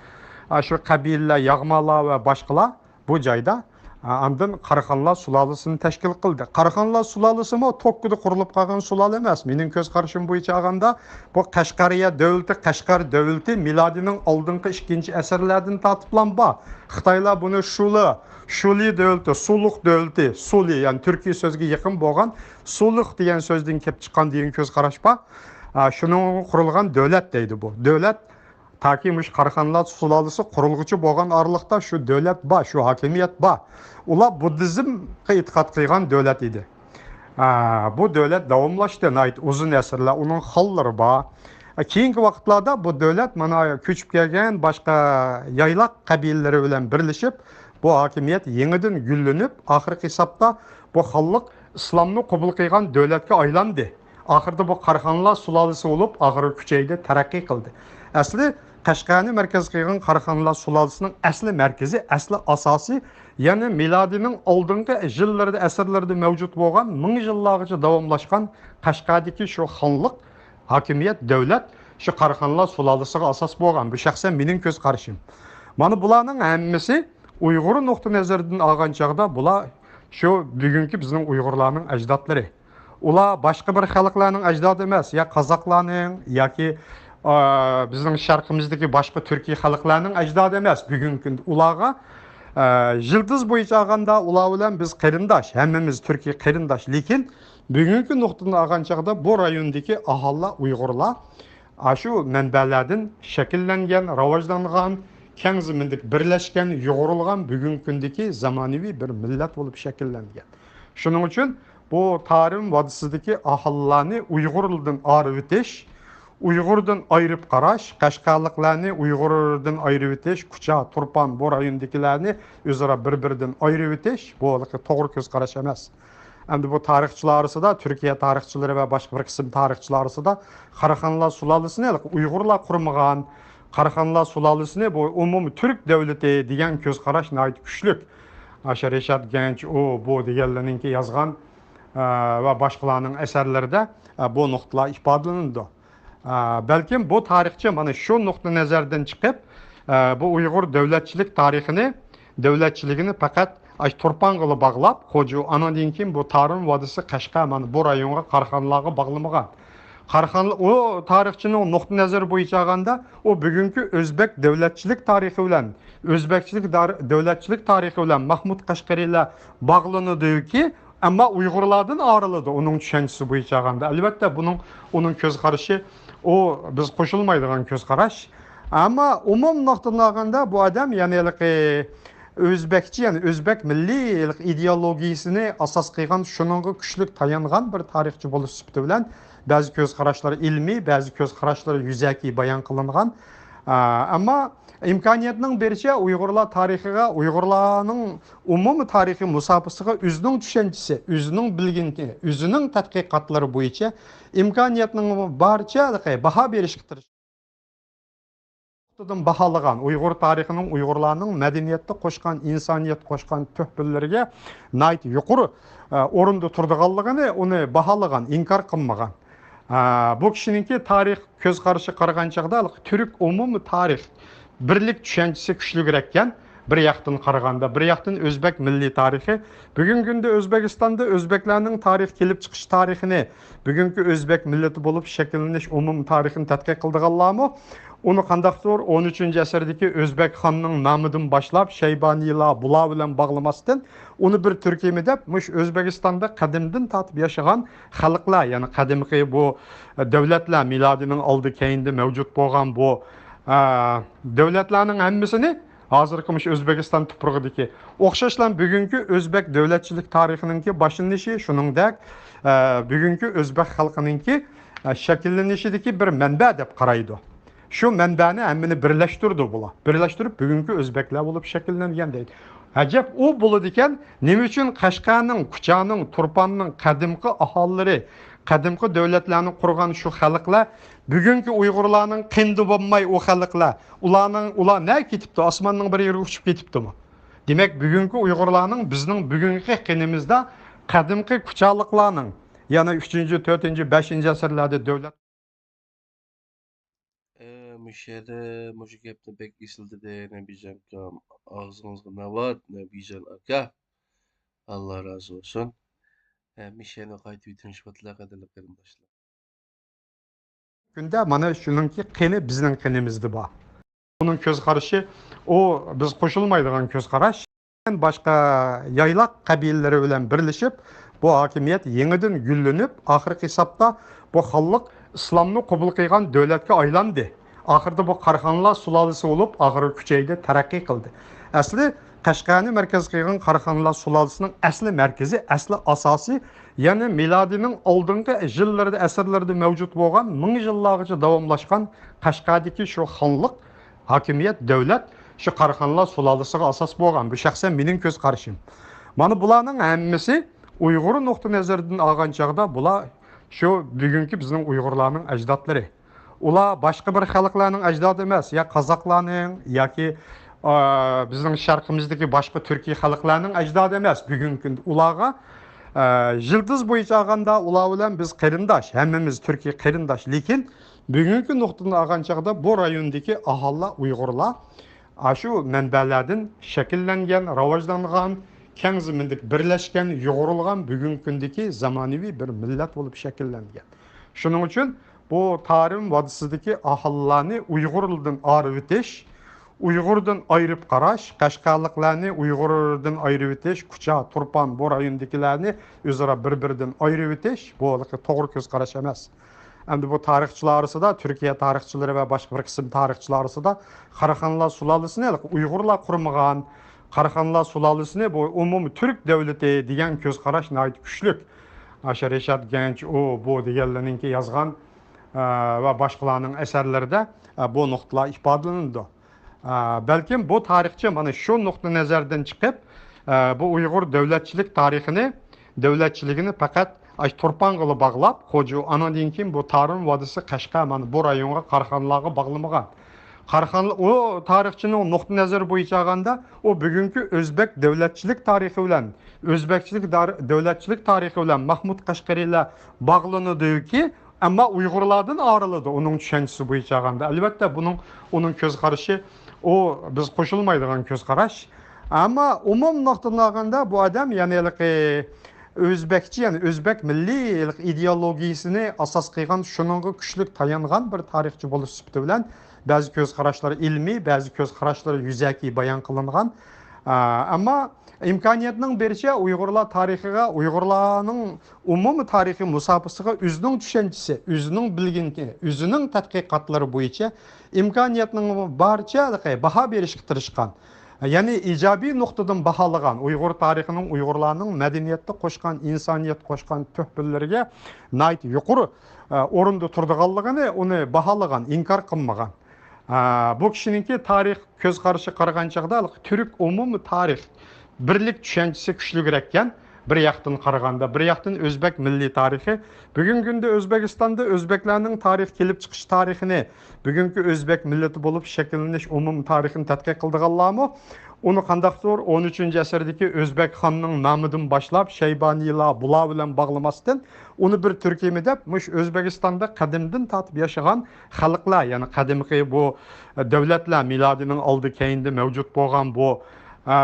ئە، شۇ قەبىلىلەر، ياغمالار ۋە باشقىلار بۇ جايدا، ئە، ئاندىن قاراخانلار سۇلالىسىنى تەشكىل قىلدى. قاراخانلار سۇلالىسىمۇ توككىدا قۇرۇلۇپ قالغان سۇلالە ئەمەس. مېنىڭ كۆز قارىشىم بويىچە ئالغاندا، بۇ قەشقەرىيە دۆلىتى، قەشقەر دۆلىتى مىلادىينىڭ ئالدىنقى ئىككىنچى ئەسىرلەردىن تارتىپلا بار. خىتايلار بۇنى شۇلى، شۇلى دۆلىتى، سۇلۇق دۆلىتى، سۇلى، يەنى تۈركىي سۆزگە يېقىن بولغان سۇلۇق دېگەن سۆزدىن كېلىپ چىققان دېگەن كۆز قاراش بار. ئا، شۇنىڭغا قۇرۇلغان دۆلەت دەيدۇ بۇ. دۆلەت تاكى مۇشۇ قاراخانلار سۇلالىسى قۇرۇلغۇچە بولغان ئارىلىقتا شۇ دۆلەت بار، شۇ ھاكىمىيەت بار. ئۇلار بۇددىزمغا ئېتىقاد قىلغان دۆلەت ئىدى. ئا، بۇ دۆلەت داۋاملاشتى ناھايىتى ئۇزۇن ئەسىرلەر، ئۇنىڭ خانلىرى بار. ئا، كېيىنكى ۋاقىتلاردا بۇ دۆلەت مانا كۆچۈپ كەلگەن باشقا يايلاق قەبىلىلىرى بىلەن بىرلىشىپ، بۇ ھاكىمىيەت يېڭىدىن گۈللىنىپ، ئاخىرقى ھېسابتا بۇ خانلىق ئىسلامنى قوبۇل قىلغان دۆلەتكە ئايلاندى. ئاخىرىدا بۇ قاراخانلار سۇلالىسى بولۇپ، ئاخىرى كۈچەيدى، تەرەققىي قىلدى. ئەسلى قەشقەرنى مەركەز قىلغان قاراخانلار سۇلالىسىنىڭ ئەسلى مەركىزى، ئەسلى ئاساسى، يەنى مىلادىنىڭ ئالدىنقى يىللىرىدا، ئەسىرلىرىدە مەۋجۇت بولغان، مىڭ يىللارغىچە داۋاملاشقان قەشقەردىكى شۇ خانلىق، ھاكىمىيەت، دۆلەت شۇ قاراخانلار سۇلالىسىغا ئاساس بولغان. بۇ شەخسەن مېنىڭ كۆز قارىشىم. مانا بۇلارنىڭ ھەممىسى ئۇيغۇر نۇقتىئى نەزىرىدىن ئالغان چاغدا بۇلار شۇ بۈگۈنكى بىزنىڭ ئۇيغۇرلارنىڭ ئەجدادلىرى. ئۇلار باشقا بىر خەلقلەرنىڭ ئەجدادى ئەمەس، يا قازاقلارنىڭ ياكى، ئا، بىزنىڭ شەرقىمىزدىكى باشقا تۈركىي خەلقلەرنىڭ ئەجدادى ئەمەس. بۈگۈنكى كۈندە ئۇلارغا، ئا، يىلتىز بويىچە ئالغاندا ئۇلار بىلەن بىز قېرىنداش، ھەممىمىز تۈركىي قېرىنداش. لېكىن بۈگۈنكى نۇقتىدىن ئالغان چاغدا بۇ رايوندىكى ئاھالىلەر، ئۇيغۇرلار ئاشۇ مەنبەلەردىن شەكىللەنگەن، راۋاجلانغان، كەڭ زېمىندىكى بىرلەشكەن، يۇغۇرۇلغان بۈگۈنكى كۈندىكى زامانىۋى بىر مىللەت بولۇپ شەكىللەنگەن. شۇنىڭ ئۈچۈن بۇ تارىم ۋادىسىدىكى ئاھالىلەرنى ئۇيغۇردىن ئايرىۋېتىش، ئۇيغۇردىن ئايرىپ قاراش، قەشقەرلىكلەرنى ئۇيغۇردىن ئايرىۋېتىش، كۇچا، تۇرپان، بۇ رايوندىكىلەرنى ئۆزئارا بىر-بىرىدىن ئايرىۋېتىش، بۇ ھېلىقى توغرا كۆز قاراش ئەمەس. ئەمدى بۇ تارىخچىلار ئارىسىدا، تۈركىيە تارىخچىلىرى ۋە باشقا بىر قىسىم تارىخچىلار ئارىسىدا قاراخانلار سۇلالىسىنى ھېلىقى ئۇيغۇرلار قۇرمىغان، قاراخانلار سۇلالىسىنى بۇ ئومۇمىي تۈرك دۆلىتى دېگەن كۆز قاراش ناھايىتى كۈچلۈك. ئاشۇ رىشات گەنچ، ئۇ، بۇ دېگەنلەرنىڭكى يازغان، ئە، ۋە باشقىلارنىڭ ئەسەرلىرىدە، ئە، بۇ نۇقتىلار ئىپادىلىنىدۇ. ئە، بەلكىم بۇ تارىخچى مانا شۇ نۇقتىئى نەزەردىن چىقىپ، ئە، بۇ ئۇيغۇر دۆلەتچىلىك تارىخىنى، دۆلەتچىلىكىنى پەقەت ئاشۇ تۇرپانغىلا باغلاپ، خوجۇ، ئانىڭدىن كېيىن بۇ تارىم ۋادىسى، قەشقەر، مانا بۇ رايونغا، قاراخانلارغا باغلىمىغان. قاراخانلار، ئۇ تارىخچىنىڭ نۇقتىئى نەزىرى بويىچە ئالغاندا، ئۇ بۈگۈنكى ئۆزبەك دۆلەتچىلىك تارىخى بىلەن، ئۆزبەكچىلىك دار-، دۆلەتچىلىك تارىخى بىلەن مەھمۇد قەشقەرىلەر باغلىنىدۇكى، ئەمما ئۇيغۇرلاردىن ئايرىلىدۇ ئۇنىڭ چۈشەنچىسى بويىچە ئالغاندا. ئەلۋەتتە، بۇنىڭ، ئۇنىڭ كۆز قارىشى، ئۇ بىز قوشۇلمايدىغان كۆز قاراش. ئەمما ئومۇم نۇقتىدىن ئالغاندا، بۇ ئادەم، يەنى ھېلىقى ئۆزبەكچى، يەنى ئۆزبەك مىللىي ھېلىقى ئىدېئولوگىيىسىنى ئاساس قىلغان، شۇنىڭغا كۈچلۈك تايانغان بىر تارىخچى بولۇش سۈپىتى بىلەن، بەزى كۆز قاراشلىرى ئىلمىي، بەزى كۆز قاراشلىرى يۈزەكى بايان قىلىنغان. ئا، ئەمما ئىمكانىيەتنىڭ بېرىچە ئۇيغۇرلار تارىخىغا، ئۇيغۇرلارنىڭ ئومۇمىي تارىخىي مۇساپىسىغا ئۆزىنىڭ چۈشەنچىسى، ئۆزىنىڭ بىلگىنى، ئۆزىنىڭ تەتقىقاتلىرى بويىچە ئىمكانىيەتنىڭ بارىچە باھا بېرىشكە تىرىشىدىن باھالىغان، ئۇيغۇر تارىخىنىڭ ئۇيغۇرلارنىڭ مەدەنىيەتتە قوشقان، ئىنسانىيەتكە قوشقان تۆھپىلىرىگە ناھايىتى يۇقىرى، ئە، ئورۇندا تۇرىدىغانلىقىنى ئۇنى باھالىغان، ئىنكار قىلمىغان. ئە، بۇ كىشىنىڭكى تارىخ كۆز قارىشىغا قارىغان چاغدا تۈرك ئومۇمىي تارىخ بىرلىك چۈشەنچىسى كۈچلۈكرەككەن. بىر ياقتىن قارىغاندا، بىر ياقتىن ئۆزبەك مىللىي تارىخى. بۈگۈنكى كۈندە ئۆزبېكىستاندا ئۆزبەكلەرنىڭ تارىخ كېلىپ چىقىش تارىخىنى، بۈگۈنكى ئۆزبەك مىللىتى بولۇپ شەكىللىنىش ئومۇمىي تارىخىنى تەتقىق قىلىدىغانلارمۇ ئۇنى قانداقتۇر ئون ئۈچىنچى ئەسىردىكى ئۆزبەك خاننىڭ نامىدىن باشلاپ، شەيبانىيلار بۇلار بىلەن باغلىماستىن، ئۇنى بىر تۈركىيمۇ دەپ، مۇشۇ ئۆزبېكىستاندا قەدىمدىن تارتىپ ياشىغان خەلقلەر، يەنى قەدىمكى بۇ دۆلەتلەر، مىلادىنىڭ ئالدى كەينىدە مەۋجۇت بولغان بۇ، ئە، دۆلەتلەرنىڭ ھەممىسىنى ھازىرقى مۇشۇ ئۆزبېكىستان تۇپرىقىدىكى ئوخشاشلا بۈگۈنكى ئۆزبەك دۆلەتچىلىك تارىخىنىڭكى باشلىنىشى، شۇنىڭدەك، ئە، بۈگۈنكى ئۆزبەك خەلقىنىڭكى، ئە، شەكىللىنىشىدىكى بىر مەنبە دەپ قارايدۇ. شۇ مەنبەنى ھەممىنى بىرلەشتۈرىدۇ بۇلار. بىرلەشتۈرۈپ بۈگۈنكى ئۆزبەكلەر بولۇپ شەكىللەنگەن دەيدۇ. ئەجەب ئۇ بولىدىكەن، نېمە ئۈچۈن قەشقەرنىڭ، كۇچانىڭ، تۇرپاننىڭ قەدىمكى ئاھالىلىرى، قەدىمكى دۆلەتلەرنى قۇرغان شۇ خەلقلەر بۈگۈنكى ئۇيغۇرلارنىڭ قېنىدا بولماي ئۇ خەلقلەر، ئۇلارنىڭ، ئۇلار نەگە كېتىپتۇ؟ ئاسماننىڭ بىر يېرىگە ئۇچۇپ كېتىپتۇمۇ؟ دېمەك، بۈگۈنكى ئۇيغۇرلارنىڭ بىزنىڭ بۈگۈنكى قېنىمىزدا قەدىمكى كۇچالىقلارنىڭ، يەنى ئۈچىنچى، تۆتىنچى، بەشىنچى ئەسىرلەردە دۆلەت ئە، مۇشۇ يەردە مۇشۇ گەپنى بەك ئېسىلدىدى، نەبىجان ئاكام. ئاغزىڭىزغا ناۋات، نەبىجان ئاكا. ئاللا رازى بولسۇن. ئە، مۇشۇ يەرنى قايتىپ تىڭشىۋاتىلا، قەدىرلىك قېرىنداشلار. كۈندە مانا شۇنىڭكى قېنى بىزنىڭ قېنىمىزدا بار. ئۇنىڭ كۆز قارىشى، ئۇ بىز قوشۇلمايدىغان كۆز قاراش. باشقا يايلاق قەبىلىلىرى بىلەن بىرلىشىپ، بۇ ھاكىمىيەت يېڭىدىن گۈللىنىپ، ئاخىرقى ھېسابتا بۇ خانلىق ئىسلامنى قوبۇل قىلغان دۆلەتكە ئايلاندى. ئاخىرىدا بۇ قاراخانلار سۇلالىسى بولۇپ، ئاخىرى كۈچەيدى، تەرەققىي قىلدى. ئەسلى قەشقەرنى مەركەز قىلغان قاراخانلار سۇلالىسىنىڭ ئەسلى مەركىزى، ئەسلى ئاساسى، يەنى مىلادىينىڭ ئالدىنقى يىللىرىدا، ئەسىرلىرىدا مەۋجۇت بولغان، مىڭ يىللارغىچە داۋاملاشقان قەشقەردىكى شۇ خانلىق، ھاكىمىيەت، دۆلەت شۇ قاراخانلار سۇلالىسىغا ئاساس بولغان. بۇ شەخسەن مېنىڭ كۆز قارىشىم. مانا بۇلارنىڭ ھەممىسى ئۇيغۇر نۇقتىئى نەزىرىدىن ئالغان چاغدا بۇلار شۇ بۈگۈنكى بىزنىڭ ئۇيغۇرلارنىڭ ئەجدادلىرى. ئۇلار باشقا بىر خەلقلەرنىڭ ئەجدادى ئەمەس، يا قازاقلارنىڭ ياكى، ئا، بىزنىڭ شەرقىمىزدىكى باشقا تۈركىي خەلقلەرنىڭ ئەجدادى ئەمەس. بۈگۈنكى كۈندە ئۇلارغا، ئا، يىلتىز بويىچە ئالغاندا ئۇلار بىلەن بىز قېرىنداش، ھەممىمىز تۈركىي قېرىنداش. لېكىن بۈگۈنكى نۇقتىدىن ئالغان چاغدا بۇ رايوندىكى ئاھالىلەر، ئۇيغۇرلار، ئاشۇ مەنبەلەردىن شەكىللەنگەن، راۋاجلانغان، كەڭ زېمىندىكى بىرلەشكەن، يۇغۇرۇلغان، بۈگۈنكى كۈندىكى زامانىۋى بىر مىللەت بولۇپ شەكىللەنگەن. شۇنىڭ ئۈچۈن بۇ تارىم ۋادىسىدىكى ئاھالىلەرنى ئۇيغۇردىن ئايرىۋېتىش، ئۇيغۇردىن ئايرىپ قاراش، قەشقەرلىكلەرنى ئۇيغۇردىن ئايرىۋېتىش، كۇچا، تۇرپان، بۇ رايوندىكىلەرنى ئۆزئارا بىر-بىرىدىن ئايرىۋېتىش، بۇ توغرا كۆز قاراش ئەمەس. ئەمدى بۇ تارىخچىلار ئارىسىدا، تۈركىيە تارىخچىلىرى ۋە باشقا بىر قىسىم تارىخچىلار ئارىسىدا قاراخانلار سۇلالىسىنى ئۇيغۇرلار قۇرمىغان، قاراخانلار سۇلالىسىنى بۇ ئومۇمىي تۈرك دۆلىتى دېگەن كۆز قاراش ناھايىتى كۈچلۈك. ئاشۇ رىشارد گەنچ ئۇ بۇ دېگەنلەرنىڭكى يازغان، ئە، ۋە باشقىلارنىڭ ئەسەرلىرىدە، ئە، بۇ نۇقتىلار ئىپادىلىنىدۇ. ئە، بەلكىم بۇ تارىخچى مانا شۇ نۇقتىئى نەزەردىن چىقىپ، ئە، بۇ ئۇيغۇر دۆلەتچىلىك تارىخىنى، دۆلەتچىلىكىنى پەقەت ئاشۇ تۇرپانغىلا باغلاپ، خوجۇ، ئانىڭدىن كېيىن بۇ تارىم ۋادىسى، قەشقەر، مانا بۇ رايونغا، قاراخانلارغا باغلىمىغان. قاراخانلار، ئۇ تارىخچىنىڭ نۇقتىئى نەزىرى بويىچە ئالغاندا، ئۇ بۈگۈنكى ئۆزبەك دۆلەتچىلىك تارىخى بىلەن، ئۆزبەكچىلىك دار-، دۆلەتچىلىك تارىخى بىلەن مەھمۇد قەشقەرىلەر باغلىنىدۇكى، ئەمما ئۇيغۇرلاردىن ئايرىلىدۇ ئۇنىڭ چۈشەنچىسى بويىچە ئالغاندا. ئەلۋەتتە، بۇنىڭ، ئۇنىڭ كۆز قارىشى، ئۇ بىز قوشۇلمايدىغان كۆز قاراش. ئەمما ئومۇم نۇقتىدىن ئالغاندا، بۇ ئادەم، يەنى ھېلىقى ئۆزبەكچى، يەنى ئۆزبەك مىللىي ھېلىقى ئىدېئولوگىيىسىنى ئاساس قىلغان، شۇنىڭغا كۈچلۈك تايانغان بىر تارىخچى بولۇش سۈپىتى بىلەن بەزى كۆز قاراشلىرى ئىلمىي، بەزى كۆز قاراشلىرى يۈزەكى بايان قىلىنغان. ئە، ئەمما ئىمكانىيەتنىڭ بېرىچە ئۇيغۇرلار تارىخىغا، ئۇيغۇرلارنىڭ ئومۇمىي تارىخىي مۇساپىسىگە ئۆزىنىڭ چۈشەنچىسى، ئۆزىنىڭ بىلگىنى، ئۆزىنىڭ تەتقىقاتلىرى بويىچە ئىمكانىيەتنىڭ بارىچە باھا بېرىشكە تىرىشقان، يەنى ئىجابىي نۇقتىدىن باھالىغان، ئۇيغۇر تارىخىنىڭ، ئۇيغۇرلارنىڭ مەدەنىيەتتە قوشقان، ئىنسانىيەتكە قوشقان تۆھپىلىرىگە ناھايىتى يۇقىرى، ئە، ئورۇندا تۇرىدىغانلىقىنى ئۇنى باھالىغان، ئىنكار قىلمىغان. ئە، بۇ كىشىنىڭكى تارىخ كۆز قارىشىغا قارىغان چاغدا تۈرك ئومۇمىي تارىخ بىرلىك چۈشەنچىسى كۈچلۈكرەككەن. بىر ياقتىن قارىغاندا، بىر ياقتىن ئۆزبەك مىللىي تارىخى. بۈگۈنكى كۈندە ئۆزبېكىستاندا ئۆزبەكلەرنىڭ تارىخ كېلىپ چىقىش تارىخىنى، بۈگۈنكى ئۆزبەك مىللىتى بولۇپ شەكىللىنىش ئومۇمىي تارىخىنى تەتقىق قىلىدىغانلارمۇ ئۇنى قانداقتۇر ئون ئۈچىنچى ئەسىردىكى ئۆزبەك خاننىڭ نامىدىن باشلاپ، شەيبانىيلار بۇلار بىلەن باغلىماستىن، ئۇنى بىر تۈركۈمى دەپ، مۇشۇ ئۆزبېكىستاندا قەدىمدىن تارتىپ ياشىغان خەلقلەر، يەنى قەدىمكى بۇ دۆلەتلەر، مىلادىنىڭ ئالدى كەينىدە مەۋجۇت بولغان بۇ، ئە،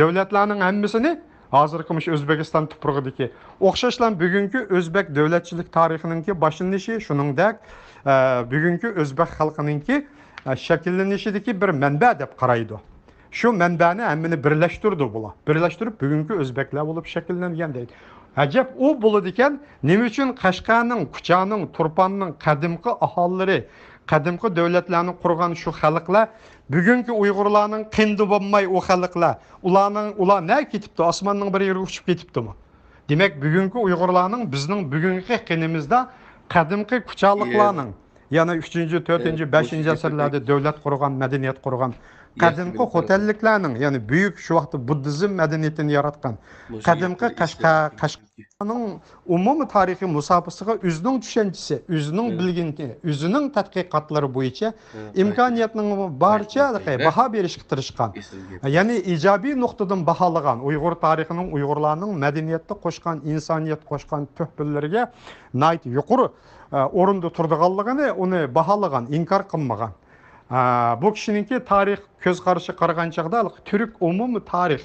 دۆلەتلەرنىڭ ھەممىسىنى ھازىرقى مۇشۇ ئۆزبېكىستان تۇپرىقىدىكى ئوخشاشلا بۈگۈنكى ئۆزبەك دۆلەتچىلىك تارىخىنىڭكى باشلىنىشى، شۇنىڭدەك، ئە، بۈگۈنكى ئۆزبەك خەلقىنىڭكى، ئە، شەكىللىنىشىدىكى بىر مەنبە دەپ قارايدۇ. شۇ مەنبەنى ھەممىنى بىرلەشتۈرىدۇ بۇلار. بىرلەشتۈرۈپ بۈگۈنكى ئۆزبەكلەر بولۇپ شەكىللەنگەن دەيدۇ. ئەجەب ئۇ بولىدىكەن، نېمە ئۈچۈن قەشقەرنىڭ، كۇچانىڭ، تۇرپاننىڭ قەدىمكى ئاھالىلىرى، قەدىمكى دۆلەتلەرنى قۇرغان شۇ خەلقلەر بۈگۈنكى ئۇيغۇرلارنىڭ قېنىدا بولماي ئۇ خەلقلەر، ئۇلارنىڭ، ئۇلار نەگە كېتىپتۇ؟ ئاسماننىڭ بىر يېرىگە ئۇچۇپ كېتىپتۇمۇ؟ دېمەك، بۈگۈنكى ئۇيغۇرلارنىڭ بىزنىڭ بۈگۈنكى قېنىمىزدا قەدىمكى كۇچالىقلارنىڭ، يەنى ئۈچىنچى، تۆتىنچى، بەشىنچى ئەسىرلەردە دۆلەت قۇرغان، مەدەنىيەت قۇرغان، قەدىمكى خوتەنلىكلەرنىڭ، يەنى بۈيۈك شۇ ۋاقىتتا بۇددىزم مەدەنىيىتىنى ياراتقان، قەدىمكى قەشقەر، قەشقەرنىڭ ئومۇمىي تارىخىي مۇساپىسىغا ئۆزىنىڭ چۈشەنچىسى، ئۆزىنىڭ بىلگىنى، ئۆزىنىڭ تەتقىقاتلىرى بويىچە ئىمكانىيەتنىڭ بارىچە باھا بېرىشكە تىرىشقان، يەنى ئىجابىي نۇقتىدىن باھالىغان، ئۇيغۇر تارىخىنىڭ، ئۇيغۇرلارنىڭ مەدەنىيەتتە قوشقان، ئىنسانىيەتكە قوشقان تۆھپىلىرىگە ناھايىتى يۇقىرى، ئە، ئورۇندا تۇرىدىغانلىقىنى، ئۇنى باھالىغان، ئىنكار قىلمىغان. ئە، بۇ كىشىنىڭكى تارىخ كۆز قارىشىغا قارىغان چاغدا تۈرك ئومۇمىي تارىخ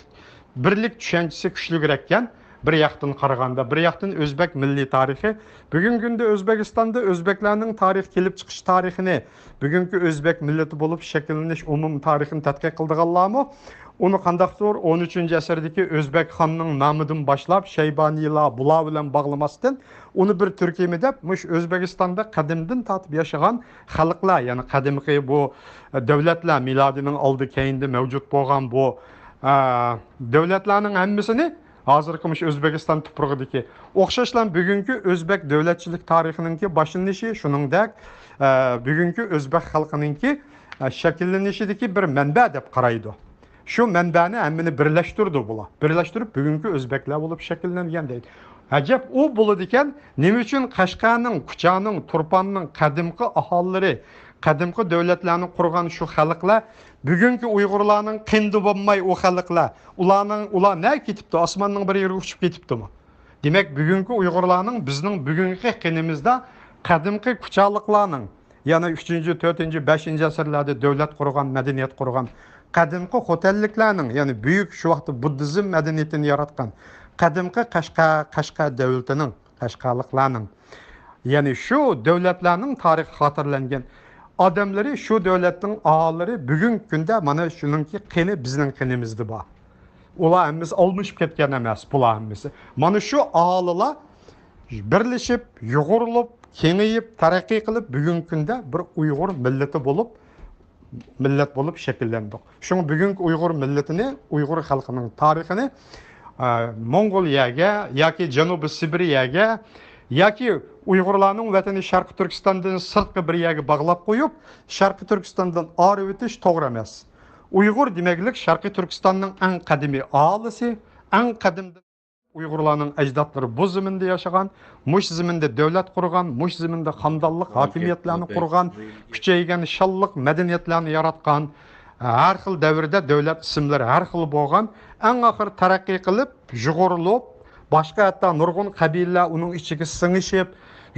بىرلىك چۈشەنچىسى كۈچلۈكرەككەن. بىر ياقتىن قارىغاندا، بىر ياقتىن ئۆزبەك مىللىي تارىخى. بۈگۈنكى كۈندە ئۆزبېكىستاندا ئۆزبەكلەرنىڭ تارىخ كېلىپ چىقىش تارىخىنى، بۈگۈنكى ئۆزبەك مىللىتى بولۇپ شەكىللىنىش ئومۇمىي تارىخىنى تەتقىق قىلىدىغانلارمۇ ئۇنى قانداقتۇر ئون ئۈچىنچى ئەسىردىكى ئۆزبەك خاننىڭ نامىدىن باشلاپ، شەيبانىيلار بۇلار بىلەن باغلىماستىن، ئۇنى بىر تۈركۈمى دەپ، مۇشۇ ئۆزبېكىستاندا قەدىمدىن تارتىپ ياشىغان خەلقلەر، يەنى قەدىمكى بۇ دۆلەتلەر، مىلادىنىڭ ئالدى كەينىدە مەۋجۇت بولغان بۇ، ئە، دۆلەتلەرنىڭ ھەممىسىنى ھازىرقى مۇشۇ ئۆزبېكىستان تۇپرىقىدىكى ئوخشاشلا بۈگۈنكى ئۆزبەك دۆلەتچىلىك تارىخىنىڭكى باشلىنىشى، شۇنىڭدەك، ئە، بۈگۈنكى ئۆزبەك خەلقىنىڭكى، ئە، شەكىللىنىشىدىكى بىر مەنبە دەپ قارايدۇ. شۇ مەنبەنى ھەممىنى بىرلەشتۈرىدۇ بۇلار. بىرلەشتۈرۈپ بۈگۈنكى ئۆزبەكلەر بولۇپ شەكىللەنگەن دەيدۇ. ئەجەب ئۇ بولىدىكەن، نېمە ئۈچۈن قەشقەرنىڭ، كۇچانىڭ، تۇرپاننىڭ قەدىمكى ئاھالىلىرى، قەدىمكى دۆلەتلەرنى قۇرغان شۇ خەلقلەر بۈگۈنكى ئۇيغۇرلارنىڭ قېنىدا بولماي ئۇ خەلقلەر، ئۇلارنىڭ، ئۇلار نەگە كېتىپتۇ؟ ئاسماننىڭ بىر يېرىگە ئۇچۇپ كېتىپتۇمۇ؟ دېمەك، بۈگۈنكى ئۇيغۇرلارنىڭ بىزنىڭ بۈگۈنكى قېنىمىزدا قەدىمكى كۇچالىقلارنىڭ، يەنى ئۈچىنچى، تۆتىنچى، بەشىنچى ئەسىرلەردە دۆلەت قۇرغان، مەدەنىيەت قۇرغان، قەدىمكى خوتەنلىكلەرنىڭ، يەنى بۈيۈك شۇ ۋاقىتتا بۇددىزم مەدەنىيىتىنى ياراتقان، قەدىمكى قەشقەر، قەشقەر دۆلىتىنىڭ، قەشقەرلىقلارنىڭ، يەنى شۇ دۆلەتلەرنىڭ تارىخى خاتىرىلەنگەن ئادەملىرى، شۇ دۆلەتنىڭ ئاھالىلىرى بۈگۈنكى كۈندە مانا شۇنىڭكى قېنى بىزنىڭ قېنىمىزدا بار. ئۇلار ھەممىسى ئالمىشىپ كەتكەن ئەمەس، بۇلار ھەممىسى. مانا شۇ ئاھالىلەر بىرلىشىپ، يۇغۇرۇلۇپ، كېڭىيىپ، تەرەققىي قىلىپ، بۈگۈنكى كۈندە بىر ئۇيغۇر مىللىتى بولۇپ، مىللەت بولۇپ شەكىللەندۇق. شۇڭا بۈگۈنكى ئۇيغۇر مىللىتىنى، ئۇيغۇر خەلقىنىڭ تارىخىنى، ئە، موڭغۇلىيەگە ياكى جەنۇبىي سىبىرىيەگە ياكى ئۇيغۇرلارنىڭ ۋەتىنى شەرقىي تۈركىستاندىن سىرتقى بىر يەرگە باغلاپ قويۇپ، شەرقىي تۈركىستاندىن ئايرىۋېتىش توغرا ئەمەس. ئۇيغۇر دېمەكلىك شەرقىي تۈركىستاننىڭ ئەڭ قەدىمىي ئاھالىسى، ئەڭ قەدىمدىن ئۇيغۇرلارنىڭ ئەجدادلىرى بۇ زېمىندا ياشىغان، مۇشۇ زېمىندا دۆلەت قۇرغان، مۇشۇ زېمىندا خاندانلىق ھاكىمىيەتلەرنى قۇرغان، كۈچەيگەن شانلىق مەدەنىيەتلەرنى ياراتقان، ھەر خىل دەۋردە دۆلەت ئىسىملىرى ھەر خىل بولغان، ئەڭ ئاخىرى تەرەققىي قىلىپ، يۇغۇرۇلۇپ، باشقا ھەتتا نۇرغۇن قەبىلىلەر ئۇنىڭ ئىچىگە سىڭىشىپ،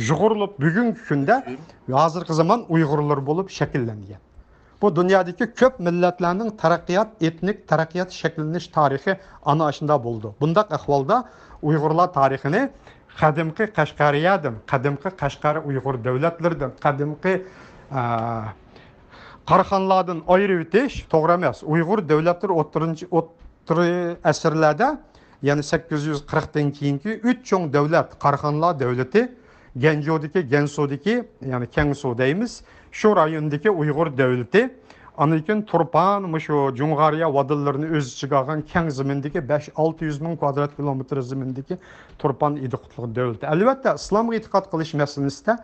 يۇغۇرۇلۇپ، بۈگۈنكى كۈندە ھازىرقى زامان ئۇيغۇرلىرى بولۇپ شەكىللەنگەن. بۇ دۇنيادىكى كۆپ مىللەتلەرنىڭ تەرەققىيات، ئېتنىك تەرەققىيات شەكىللىنىش تارىخى ئانا ئاشۇنداق بولىدۇ. بۇنداق ئەھۋالدا ئۇيغۇرلار تارىخىنى قەدىمكى قەشقەرىيەدىن، قەدىمكى قەشقەر ئۇيغۇر دۆلەتلىرىدىن، قەدىمكى، ئە، قاراخانلاردىن ئايرىۋېتىش توغرا ئەمەس. ئۇيغۇر دۆلەتلىرى ئوتتۇرىنچى، ئوت-، ئوتتۇرا ئەسىرلەردە، يەنى سەككىز يۈز قىرىقتىن كېيىنكى ئۈچ چوڭ دۆلەت، قاراخانلار دۆلىتى، گەنجۇدىكى، گەنسۇدىكى، يەنى كەڭسۇ دەيمىز، شۇ رايوندىكى ئۇيغۇر دۆلىتى، ئاندىن كېيىن تۇرپان، مۇشۇ جۇڭغارىيە ۋادىلىرىنى ئۆز ئىچىگە ئالغان كەڭ زېمىندىكى بەش، ئالتە يۈز مىڭ كۋادرات كىلومېتىر زېمىندىكى تۇرپان ئىدىقۇتلۇق دۆلىتى. ئەلۋەتتە، ئىسلامغا ئېتىقاد قىلىش مەسىلىسىدە،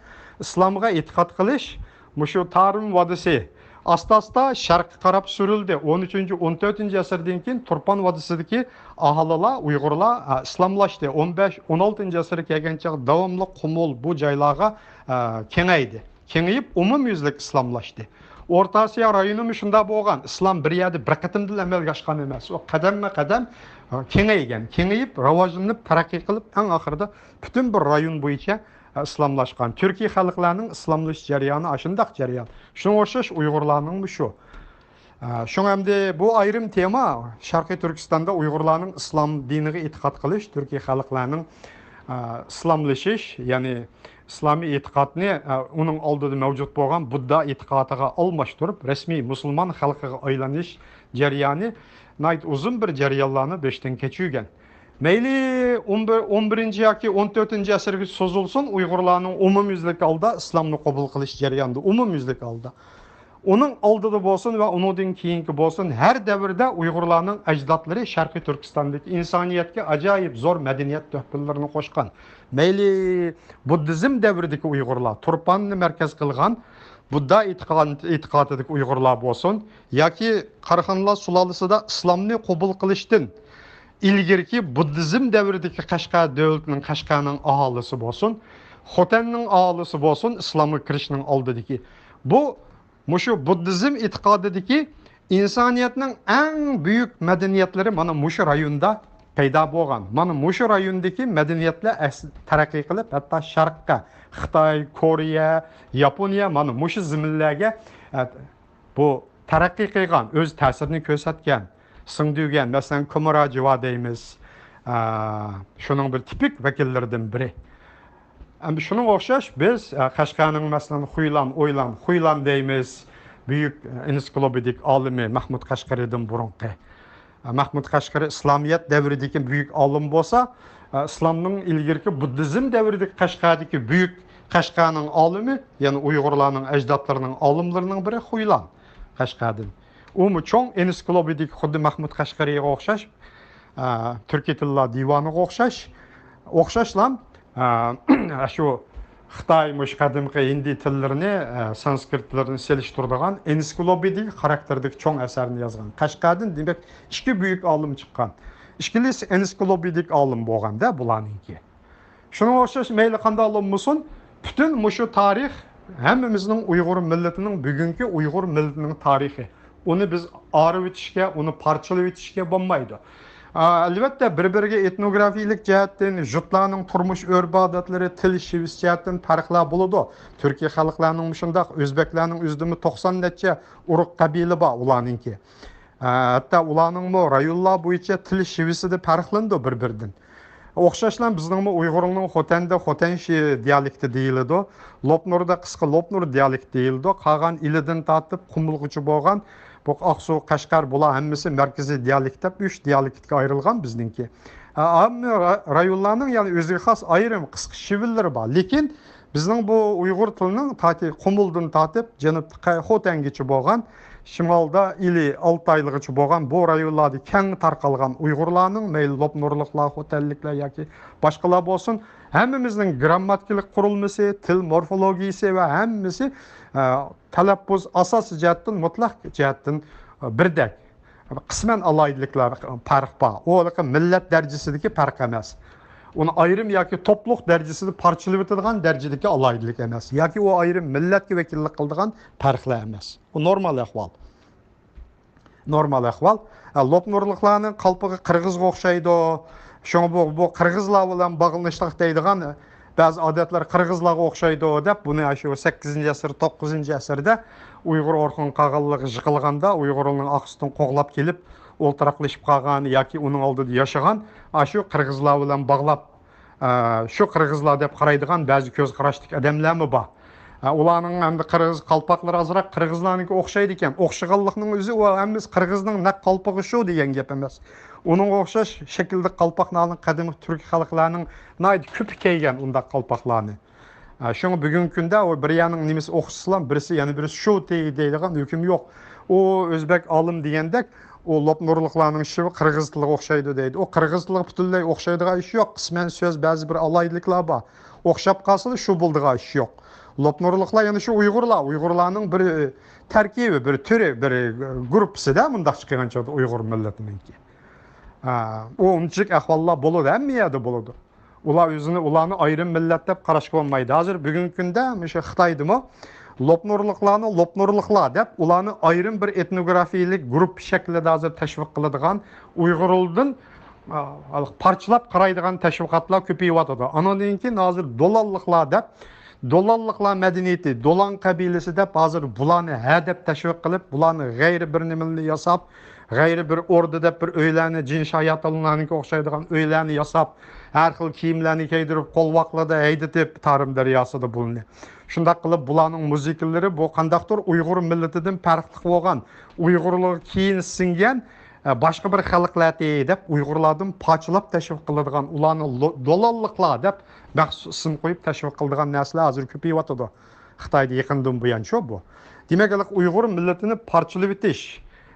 ئىسلامغا ئېتىقاد قىلىش مۇشۇ تارىم ۋادىسى ئاستا-ئاستا شەرققە قاراپ سۈرۈلدى. ئون ئۈچىنچى، ئون تۆتىنچى ئەسىردىن كېيىن تۇرپان ۋادىسىدىكى ئاھالىلار، ئۇيغۇرلار، ئە، ئىسلاملاشتى. ئون بەش، ئون ئالتىنچى ئەسىرگە كەلگەنچە داۋاملىق قۇمۇل بۇ جايلارغا، ئە، كېڭەيدى. كېڭىيىپ، ئومۇميۈزلۈك ئىسلاملاشتى. ئورتا ئاسىيا رايونىمۇ شۇنداق بولغان. ئىسلام بىر يەردە بىر قېتىمدىلا ئەمەلگە ئاشقان ئەمەس. ئۇ قەدەممۇ قەدەم، ئە، كېڭەيگەن، كېڭىيىپ، راۋاجلىنىپ، تەرەققىي قىلىپ، ئەڭ ئاخىرىدا پۈتۈن بىر رايون بويىچە ئىسلاملاشقان. تۈركىي خەلقلەرنىڭ ئىسلاملىشىش جەريانى ئاشۇنداق جەريان. شۇنىڭغا ئوخشاش ئۇيغۇرلارنىڭمۇ شۇ. ئە، شۇڭا ئەمدى بۇ ئايرىم تېما. شەرقىي تۈركىستاندا ئۇيغۇرلارنىڭ ئىسلام دىنىغا ئېتىقاد قىلىش، تۈركىي خەلقلەرنىڭ، ئە، ئىسلاملىشىش، يەنى ئىسلامىي ئېتىقادنى، ئە، ئۇنىڭ ئالدىدا مەۋجۇت بولغان بۇددا ئېتىقادىغا ئالماشتۇرۇپ، رەسمىي مۇسۇلمان خەلقىگە ئايلىنىش جەريانى ناھايىتى ئۇزۇن بىر جەريانلارنى بېشىدىن كەچۈرگەن. مەيلى ئون بىر، ئون بىرىنچى ياكى ئون تۆتىنچى ئەسىرگە سوزۇلسۇن، ئۇيغۇرلارنىڭ ئومۇميۈزلۈك ھالدا ئىسلامنى قوبۇل قىلىش جەريانىدا، ئومۇميۈزلۈك ھالدا. ئۇنىڭ ئالدىدا بولسۇن ۋە ئۇنىڭدىن كېيىنكى بولسۇن، ھەر دەۋردە ئۇيغۇرلارنىڭ ئەجدادلىرى شەرقىي تۈركىستاندىكى ئىنسانىيەتكە ئاجايىپ زور مەدەنىيەت تۆھپىلىرىنى قوشقان. مەيلى بۇددىزم دەۋرىدىكى ئۇيغۇرلار، تۇرپاننى مەركەز قىلغان بۇددا ئېتىقاد-، ئېتىقادىدىكى ئۇيغۇرلار بولسۇن، ياكى قاراخانلار سۇلالىسىدا ئىسلامنى قوبۇل قىلىشتىن ئىلگىرىكى بۇددىزم دەۋرىدىكى قەشقەر دۆلىتىنىڭ، قەشقەرنىڭ ئاھالىسى بولسۇن، خوتەننىڭ ئاھالىسى بولسۇن، ئىسلامغا كىرىشنىڭ ئالدىدىكى بۇ، مۇشۇ بۇددىزم ئېتىقادىدىكى ئىنسانىيەتنىڭ ئەڭ بۈيۈك مەدەنىيەتلىرى مانا مۇشۇ رايوندا پەيدا بولغان. مانا مۇشۇ رايوندىكى مەدەنىيەتلەر ئەس-، تەرەققىي قىلىپ، ھەتتا شەرققە، خىتاي، كورېيە، ياپونىيە، مانا مۇشۇ زېمىنلەرگە، ئە، بۇ تەرەققىي قىلغان، ئۆز تەسىرىنى كۆرسەتكەن، سىڭدۈرگەن، مەسىلەن، كۇمۇراجىۋا دەيمىز. ئە، شۇنىڭ بىر تىپىك ۋەكىللىرىدىن بىرى. ئەمدى شۇنىڭغا ئوخشاش بىز، ئە، قەشقەرنىڭ، مەسىلەن، خۇيلان، ئويلان، خۇيلان دەيمىز، بۈيۈك، ئە، ئېنسىكلوپېدىك ئالىمى مەھمۇد قەشقەرىدىن بۇرۇنقى. ئە، مەھمۇد قەشقەرى ئىسلامىيەت دەۋرىدىكى بۈيۈك ئالىم بولسا، ئە، ئىسلامنىڭ ئىلگىرىكى بۇددىزم دەۋرىدىكى قەشقەردىكى بۈيۈك قەشقەرنىڭ ئالىمى، يەنى ئۇيغۇرلارنىڭ ئەجدادلىرىنىڭ ئالىملىرىنىڭ بىرى خۇيلان قەشقەردىن. ئۇمۇ چوڭ ئېنسىكلوپېدىك، خۇددى مەھمۇد قەشقەرىگە ئوخشاش، ئە، تۈركىي تىللار دىۋانىغا ئوخشاش، ئوخشاشلا، ئە، شۇ خىتاي، مۇشۇ قەدىمكى ھىندىي تىللىرىنى، ئە، سانسكرىتلىرىنى سېلىشتۇرىدىغان ئېنسىكلوپېدىك خاراكتېردىكى چوڭ ئەسەرنى يازغان. قەشقەردىن، دېمەك، ئىككى بۈيۈك ئالىم چىققان. ئىككىلىسى ئېنسىكلوپېدىك ئالىم بولغاندا بۇلارنىڭكى. شۇنىڭغا ئوخشاش مەيلى قانداق بولمىسۇن، پۈتۈن مۇشۇ تارىخ ھەممىمىزنىڭ، ئۇيغۇر مىللىتىنىڭ، بۈگۈنكى ئۇيغۇر مىللىتىنىڭ تارىخى. ئۇنى بىز ئايرىۋېتىشكە، ئۇنى پارچىلىۋېتىشكە بولمايدۇ. ئا، ئەلۋەتتە، بىر-بىرىگە ئېتنوگرافىيەلىك جەھەتتىن، جۇتلارنىڭ تۇرمۇش ئۆرپ-ئادەتلىرى، تىل شېۋىسى جەھەتتىن پەرقلەر بولىدۇ. تۈركىي خەلقلەرنىڭمۇ شۇنداق، ئۆزبەكلەرنىڭ ئۆزىدىمۇ توقسان نەچچە ئۇرۇق قەبىلە بار ئۇلارنىڭكى. ئە، ھەتتا ئۇلارنىڭمۇ رايونلار بويىچە تىل شېۋىسىدە پەرقلىنىدۇ بىر-بىرىدىن. ئوخشاشلا بىزنىڭمۇ ئۇيغۇرنىڭ خوتەندە خوتەنشى دىيالېكتى دېيىلىدۇ، لوپنۇردا قىسقا لوپنۇر دىيالېكتى دېيىلىدۇ، قالغان ئىلىدىن تارتىپ قۇمۇلغىچە بولغان بۇ ئاقسۇ، قەشقەر، بۇلار ھەممىسى مەركىزىي دىيالېكت دەپ ئۈچ دىيالېكتكە ئايرىلغان بىزنىڭكى. ئە، ھەممە را-، رايونلارنىڭ يەنى ئۆزىگە خاس ئايرىم قىسقا شېۋىلىرى بار. لېكىن بىزنىڭ بۇ ئۇيغۇر تىلىنىڭ تاكى قۇمۇلدىن تارتىپ جەنۇبتىكى خوتەنگىچە بولغان، شىمالدا ئىلى ئالتايلىغىچە بولغان بۇ رايونلاردا كەڭ تارقالغان ئۇيغۇرلارنىڭ، مەيلى لوپنۇرلۇقلار، خوتەنلىكلەر ياكى باشقىلار بولسۇن، ھەممىمىزنىڭ گىرامماتىكىلىق قۇرۇلمىسى، تىل مورفولوگىيىسى ۋە ھەممىسى، ئە، تەلەپپۇز ئاساسىي جەھەتتىن، مۇتلەق جەھەتتىن، ئە، بىردەك. قىسمەن ئالاھىدىلىكلەر، پەرق بار. ئۇ ھېلىقى مىللەت دەرىجىسىدىكى پەرق ئەمەس. ئۇنى ئايرىم ياكى توپلۇق دەرىجىسىدە پارچىلىۋېتىدىغان دەرىجىدىكى ئالاھىدىلىك ئەمەس. ياكى ئۇ ئايرىم مىللەتكە ۋەكىللىك قىلىدىغان پەرقلەر ئەمەس. ئۇ نورمال ئەھۋال. نورمال ئەھۋال. ئە، لوپنۇرلۇقلارنىڭ قالپىقى قىرغىزغا ئوخشايدۇ. شۇڭا بۇ، بۇ قىرغىزلار بىلەن باغلىنىشلىق دەيدىغان بەزى ئادەتلەر قىرغىزلارغا ئوخشايدۇ دەپ، بۇنى شۇ سەككىزىنچى ئەسىر، توققۇزىنچى ئەسىردە ئۇيغۇر ئورخۇن قاغانلىقى يىقىلغاندا، ئۇيغۇرنىڭ ئارقىسىدىن قوغلاپ كېلىپ ئولتۇراقلىشىپ قالغان ياكى ئۇنىڭ ئالدىدا ياشىغان، ئاشۇ قىرغىزلار بىلەن باغلاپ، ئە، شۇ قىرغىزلار دەپ قارايدىغان بەزى كۆز قاراشتىكى ئادەملەرمۇ بار. ئە، ئۇلارنىڭ ئەمدى قىرغىز قالپاقلىرى ئازراق قىرغىزلارنىڭكى ئوخشايدىكەن. ئوخشىغانلىقنىڭ ئۆزى ئۇ ھەممىسى قىرغىزنىڭ نەق قالپىقى شۇ دېگەن گەپ ئەمەس. ئۇنىڭغا ئوخشاش شەكىلدە قالپاقلارنىڭ، قەدىمكى تۈركىي خەلقلەرنىڭ ناھايىتى كۆپى كىيگەن ئۇنداق قالپاقلارنى. ئە، شۇڭا بۈگۈنكى كۈندە ئۇ بىر يەرنىڭ نېمىسى ئوخشىسىلا، بىرسى يەنە بىرسى شۇ تېگى دەيدىغان ھۆكۈم يوق. ئۇ ئۆزبەك ئالىم دېگەندەك، ئۇ لوپنۇرلۇقلارنىڭ ئىشى قىرغىز تىلىغا ئوخشايدۇ دەيدۇ. ئۇ قىرغىز تىلىغا پۈتۈنلەي ئوخشايدىغان ئىش يوق. قىسمەن سۆز، بەزى بىر ئالاھىدىلىكلەر بار. ئوخشاپ قالسىلا، شۇ بولىدىغان ئىش يوق. لوپنۇرلۇقلار يەنە شۇ ئۇيغۇرلار، ئۇيغۇرلارنىڭ بىر، ئە، تەركىبى، بىر تۈرى، بىر، ئە، گۇرۇپپىسىدە مۇنداقچە قىلغان چاغدا ئۇيغۇر مىللىتىنىڭكى. ئە، ئۇ ئۇنچىلىك ئەھۋاللار بولىدۇ، ھەممە يەردە بولىدۇ. ئۇلار ئۆزىنى، ئۇلارنى ئايرىم مىللەت دەپ قاراشقا بولمايدۇ. ھازىر بۈگۈنكى كۈندە مۇشۇ خىتايدىمۇ لوپنۇرلۇقلارنى لوپنۇرلۇقلار دەپ، ئۇلارنى ئايرىم بىر ئېتنوگرافىيەلىك گۇرۇپپا شەكلىدە ھازىر تەشۋىق قىلىدىغان، ئۇيغۇرلىدىن، ئا، پارچىلاپ قارايدىغان تەشۋىقاتلار كۆپىيىۋاتىدۇ. ئانىڭدىن كېيىن ھازىر دولانلىقلار دەپ، دولانلىقلار مەدەنىيىتى، دولان قەبىلىسى دەپ ھازىر بۇلارنى ھە دەپ تەشۋىق قىلىپ، بۇلارنى غەيرىي بىر نېمىلەرنى ياساپ، غەيرىي بىر ئوردا دەپ بىر ئۆيلەرنى، جىن شاياتىنلارنىڭكىگە ئوخشايدىغان ئۆيلەرنى ياساپ، ھەر خىل كىيىملەرنى كىيدۈرۈپ، قولۋاقلىرىدا ھەيدىتىپ، تارىم دەرياسىدا بۇلىنى. شۇنداق قىلىپ، بۇلارنىڭ مۇزىكىلىرى بۇ قانداقتۇر ئۇيغۇر مىللىتىدىن پەرقلىق بولغان، ئۇيغۇرلارغا كېيىن سىڭگەن، ئە، باشقا بىر خەلقلەردى دەپ، ئۇيغۇرلاردىن پارچىلاپ تەشۋىق قىلىدىغان، ئۇلارنى لو-، دولانلىقلار دەپ مەخسۇس ئىسىم قويۇپ تەشۋىق قىلىدىغان نەرسىلەر ھازىر كۆپىيىۋاتىدۇ. خىتايدا يېقىندىن بۇيان شۇ بۇ. دېمەك، ھېلىقى ئۇيغۇر مىللىتىنى پارچىلىۋېتىش،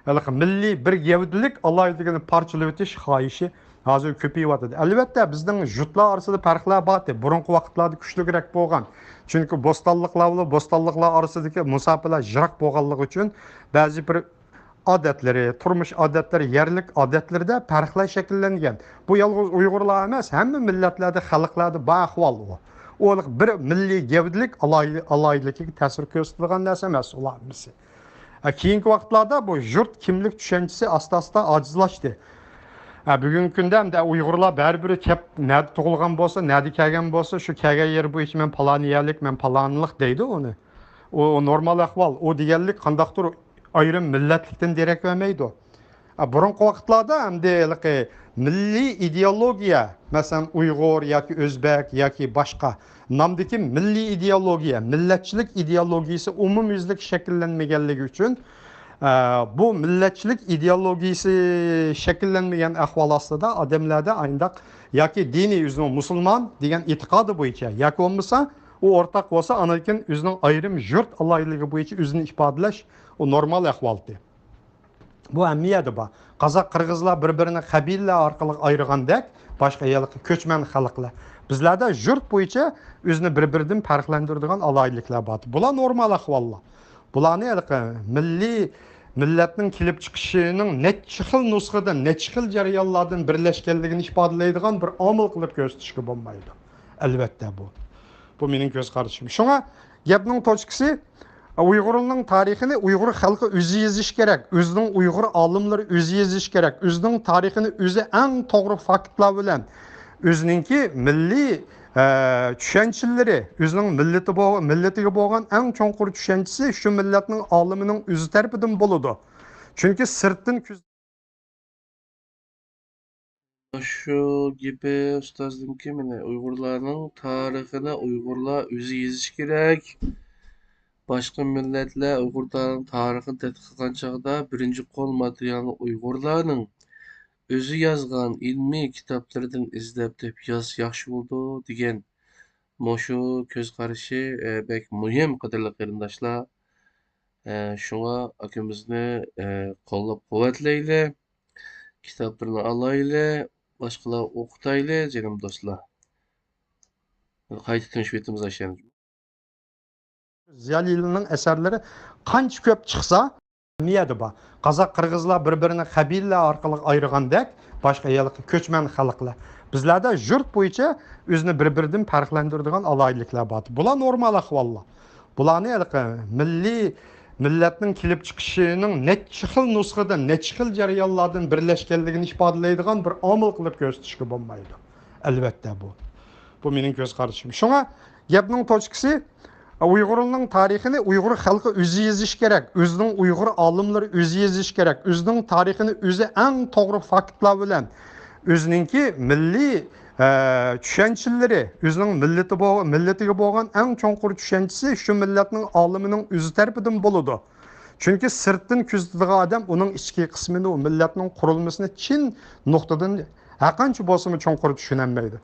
ھېلىقى مىللىي بىر گەۋدىلىك ئالاھىدىلىكىنى پارچىلىۋېتىش خاھىشى ھازىر كۆپىيىۋاتىدۇ. ئەلۋەتتە، بىزنىڭ يۇرتلار ئارىسىدا پەرقلەر بارتى. بۇرۇنقى ۋاقىتلاردا كۈچلۈكرەك بولغان. چۈنكى بوستانلىقلار بىلەن بوستانلىقلار ئارىسىدىكى مۇساپىلەر يىراق بولغانلىقى ئۈچۈن بەزى بىر ئادەتلىرى، تۇرمۇش ئادەتلىرى، يەرلىك ئادەتلىرىدە پەرقلەر شەكىللەنگەن. بۇ يالغۇز ئۇيغۇرلار ئەمەس، ھەممە مىللەتلەردە، خەلقلەردە بار ئەھۋال ئۇ. ئۇ بىر مىللىي گەۋدىلىك ئالاھىدە-، ئالاھىدىلىكىگە تەسىر كۆرسىتىدىغان نەرسە ئەمەس ئۇلار ھەممىسى. ھە، كېيىنكى ۋاقىتلاردا بۇ يۇرت كىملىك چۈشەنچىسى ئاستا-ئاستا ئاجىزلاشتى. ھە، بۈگۈنكى كۈندە ئەمدى ئۇيغۇرلار بەرىبىر كەپ، نەدە تۇغۇلغان بولسا، نەدە كەلگەن بولسا، شۇ كەلگەن يېرى بويىچە مەن پالان يەرلىك، مەن پالانلىق دەيدۇ ئۇنى. ئۇ، ئۇ نورمال ئەھۋال. ئۇ دېگەنلىك قانداقتۇر ئايرىم مىللەتلىكتىن دېرەك بەرمەيدۇ. ئە، بۇرۇنقى ۋاقىتلاردا ئەمدى ھېلىقى مىللىي ئىدېئولوگىيە، مەسىلەن، ئۇيغۇر ياكى ئۆزبەك ياكى باشقا نامدىكى مىللىي ئىدېئولوگىيە، مىللەتچىلىك ئىدېئولوگىيىسى ئومۇميۈزلۈك شەكىللەنمىگەنلىكى ئۈچۈن، ئە، بۇ مىللەتچىلىك ئىدېئولوگىيىسى شەكىللەنمىگەن ئەھۋال ئاستىدا ئادەملەردە ئاينداق ياكى دىنىي ئۆزىنىڭ مۇسۇلمان دېگەن ئېتىقادى بويىچە ياكى بولمىسا ئۇ ئورتاق بولسا، ئاندىن كېيىن ئۆزىنىڭ ئايرىم يۇرت ئالاھىدىلىكى بويىچە ئۆزىنى ئىپادىلەش، ئۇ نورمال ئەھۋالتى. بۇ ھەممە يەردە بار. قازاق، قىرغىزلار بىر-بىرىنى قەبىلىلەر ئارقىلىق ئايرىغاندەك، باشقا ھېلىقى كۆچمەن خەلقلەر. بىزلەردە يۇرت بويىچە ئۆزىنى بىر-بىرىدىن پەرقلەندۈرىدىغان ئالاھىدىلىكلەر بار. بۇلار نورمال ئەھۋاللار. بۇلارنى ھېلىقى مىللىي، مىللەتنىڭ كېلىپ چىقىشىنىڭ نەچچە خىل نۇسخىدىن، نەچچە خىل جەريانلاردىن بىرلەشكەنلىكىنى ئىپادىلەيدىغان بىر ئامىل قىلىپ كۆرسىتىشكە بولمايدۇ. ئەلۋەتتە بۇ. بۇ مېنىڭ كۆز قارىشىم. شۇڭا گەپنىڭ توچكىسى، ئۇيغۇرنىڭ تارىخىنى ئۇيغۇر خەلقى ئۆزى يېزىشى كېرەك، ئۆزىنىڭ ئۇيغۇر ئالىملىرى ئۆزى يېزىشى كېرەك، ئۆزىنىڭ تارىخىنى ئۆزى ئەڭ توغرا فاكتلار بىلەن، ئۆزىنىڭكى مىللىي، ئە، چۈشەنچىلىرى، ئۆزىنىڭ مىللىتى بو-، مىللىتىگە بولغان ئەڭ چوڭقۇر چۈشەنچىسى شۇ مىللەتنىڭ ئالىمىنىڭ ئۆزى تەرىپىدىن بولىدۇ. چۈنكى سىرتتىن كۆز- شۇ گېپى ئۇستازنىڭكى، مانا، ئۇيغۇرلارنىڭ تارىخىنى ئۇيغۇرلار ئۆزى يېزىشى كېرەك. باشقا مىللەتلەر ئۇيغۇر تا-، تارىخىنى تەتقىق قىلغان چاغدا بىرىنچى قول ماتېرىيالنى ئۇيغۇرلارنىڭ ئۆزى يازغان ئىلمىي كىتابلىرىدىن ئىزدەپ تېپىپ يازسا ياخشى بولىدۇ دېگەن مۇشۇ كۆز قارىشى، ئە، بەك مۇھىم، قەدىرلىك قېرىنداشلار. ئە، شۇڭا ئاكىمىزنى، ئە، قوللاپ قۇۋۋەتلەيلى، كىتابلىرىنى ئالايلى، باشقىلارغا ئوقۇتايلى، جېنىم دوستلار. قايتا تونۇشۇۋېتىمىز ئاشۇ يەردە. زىيالىيلارنىڭ ئەسەرلىرى قانچە كۆپ چىقسا، ھەممە يەردە بار. قازاق، قىرغىزلار بىر-بىرىنى قەبىلىلەر ئارقىلىق ئايرىغاندەك، باشقا ھېلىقى كۆچمەن خەلقلەر. بىزلەردە يۇرت بويىچە ئۆزىنى بىر-بىرىدىن پەرقلەندۈرىدىغان ئالاھىدىلىكلەر بار. بۇلار نورمال ئەھۋاللار. بۇلارنى ھېلىقى مىللىي، مىللەتنىڭ كېلىپ چىقىشىنىڭ نەچچە خىل نۇسخىدىن، نەچچە خىل جەريانلاردىن بىرلەشكەنلىكىنى ئىپادىلەيدىغان بىر ئامىل قىلىپ كۆرسىتىشكە بولمايدۇ. ئەلۋەتتە بۇ. بۇ مېنىڭ كۆز قارىشىم. شۇڭا گەپنىڭ توچكىسى، ئۇيغۇرنىڭ تارىخىنى ئۇيغۇر خەلقى ئۆزى يېزىشى كېرەك، ئۆزىنىڭ ئۇيغۇر ئالىملىرى ئۆزى يېزىشى كېرەك، ئۆزىنىڭ تارىخىنى ئۆزى ئەڭ توغرا فاكتلار بىلەن، ئۆزىنىڭكى مىللىي، ئە، چۈشەنچىلىرى، ئۆزىنىڭ مىللىتى بو-، مىللىتىگە بولغان ئەڭ چوڭقۇر چۈشەنچىسى شۇ مىللەتنىڭ ئالىمىنىڭ ئۆزى تەرىپىدىن بولىدۇ. چۈنكى سىرتتىن كۆزىتىدىغان ئادەم ئۇنىڭ ئىچكى قىسمىنى، ئۇ مىللەتنىڭ قۇرۇلمىسىنى چىن نۇقتىدىن ھەرقانچە بولسىمۇ چوڭقۇر چۈشىنەلمەيدۇ.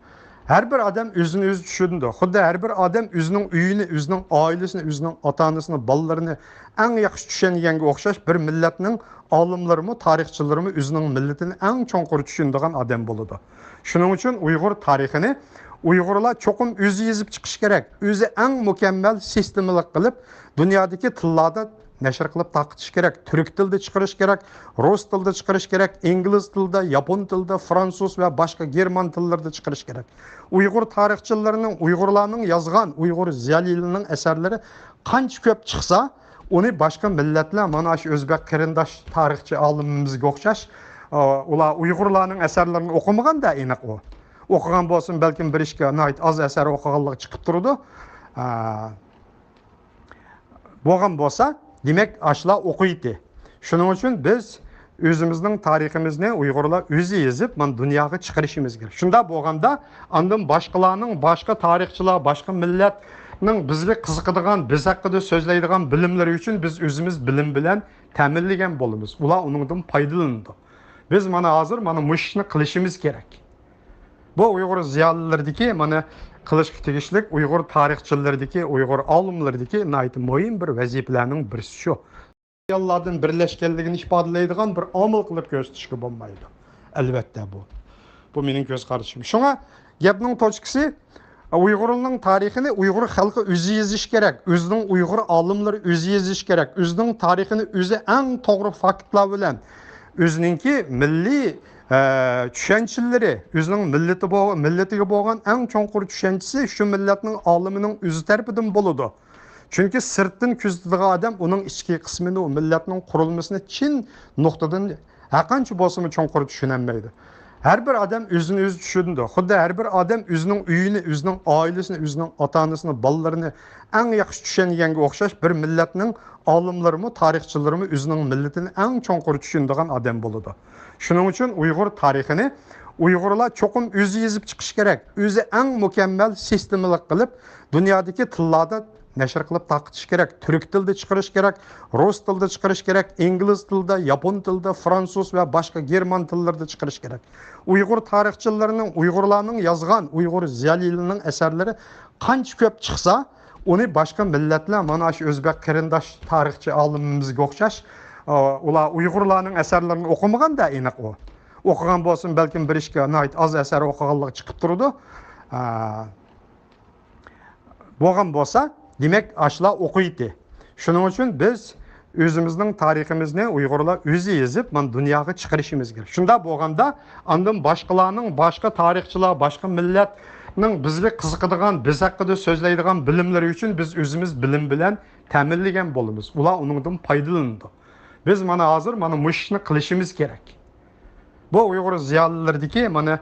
ھەر بىر ئادەم ئۆزىنى ئۆزى چۈشىنىدۇ. خۇددى ھەر بىر ئادەم ئۆزىنىڭ ئۆيىنى، ئۆزىنىڭ ئائىلىسىنى، ئۆزىنىڭ ئاتا-ئانىسىنى، بالىلىرىنى ئەڭ ياخشى چۈشەنگەنگە ئوخشاش، بىر مىللەتنىڭ ئالىملىرىمۇ، تارىخچىلىرىمۇ ئۆزىنىڭ مىللىتىنى ئەڭ چوڭقۇر چۈشىنىدىغان ئادەم بولىدۇ. شۇنىڭ ئۈچۈن ئۇيغۇر تارىخىنى ئۇيغۇرلار چوقۇم ئۆزى يېزىپ چىقىشى كېرەك. ئۆزى ئەڭ مۇكەممەل سىستېمىلىق قىلىپ، دۇنيادىكى تىللاردا نەشر قىلىپ تارقىتىش كېرەك. تۈرك تىلىدا چىقىرىش كېرەك، رۇس تىلىدا چىقىرىش كېرەك، ئىنگلىز تىلىدا، ياپون تىلىدا، فرانسۇز ۋە باشقا گېرمان تىللىرىدا چىقىرىش كېرەك. ئۇيغۇر تارىخچىلىرىنىڭ، ئۇيغۇرلارنىڭ يازغان، ئۇيغۇر زىيالىيلىرىنىڭ ئەسەرلىرى قانچە كۆپ چىقسا، ئۇنى باشقا مىللەتلەر، مانا شۇ ئۆزبەك قېرىنداش تارىخچى ئالىمىمىزگە ئوخشاش، ئۇلار ئۇيغۇرلارنىڭ ئەسەرلىرىنى ئوقۇمىغاندا، ئېنىق ئۇ. ئوقۇغان بولسىمۇ، بەلكىم بىر ئىككى ناھايىتى ئاز ئەسەر ئوقۇغانلىقى چىقىپ تۇرىدۇ. بولغان بولسا، دېمەك، ئاشۇلار ئوقۇيتتى. شۇنىڭ ئۈچۈن بىز ئۆزىمىزنىڭ تارىخىمىزنى ئۇيغۇرلار ئۆزى يېزىپ، مانا دۇنياغا چىقىرىشىمىز كېرەك. شۇنداق بولغاندا، ئاندىن باشقىلارنىڭ، باشقا تارىخچىلار، باشقا مىللەتنىڭ بىزگە قىزىقىدىغان، بىز ھەققىدە سۆزلەيدىغان بىلىملىرى ئۈچۈن بىز ئۆزىمىز بىلىم بىلەن تەمىنلىگەن بولىمىز. ئۇلار ئۇنىڭدىن پايدىلىنىدۇ. بىز مانا ھازىر مانا مۇشۇ ئىشنى قىلىشىمىز كېرەك. بۇ ئۇيغۇر زىيالىيلىرىدىكى، مانا، قىلىشقا تېگىشلىك، ئۇيغۇر تارىخچىلىرىدىكى، ئۇيغۇر ئالىملىرىدىكى ناھايىتى مۇھىم بىر ۋەزىپىلەرنىڭ بىرسى شۇ. زىيالىيلاردىن بىرلەشكەنلىكىنى ئىپادىلەيدىغان بىر ئامىل قىلىپ كۆرسىتىشكە بولمايدۇ. ئەلۋەتتە، بۇ، بۇ مېنىڭ كۆز قارىشىم. شۇڭا گەپنىڭ توچكىسى، ئۇيغۇرنىڭ تارىخىنى ئۇيغۇر خەلقى ئۆزى يېزىشى كېرەك، ئۆزىنىڭ ئۇيغۇر ئالىملىرى ئۆزى يېزىشى كېرەك، ئۆزىنىڭ تارىخىنى ئۆزى ئەڭ توغرا فاكتلار بىلەن، ئۆزىنىڭكى مىللىي، ئە، چۈشەنچىلىرى، ئۆزىنىڭ مىللىتى بو-، مىللىتىگە بولغان ئەڭ چوڭقۇر چۈشەنچىسى شۇ مىللەتنىڭ ئالىمىنىڭ ئۆزى تەرىپىدىن بولىدۇ. چۈنكى سىرتتىن كۆزىتىدىغان ئادەم ئۇنىڭ ئىچكى قىسمىنى، ئۇ مىللەتنىڭ قۇرۇلمىسىنى چىن نۇقتىدىن ھەرقانچە بولسىمۇ چوڭقۇر چۈشىنەلمەيدۇ. ھەر بىر ئادەم ئۆزىنى ئۆزى چۈشىنىدۇ. خۇددى ھەر بىر ئادەم ئۆزىنىڭ ئۆيىنى، ئۆزىنىڭ ئائىلىسىنى، ئۆزىنىڭ ئاتا-ئانىسىنى، بالىلىرىنى ئەڭ ياخشى چۈشەنگەنگە ئوخشاش، بىر مىللەتنىڭ ئالىملىرىمۇ، تارىخچىلىرىمۇ ئۆزىنىڭ مىللىتىنى ئەڭ چوڭقۇر چۈشىنىدىغان ئادەم بولىدۇ. شۇنىڭ ئۈچۈن ئۇيغۇر تارىخىنى ئۇيغۇرلار چوقۇم ئۆزى يېزىپ چىقىشى كېرەك. ئۆزى ئەڭ مۇكەممەل سىستېمىلىق قىلىپ، دۇنيادىكى تىللاردا نەشر قىلىپ تارقىتىش كېرەك. تۈرك تىلىدا چىقىرىش كېرەك، رۇس تىلىدا چىقىرىش كېرەك، ئىنگلىز تىلىدا، ياپون تىلىدا، فرانسۇز ۋە باشقا گېرمان تىللىرىدا چىقىرىش كېرەك. ئۇيغۇر تارىخچىلىرىنىڭ، ئۇيغۇرلارنىڭ يازغان، ئۇيغۇر زىيالىيلىرىنىڭ ئەسەرلىرى قانچە كۆپ چىقسا، ئۇنى باشقا مىللەتلەر، مانا شۇ ئۆزبەك قېرىنداش تارىخچى ئالىمىمىزگە ئوخشاش، ئۇلار ئۇيغۇرلارنىڭ ئەسەرلىرىنى ئوقۇمىغاندا، ئېنىق ئۇ. ئوقۇغان بولسىمۇ، بەلكىم بىر ئىككى ناھايىتى ئاز ئەسەر ئوقۇغانلىقى چىقىپ تۇرىدۇ. بولغان بولسا، دېمەك، ئاشۇلار ئوقۇيتتى. شۇنىڭ ئۈچۈن بىز ئۆزىمىزنىڭ تارىخىمىزنى ئۇيغۇرلار ئۆزى يېزىپ، مانا دۇنياغا چىقىرىشىمىز كېرەك. شۇنداق بولغاندا، ئاندىن باشقىلارنىڭ، باشقا تارىخچىلار، باشقا مىللەتنىڭ بىزگە قىزىقىدىغان، بىز ھەققىدە سۆزلەيدىغان بىلىملىرى ئۈچۈن بىز ئۆزىمىز بىلىم بىلەن تەمىنلىگەن بولىمىز. ئۇلار ئۇنىڭدىن پايدىلىنىدۇ. بىز مانا ھازىر مانا مۇشۇ ئىشنى قىلىشىمىز كېرەك. بۇ ئۇيغۇر زىيالىيلىرىدىكى، مانا،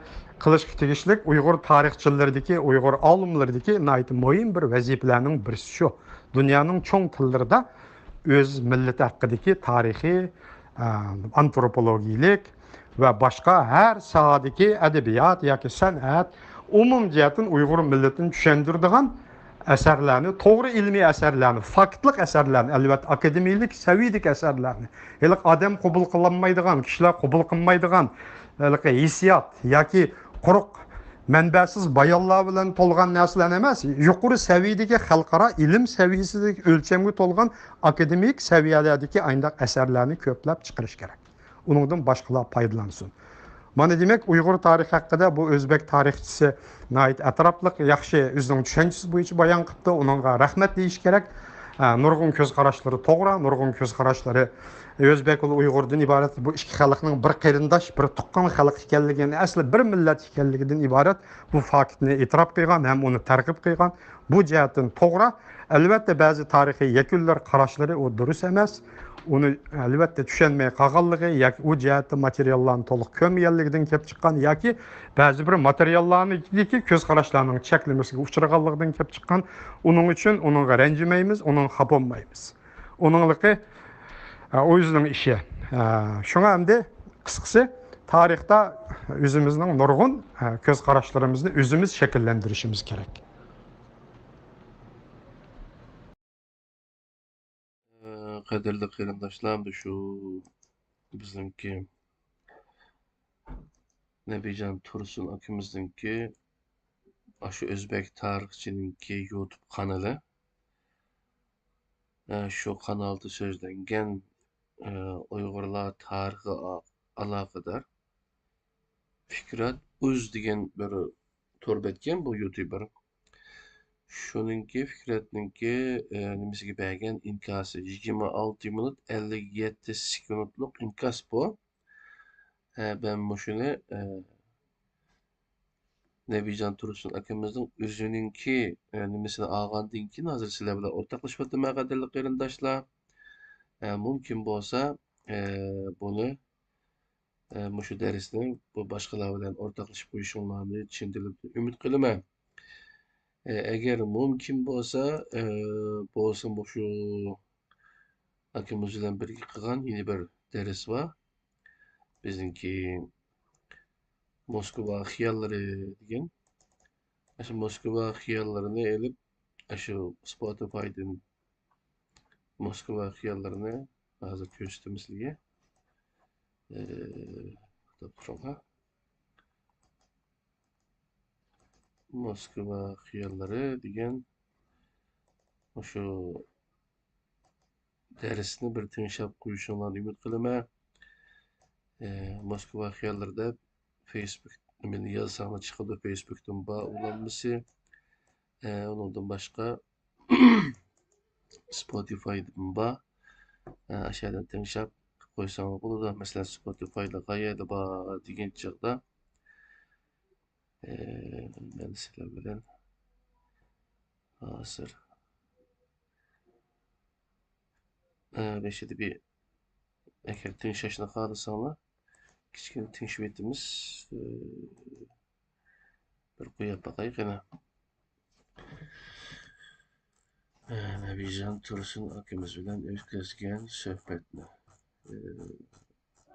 قىلىشقا تېگىشلىك، ئۇيغۇر تارىخچىلىرىدىكى، ئۇيغۇر ئالىملىرىدىكى ناھايىتى مۇھىم بىر ۋەزىپىلەرنىڭ بىرسى شۇ. دۇنيانىڭ چوڭ تىللىرىدا ئۆز مىللىتى ھەققىدىكى تارىخىي، ئە، ئانتروپولوگىيىلىك ۋە باشقا ھەر ساھەدىكى ئەدەبىيات ياكى سەنئەت، ئومۇمىي جەھەتتىن ئۇيغۇر مىللىتىنى چۈشەندۈرىدىغان ئەسەرلەرنى، توغرا ئىلمىي ئەسەرلەرنى، فاكتلىق ئەسەرلەرنى، ئەلۋەتتە، ئاكادېمىيلىك سەۋىيەدىكى ئەسەرلەرنى، ھېلىقى ئادەم قوبۇل قىلالمايدىغان، كىشىلەر قوبۇل قىلمايدىغان، ھېلىقى ھېسسىيات ياكى قۇرۇق مەنبەسىز بايانلار بىلەن تولغان نەرسىلەرنى ئەمەس، يۇقىرى سەۋىيەدىكى، خەلقئارا ئىلىم سەۋىيەسىدىكى ئۆلچەمگە تولغان ئاكادېمىك سەۋىيەلەردىكى ئانداق ئەسەرلەرنى كۆپلەپ چىقىرىش كېرەك. ئۇنىڭدىن باشقىلار پايدىلانسۇن. مانا دېمەك، ئۇيغۇر تارىخى ھەققىدە بۇ ئۆزبەك تارىخچىسى ناھايىتى ئەتراپلىق، ياخشى ئۆزىنىڭ چۈشەنچىسى بويىچە بايان قىپتۇ. ئۇنىڭغا رەھمەت دېيىش كېرەك. ئە، نۇرغۇن كۆز قاراشلىرى توغرا، نۇرغۇن كۆز قاراشلىرى ئۆزبەك ۋە ئۇيغۇردىن ئىبارەت بۇ ئىككى خەلقنىڭ بىر قېرىنداش، بىر تۇغقان خەلق ئىكەنلىكىنى، ئەسلى بىر مىللەت ئىكەنلىكىدىن ئىبارەت بۇ فاكىتنى ئېتىراپ قىلغان ھەم ئۇنى تەرغىب قىلغان. بۇ جەھەتتىن توغرا. ئەلۋەتتە، بەزى تارىخىي يەكۈنلەر، قاراشلىرى ئۇ دۇرۇس ئەمەس. ئۇنى، ئەلۋەتتە، چۈشەنمەي قالغانلىقى ياكى ئۇ جەھەتتە ماتېرىياللارنى تولۇق كۆرمىگەنلىكىدىن كېلىپ چىققان ياكى بەزى بىر ماتېرىياللارنىڭكى كۆز قاراشلارنىڭ چەكلىمىسىگە ئۇچرىغانلىقىدىن كېلىپ چىققان. ئۇنىڭ ئۈچۈن ئۇنىڭغا رەنجىمەيمىز، ئۇنىڭغا خاپا بولمايمىز. ئۇنىڭلىقى، ئە، ئۇ ئۆزىنىڭ ئىشى. ئە، شۇڭا ئەمدى قىسقىسى، تارىختا ئۆزىمىزنىڭ نۇرغۇن، ئە، كۆز قاراشلىرىمىزنى ئۆزىمىز شەكىللەندۈرۈشىمىز كېرەك. قەدىرلىك قېرىنداشلار، ئەمدى شۇ بىزنىڭكى نەبىجان تۇرسۇن ئاكىمىزنىڭكى ئاشۇ ئۆزبەك تارىخچىنىڭكى يۇتۇب قانىلى. ئە، شۇ قانالدا سۆزلەنگەن، ئە، ئۇيغۇرلار تارىخىغا ئا-، ئالاقىدار فىكرەت ئۇز دېگەن بىر تور بەتكەن بۇ يۇتۇبېر. شۇنىڭكى، فىكرەتنىڭكى، ئە، نېمىسىگە بەرگەن ئىنكاسى، يىگىرمە ئالتە مىنۇت ئەللىك يەتتە سېكۇنتلۇق ئىنكاس بۇ. ئە، مەن مۇشۇنى، ئە، نەبىجان تۇرسۇن ئاكىمىزنىڭ ئۆزىنىڭكى، ئە، نېمىسىنى ئالغاندىن كېيىن ھازىر سىلەر بىلەن ئورتاقلىشىۋاتىمەن، قەدىرلىك قېرىنداشلار. ئە، مۇمكىن بولسا، ئە، بۇنى، ئە، مۇشۇ دەرسنى بۇ باشقىلار بىلەن ئورتاقلىشىپ قويۇشۇڭلارنى چىن دىلىمدىن ئۈمىد قىلىمەن. ئە، ئەگەر مۇمكىن بولسا، ئە، بولسا مۇشۇ ئاكىمىز بىلەن بىرگە قىلغان يەنە بىر دەرس بار. بىزنىڭكى موسكۋا خىياللىرى دېگەن. ئاشۇ موسكۋا خىياللىرىنى ئېلىپ، ئاشۇ سپوتىفايدىن موسكۋا خىياللىرىنى ھازىر كۆرسىتىمىز سىلەرگە. ئە، توختاپ تۇرۇڭلار. موسكۋا خىياللىرى دېگەن مۇشۇ دەرسنى بىر تىڭشاپ قويۇشۇڭلارنى ئۈمىد قىلىمەن. ئە، موسكۋا خىياللىرى دەپ فېيسبۇك، مېنى يازساڭلار چىقىدۇ، فېيسبۇكتىن بار ئۇلانمىسى. ئە، ئۇنىڭدىن باشقا سپوتىفايدىن بار. ئە، ئاشۇ يەردىن تىڭشاپ قويساڭلار بولىدۇ. مەسىلەن، سپوتىفايدا قەيەردە بار دېگەن چاغدا، ئە، مەن سىلەر بىلەن ھازىر، ئە، بېشىدا بىر، ئەگەر تىڭشاشنى خالىساڭلار، كىچىككىنە تىڭشىۋېتىمىز. ئە، بىر قويۇپ باقايلى قېنى. ئە، نەبىجان تۇرسۇن ئاكىمىز بىلەن ئۆتكۈزگەن سۆھبەتنى، ئە،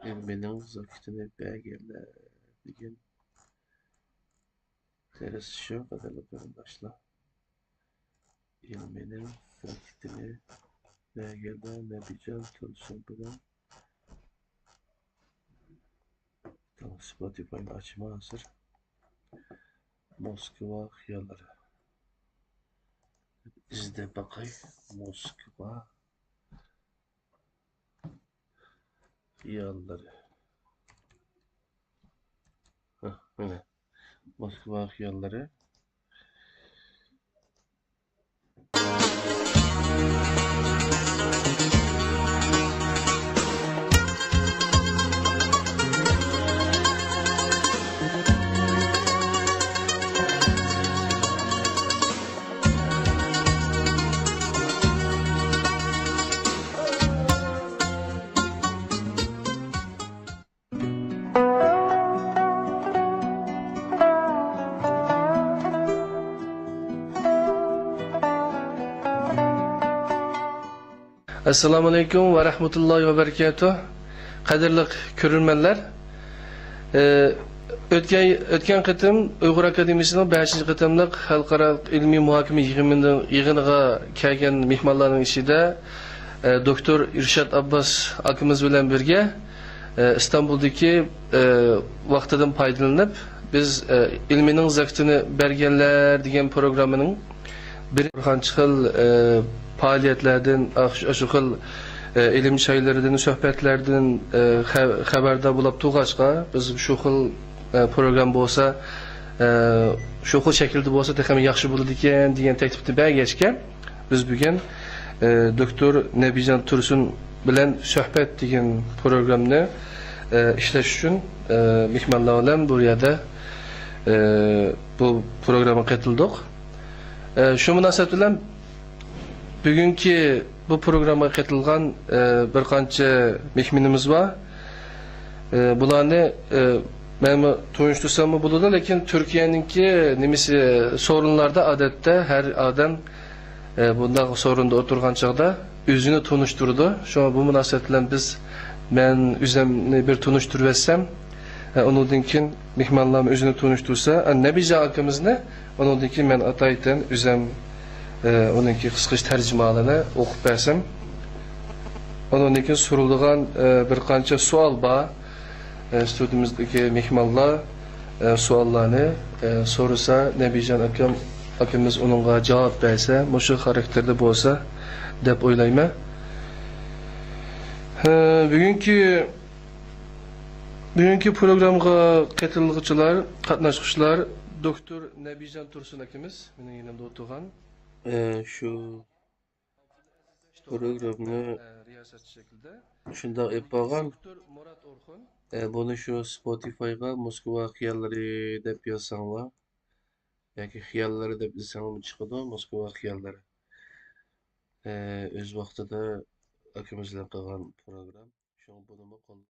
ئىلمىنىڭ زاكىتىنى بەرگەنلەر دېگەن دەرس شۇ، قەدىرلىك قېرىنداشلار. ئىلمىنىڭ زاكىتىنى بەرگەنلەر نەبىجان تۇرسۇن بىلەن. سپوتىفاينى ئاچىمەن ھازىر. موسكۋا خىياللىرى. ئىزدەپ باقاي. موسكۋا خىياللىرى. ھە، مانا. موسكۋا خىياللىرى. ئەسسالامۇئەلەيكۇم ۋە رەھمەتۇللاھى ۋە بەرىكاتۇھ. قەدىرلىك كۆرۈرمەنلەر، ئە، ئۆتكەن، ئۆتكەن قېتىم ئۇيغۇر ئاكادېمىيىسىنىڭ بەشىنچى قېتىملىق خەلقئارا ئىلمىي مۇھاكىمە يىغىنىنىڭ، يىغىنىغا كەلگەن مېھمانلارنىڭ ئىچىدە، ئە، دوكتور ئىرشاد ئابباس ئاكىمىز بىلەن بىرگە، ئە، ئىستانبۇلدىكى، ئە، ۋاقتىدىن پايدىلىنىپ، بىز، ئە، ئىلمىنىڭ زاكىتىنى بەرگەنلەر دېگەن پروگراممىنىڭ بىر، بىر قانچە خىل، ئە، پائالىيەتلەردىن، ئاشۇ، ئاشۇ خىل، ئە، ئىلىم چايلىرىدىن، سۆھبەتلەردىن، ئە، خە-، خەۋەردار بولۇپ تۇرغاچقا، بىز شۇ خىل، ئە، پروگرامما بولسا، ئە، شۇ خىل شەكىلدە بولسا تېخىمۇ ياخشى بولىدىكەن دېگەن تەكلىپنى بەرگەچكە، بىز بۈگۈن، ئە، دوكتور نەبىجان تۇرسۇن بىلەن سۆھبەت دېگەن پروگراممىنى، ئە، ئىشلەش ئۈچۈن، ئە، مېھمانلار بىلەن بۇ يەردە، ئە، بۇ پروگراممىغا قېتىلدۇق. ئە، شۇ مۇناسىۋەت بىلەن بۈگۈنكى بۇ پروگراممىغا قېتىلغان، ئە، بىر قانچە مېھمىنىمىز بار. ئە، بۇلارنى، ئە، مەنمۇ تونۇشتۇرساممۇ بولىدۇ، لېكىن تۈركىيەنىڭكى نېمىسى، سورۇنلاردا ئادەتتە ھەر ئادەم ئە، بۇنداق سورۇندا ئولتۇرغان چاغدا ئۆزىنى تونۇشتۇرىدۇ. شۇڭا بۇ مۇناسىۋەت بىلەن بىز، مەن ئۆزۈمنى بىر تونۇشتۇرۇۋەتسەم، ئە، ئۇنىڭدىن كېيىن مېھمانلارمۇ ئۆزىنى تونۇشتۇرسا، ئە، نەبىجان ئاكىمىزنى، ئۇنىڭدىن كېيىن مەن ئاتايىتەن ئۆزۈم، ئە، ئۇنىڭكى قىسقىچە تەرجىمىھالىنى ئوقۇپ بەرسەم. ئۇنىڭدىن كېيىن سورىلىدىغان، ئە، بىر قانچە سوئال بار. ئە، ستۇدىيىمىزدىكى مېھمانلار، ئە، سوئاللارنى، ئە، سورىسا، نەبىجان ئاكام، ئاكىمىز ئۇنىڭغا جاۋاب بەرسە، مۇشۇ خاراكتېردا بولسا دەپ ئويلايمەن. ئە، بۈگۈنكى، بۈگۈنكى پروگراممىغا قېتىلغۇچىلار، قاتناشقۇچىلار، دوكتور نەبىجان تۇرسۇن ئاكىمىز، مېنىڭ يېنىمدا ئولتۇرغان. ئە، شۇ پروگراممىنى شۇنداق ئېلىپ بارغان. ئە، بۇنى شۇ سپوتىفايغا موسكۋا خىياللىرى دەپ يازساڭلار ياكى خىياللىرى دەپ ئىزدىسەڭلارمۇ چىقىدۇ، موسكۋا خىياللىرى. ئە، ئۆز ۋاقتىدا ئاكىمىز بىلەن قىلغان پروگرام. شۇڭا بۇنىمۇ قول-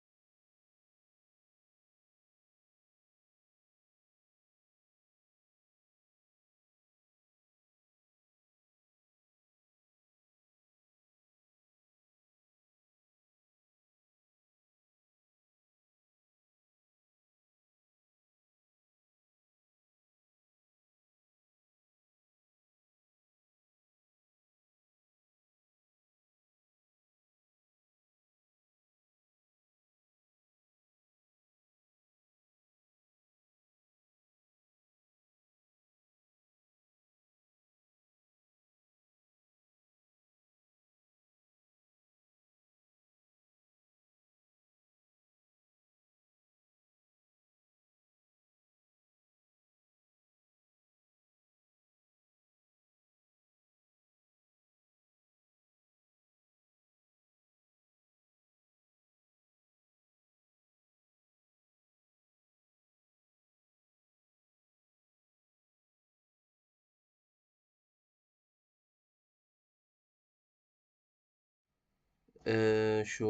ئە، شۇ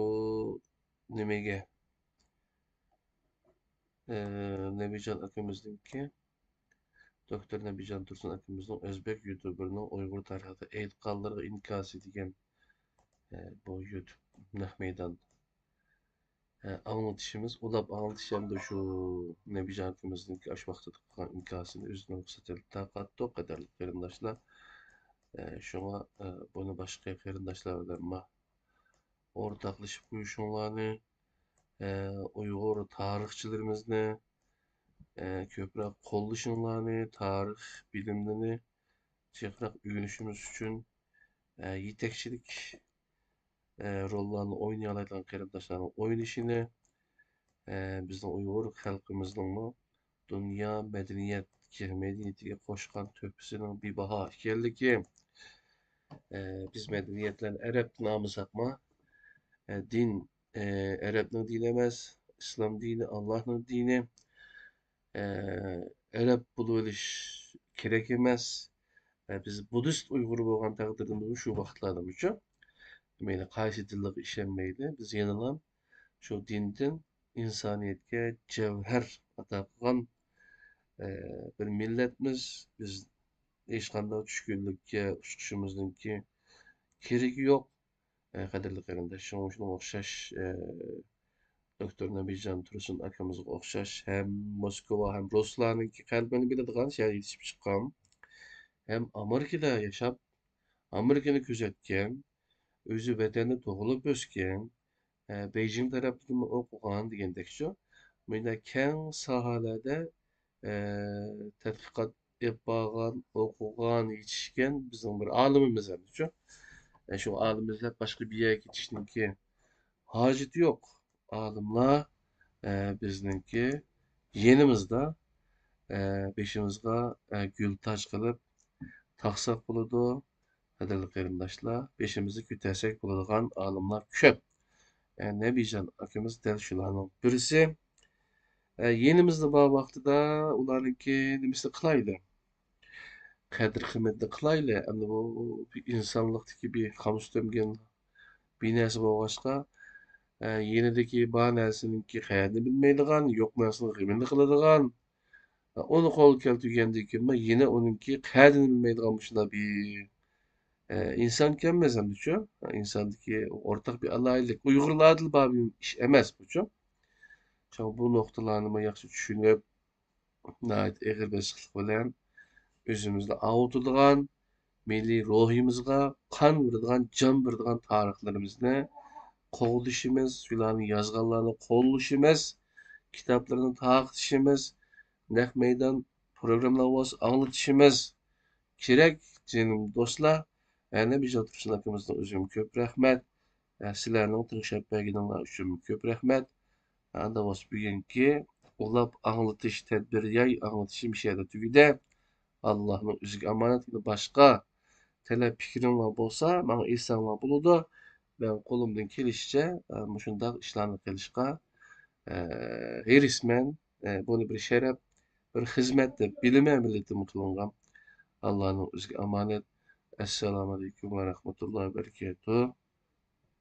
نېمىگە، ئە، نەبىجان ئاكىمىزنىڭكى، دوكتور نەبىجان تۇرسۇن ئاكىمىزنىڭ ئۆزبېك يۇتۇبېرىنىڭ ئۇيغۇر تارىخىدا ئېيتقانلىرىغا ئىنكاسى دېگەن، ئە، بۇ يۇتۇب نەق مەيدان ئاڭلىتىشىمىز، ئۇلاپ ئاڭلىتىش ھەمدە شۇ نەبىجان ئاكىمىزنىڭكى ئاشۇ ۋاقتىدا قىلغان ئىنكاسىنى ئۆزىنىڭ رۇخسىتى بىلەن تارقاتتۇق، قەدىرلىك قېرىنداشلار. ئە، شۇڭا، ئە، بۇنى باشقا قېرىنداشلار بىلەن ما-، ئورتاقلىشىپ قويۇشۇڭلارنى، ئە، ئۇيغۇر تارىخچىلىرىمىزنى، ئە، كۆپرەك قوللىشىڭلارنى، تارىخ بىلىملىرىنى جىقراق ئۆگىنىشىمىز ئۈچۈن، ئە، يېتەكچىلىك ئە، روللارنى ئوينىيالايدىغان قېرىنداشلارنىڭ ئوينىشىنى، ئە، بىزنىڭ ئۇيغۇر خەلقىمىزنىڭمۇ دۇنيا مەدەنىيەت، مەدەنىيىتىگە قوشقان تۆھپىسىنىڭ بىباھا ئىكەنلىكى، ئە، بىز مەدەنىيەتلەرنى ئەرەبتىن ئالمىساقمۇ، ئە، دىن، ئە، ئەرەبنىڭ دىنى ئەمەس، ئىسلام دىنى ئاللاھنىڭ دىنى. ئە، ئەرەب بولۇۋېلىش كېرەك ئەمەس. ئە، بىز بۇددىست ئۇيغۇر بولغان تەقدىردىمۇ شۇ ۋاقىتلاردىمۇچۇ، مەيلى قايسى دىنلارغا ئىشەنمەيلى، بىز يەنىلا شۇ دىندىن ئىنسانىيەتكە جەۋھەر ئاتا قىلغان، ئە، بىر مىللەتمىز. بىز ھېچقانداق چۈشكۈنلۈككە ئۇچرىشىمىزنىڭكى كېرىكى يوق. ئە، قەدىرلىك قېرىنداش، شۇڭا شۇنىڭغا ئوخشاش، ئە، دوكتور نەبىجان تۇرسۇن ئاكىمىزغا ئوخشاش ھەم موسكۋا، ھەم رۇسلارنىڭكى قەدرىنى بىلىدىغان شەھەردە يېتىشىپ چىققان، ھەم ئامېرىكىدا ياشاپ، ئامېرىكىنى كۆزەتكەن، ئۆزى ۋەتەندە تۇغۇلۇپ ئۆسكەن، ئە، بېيجىڭ تەرەپلىرىمۇ ئوقۇغان دېگەندەكچۇ. مۇنداق كەڭ ساھەلەردە، ئە، تەتقىقات ئېلىپ بارغان، ئوقۇغان، يېتىشكەن بىزنىڭ بىر ئالىمىمىز ئەمدىچۇ. ئە، شۇ ئالىمىمىز دەپ باشقا بىر يەرگە كېتىشنىڭكى ھاجىتى يوق. ئالىملار، ئە، بىزنىڭكى يېنىمىزدا، ئە، بېشىمىزغا، ئە، گۈل تاج قىلىپ تاقساق بولىدۇ. قەدىرلىك قېرىنداشلار، بېشىمىزنى كۆتەرسەك بولىدىغان ئالىملار كۆپ. ئە، نەبىجان ئاكىمىز دەل شۇلارنىڭ بىرسى. ئە، يېنىمىزدا بار ۋاقتىدا ئۇلارنىڭكى نېمىسىنى قىلايلى؟ قەدىر-قىممىتىنى قىلايلى. ئەمدى بۇ بىر ئىنسانلىقتىكى بىر خامسۇ تۆمگەن بىر نەرسە بولغاچقا، ئە، يېنىدىكى بار نەرسىنىڭكى قەدرىنى بىلمەيدىغان، يوق نەرسىنىڭ غېمىنى قىلىدىغان، ئۇنى قولغا كەلتۈرگەندىن كېيىنمۇ يەنە ئۇنىڭكى قەدرىنى بىلمەيدىغان مۇشۇنداق بىر، ئە، ئىنسانكەنمىز ئەمدىچۇ. ئىنساندىكى ئورتاق بىر ئالاھىدىلىك، ئۇيغۇرلاردىلا بار بىر ئىش ئەمەس بۇچۇ. شۇڭا بۇ نۇقتىلارنىمۇ ياخشى چۈشىنىپ، ناھايىتى ئېغىر بېسىقلىق بىلەن ئۆزىمىزنى ئاۋۇتىدىغان، مىللىي روھىمىزغا قان بېرىدىغان، جان بېرىدىغان تارىخلىرىمىزنى قوغدىشىمىز، شۇلارنى يازغانلارنى قوللىشىمىز، كىتابلىرىنى تارقىتىشىمىز، نەق مەيدان پروگراممىلار بولسا ئاڭلىتىشىمىز كېرەك، جېنىم دوستلار. يەنە بىزنىڭ تۇرسۇن ئاكىمىزنىڭ ئۆزىگىمۇ كۆپ رەھمەت. ئە، سىلەرنىڭ تىڭشاپ بەرگىنىڭلار ئۈچۈن كۆپ رەھمەت. ئاندا بولسا بۈگۈنكى ئۇلاپ ئاڭلىتىش تەدبىرى، ياي ئاڭلىتىشى مۇشۇ يەردە تۈگىدى. ئاللاھنىڭ ئۆزىگە ئامانەت. باشقا تەلەپ پىكرىڭلار بولسا، ماڭا ئېيتساڭلار بولىدۇ. مەن قولۇمدىن كېلىشىچە، ئە، مۇشۇنداق ئىشلارنى قىلىشقا، ئە، ھېرىسمەن. ئە، بۇنى بىر شەرەپ، بىر خىزمەت دەپ بىلىمەن مىللىتىم قىلىنغان. ئاللاھنىڭ ئۆزىگە ئامانەت. ئەسسالامۇ ئەلەيكۇم ۋە رەھمەتۇللاھى ۋە بەرىكاتۇھ.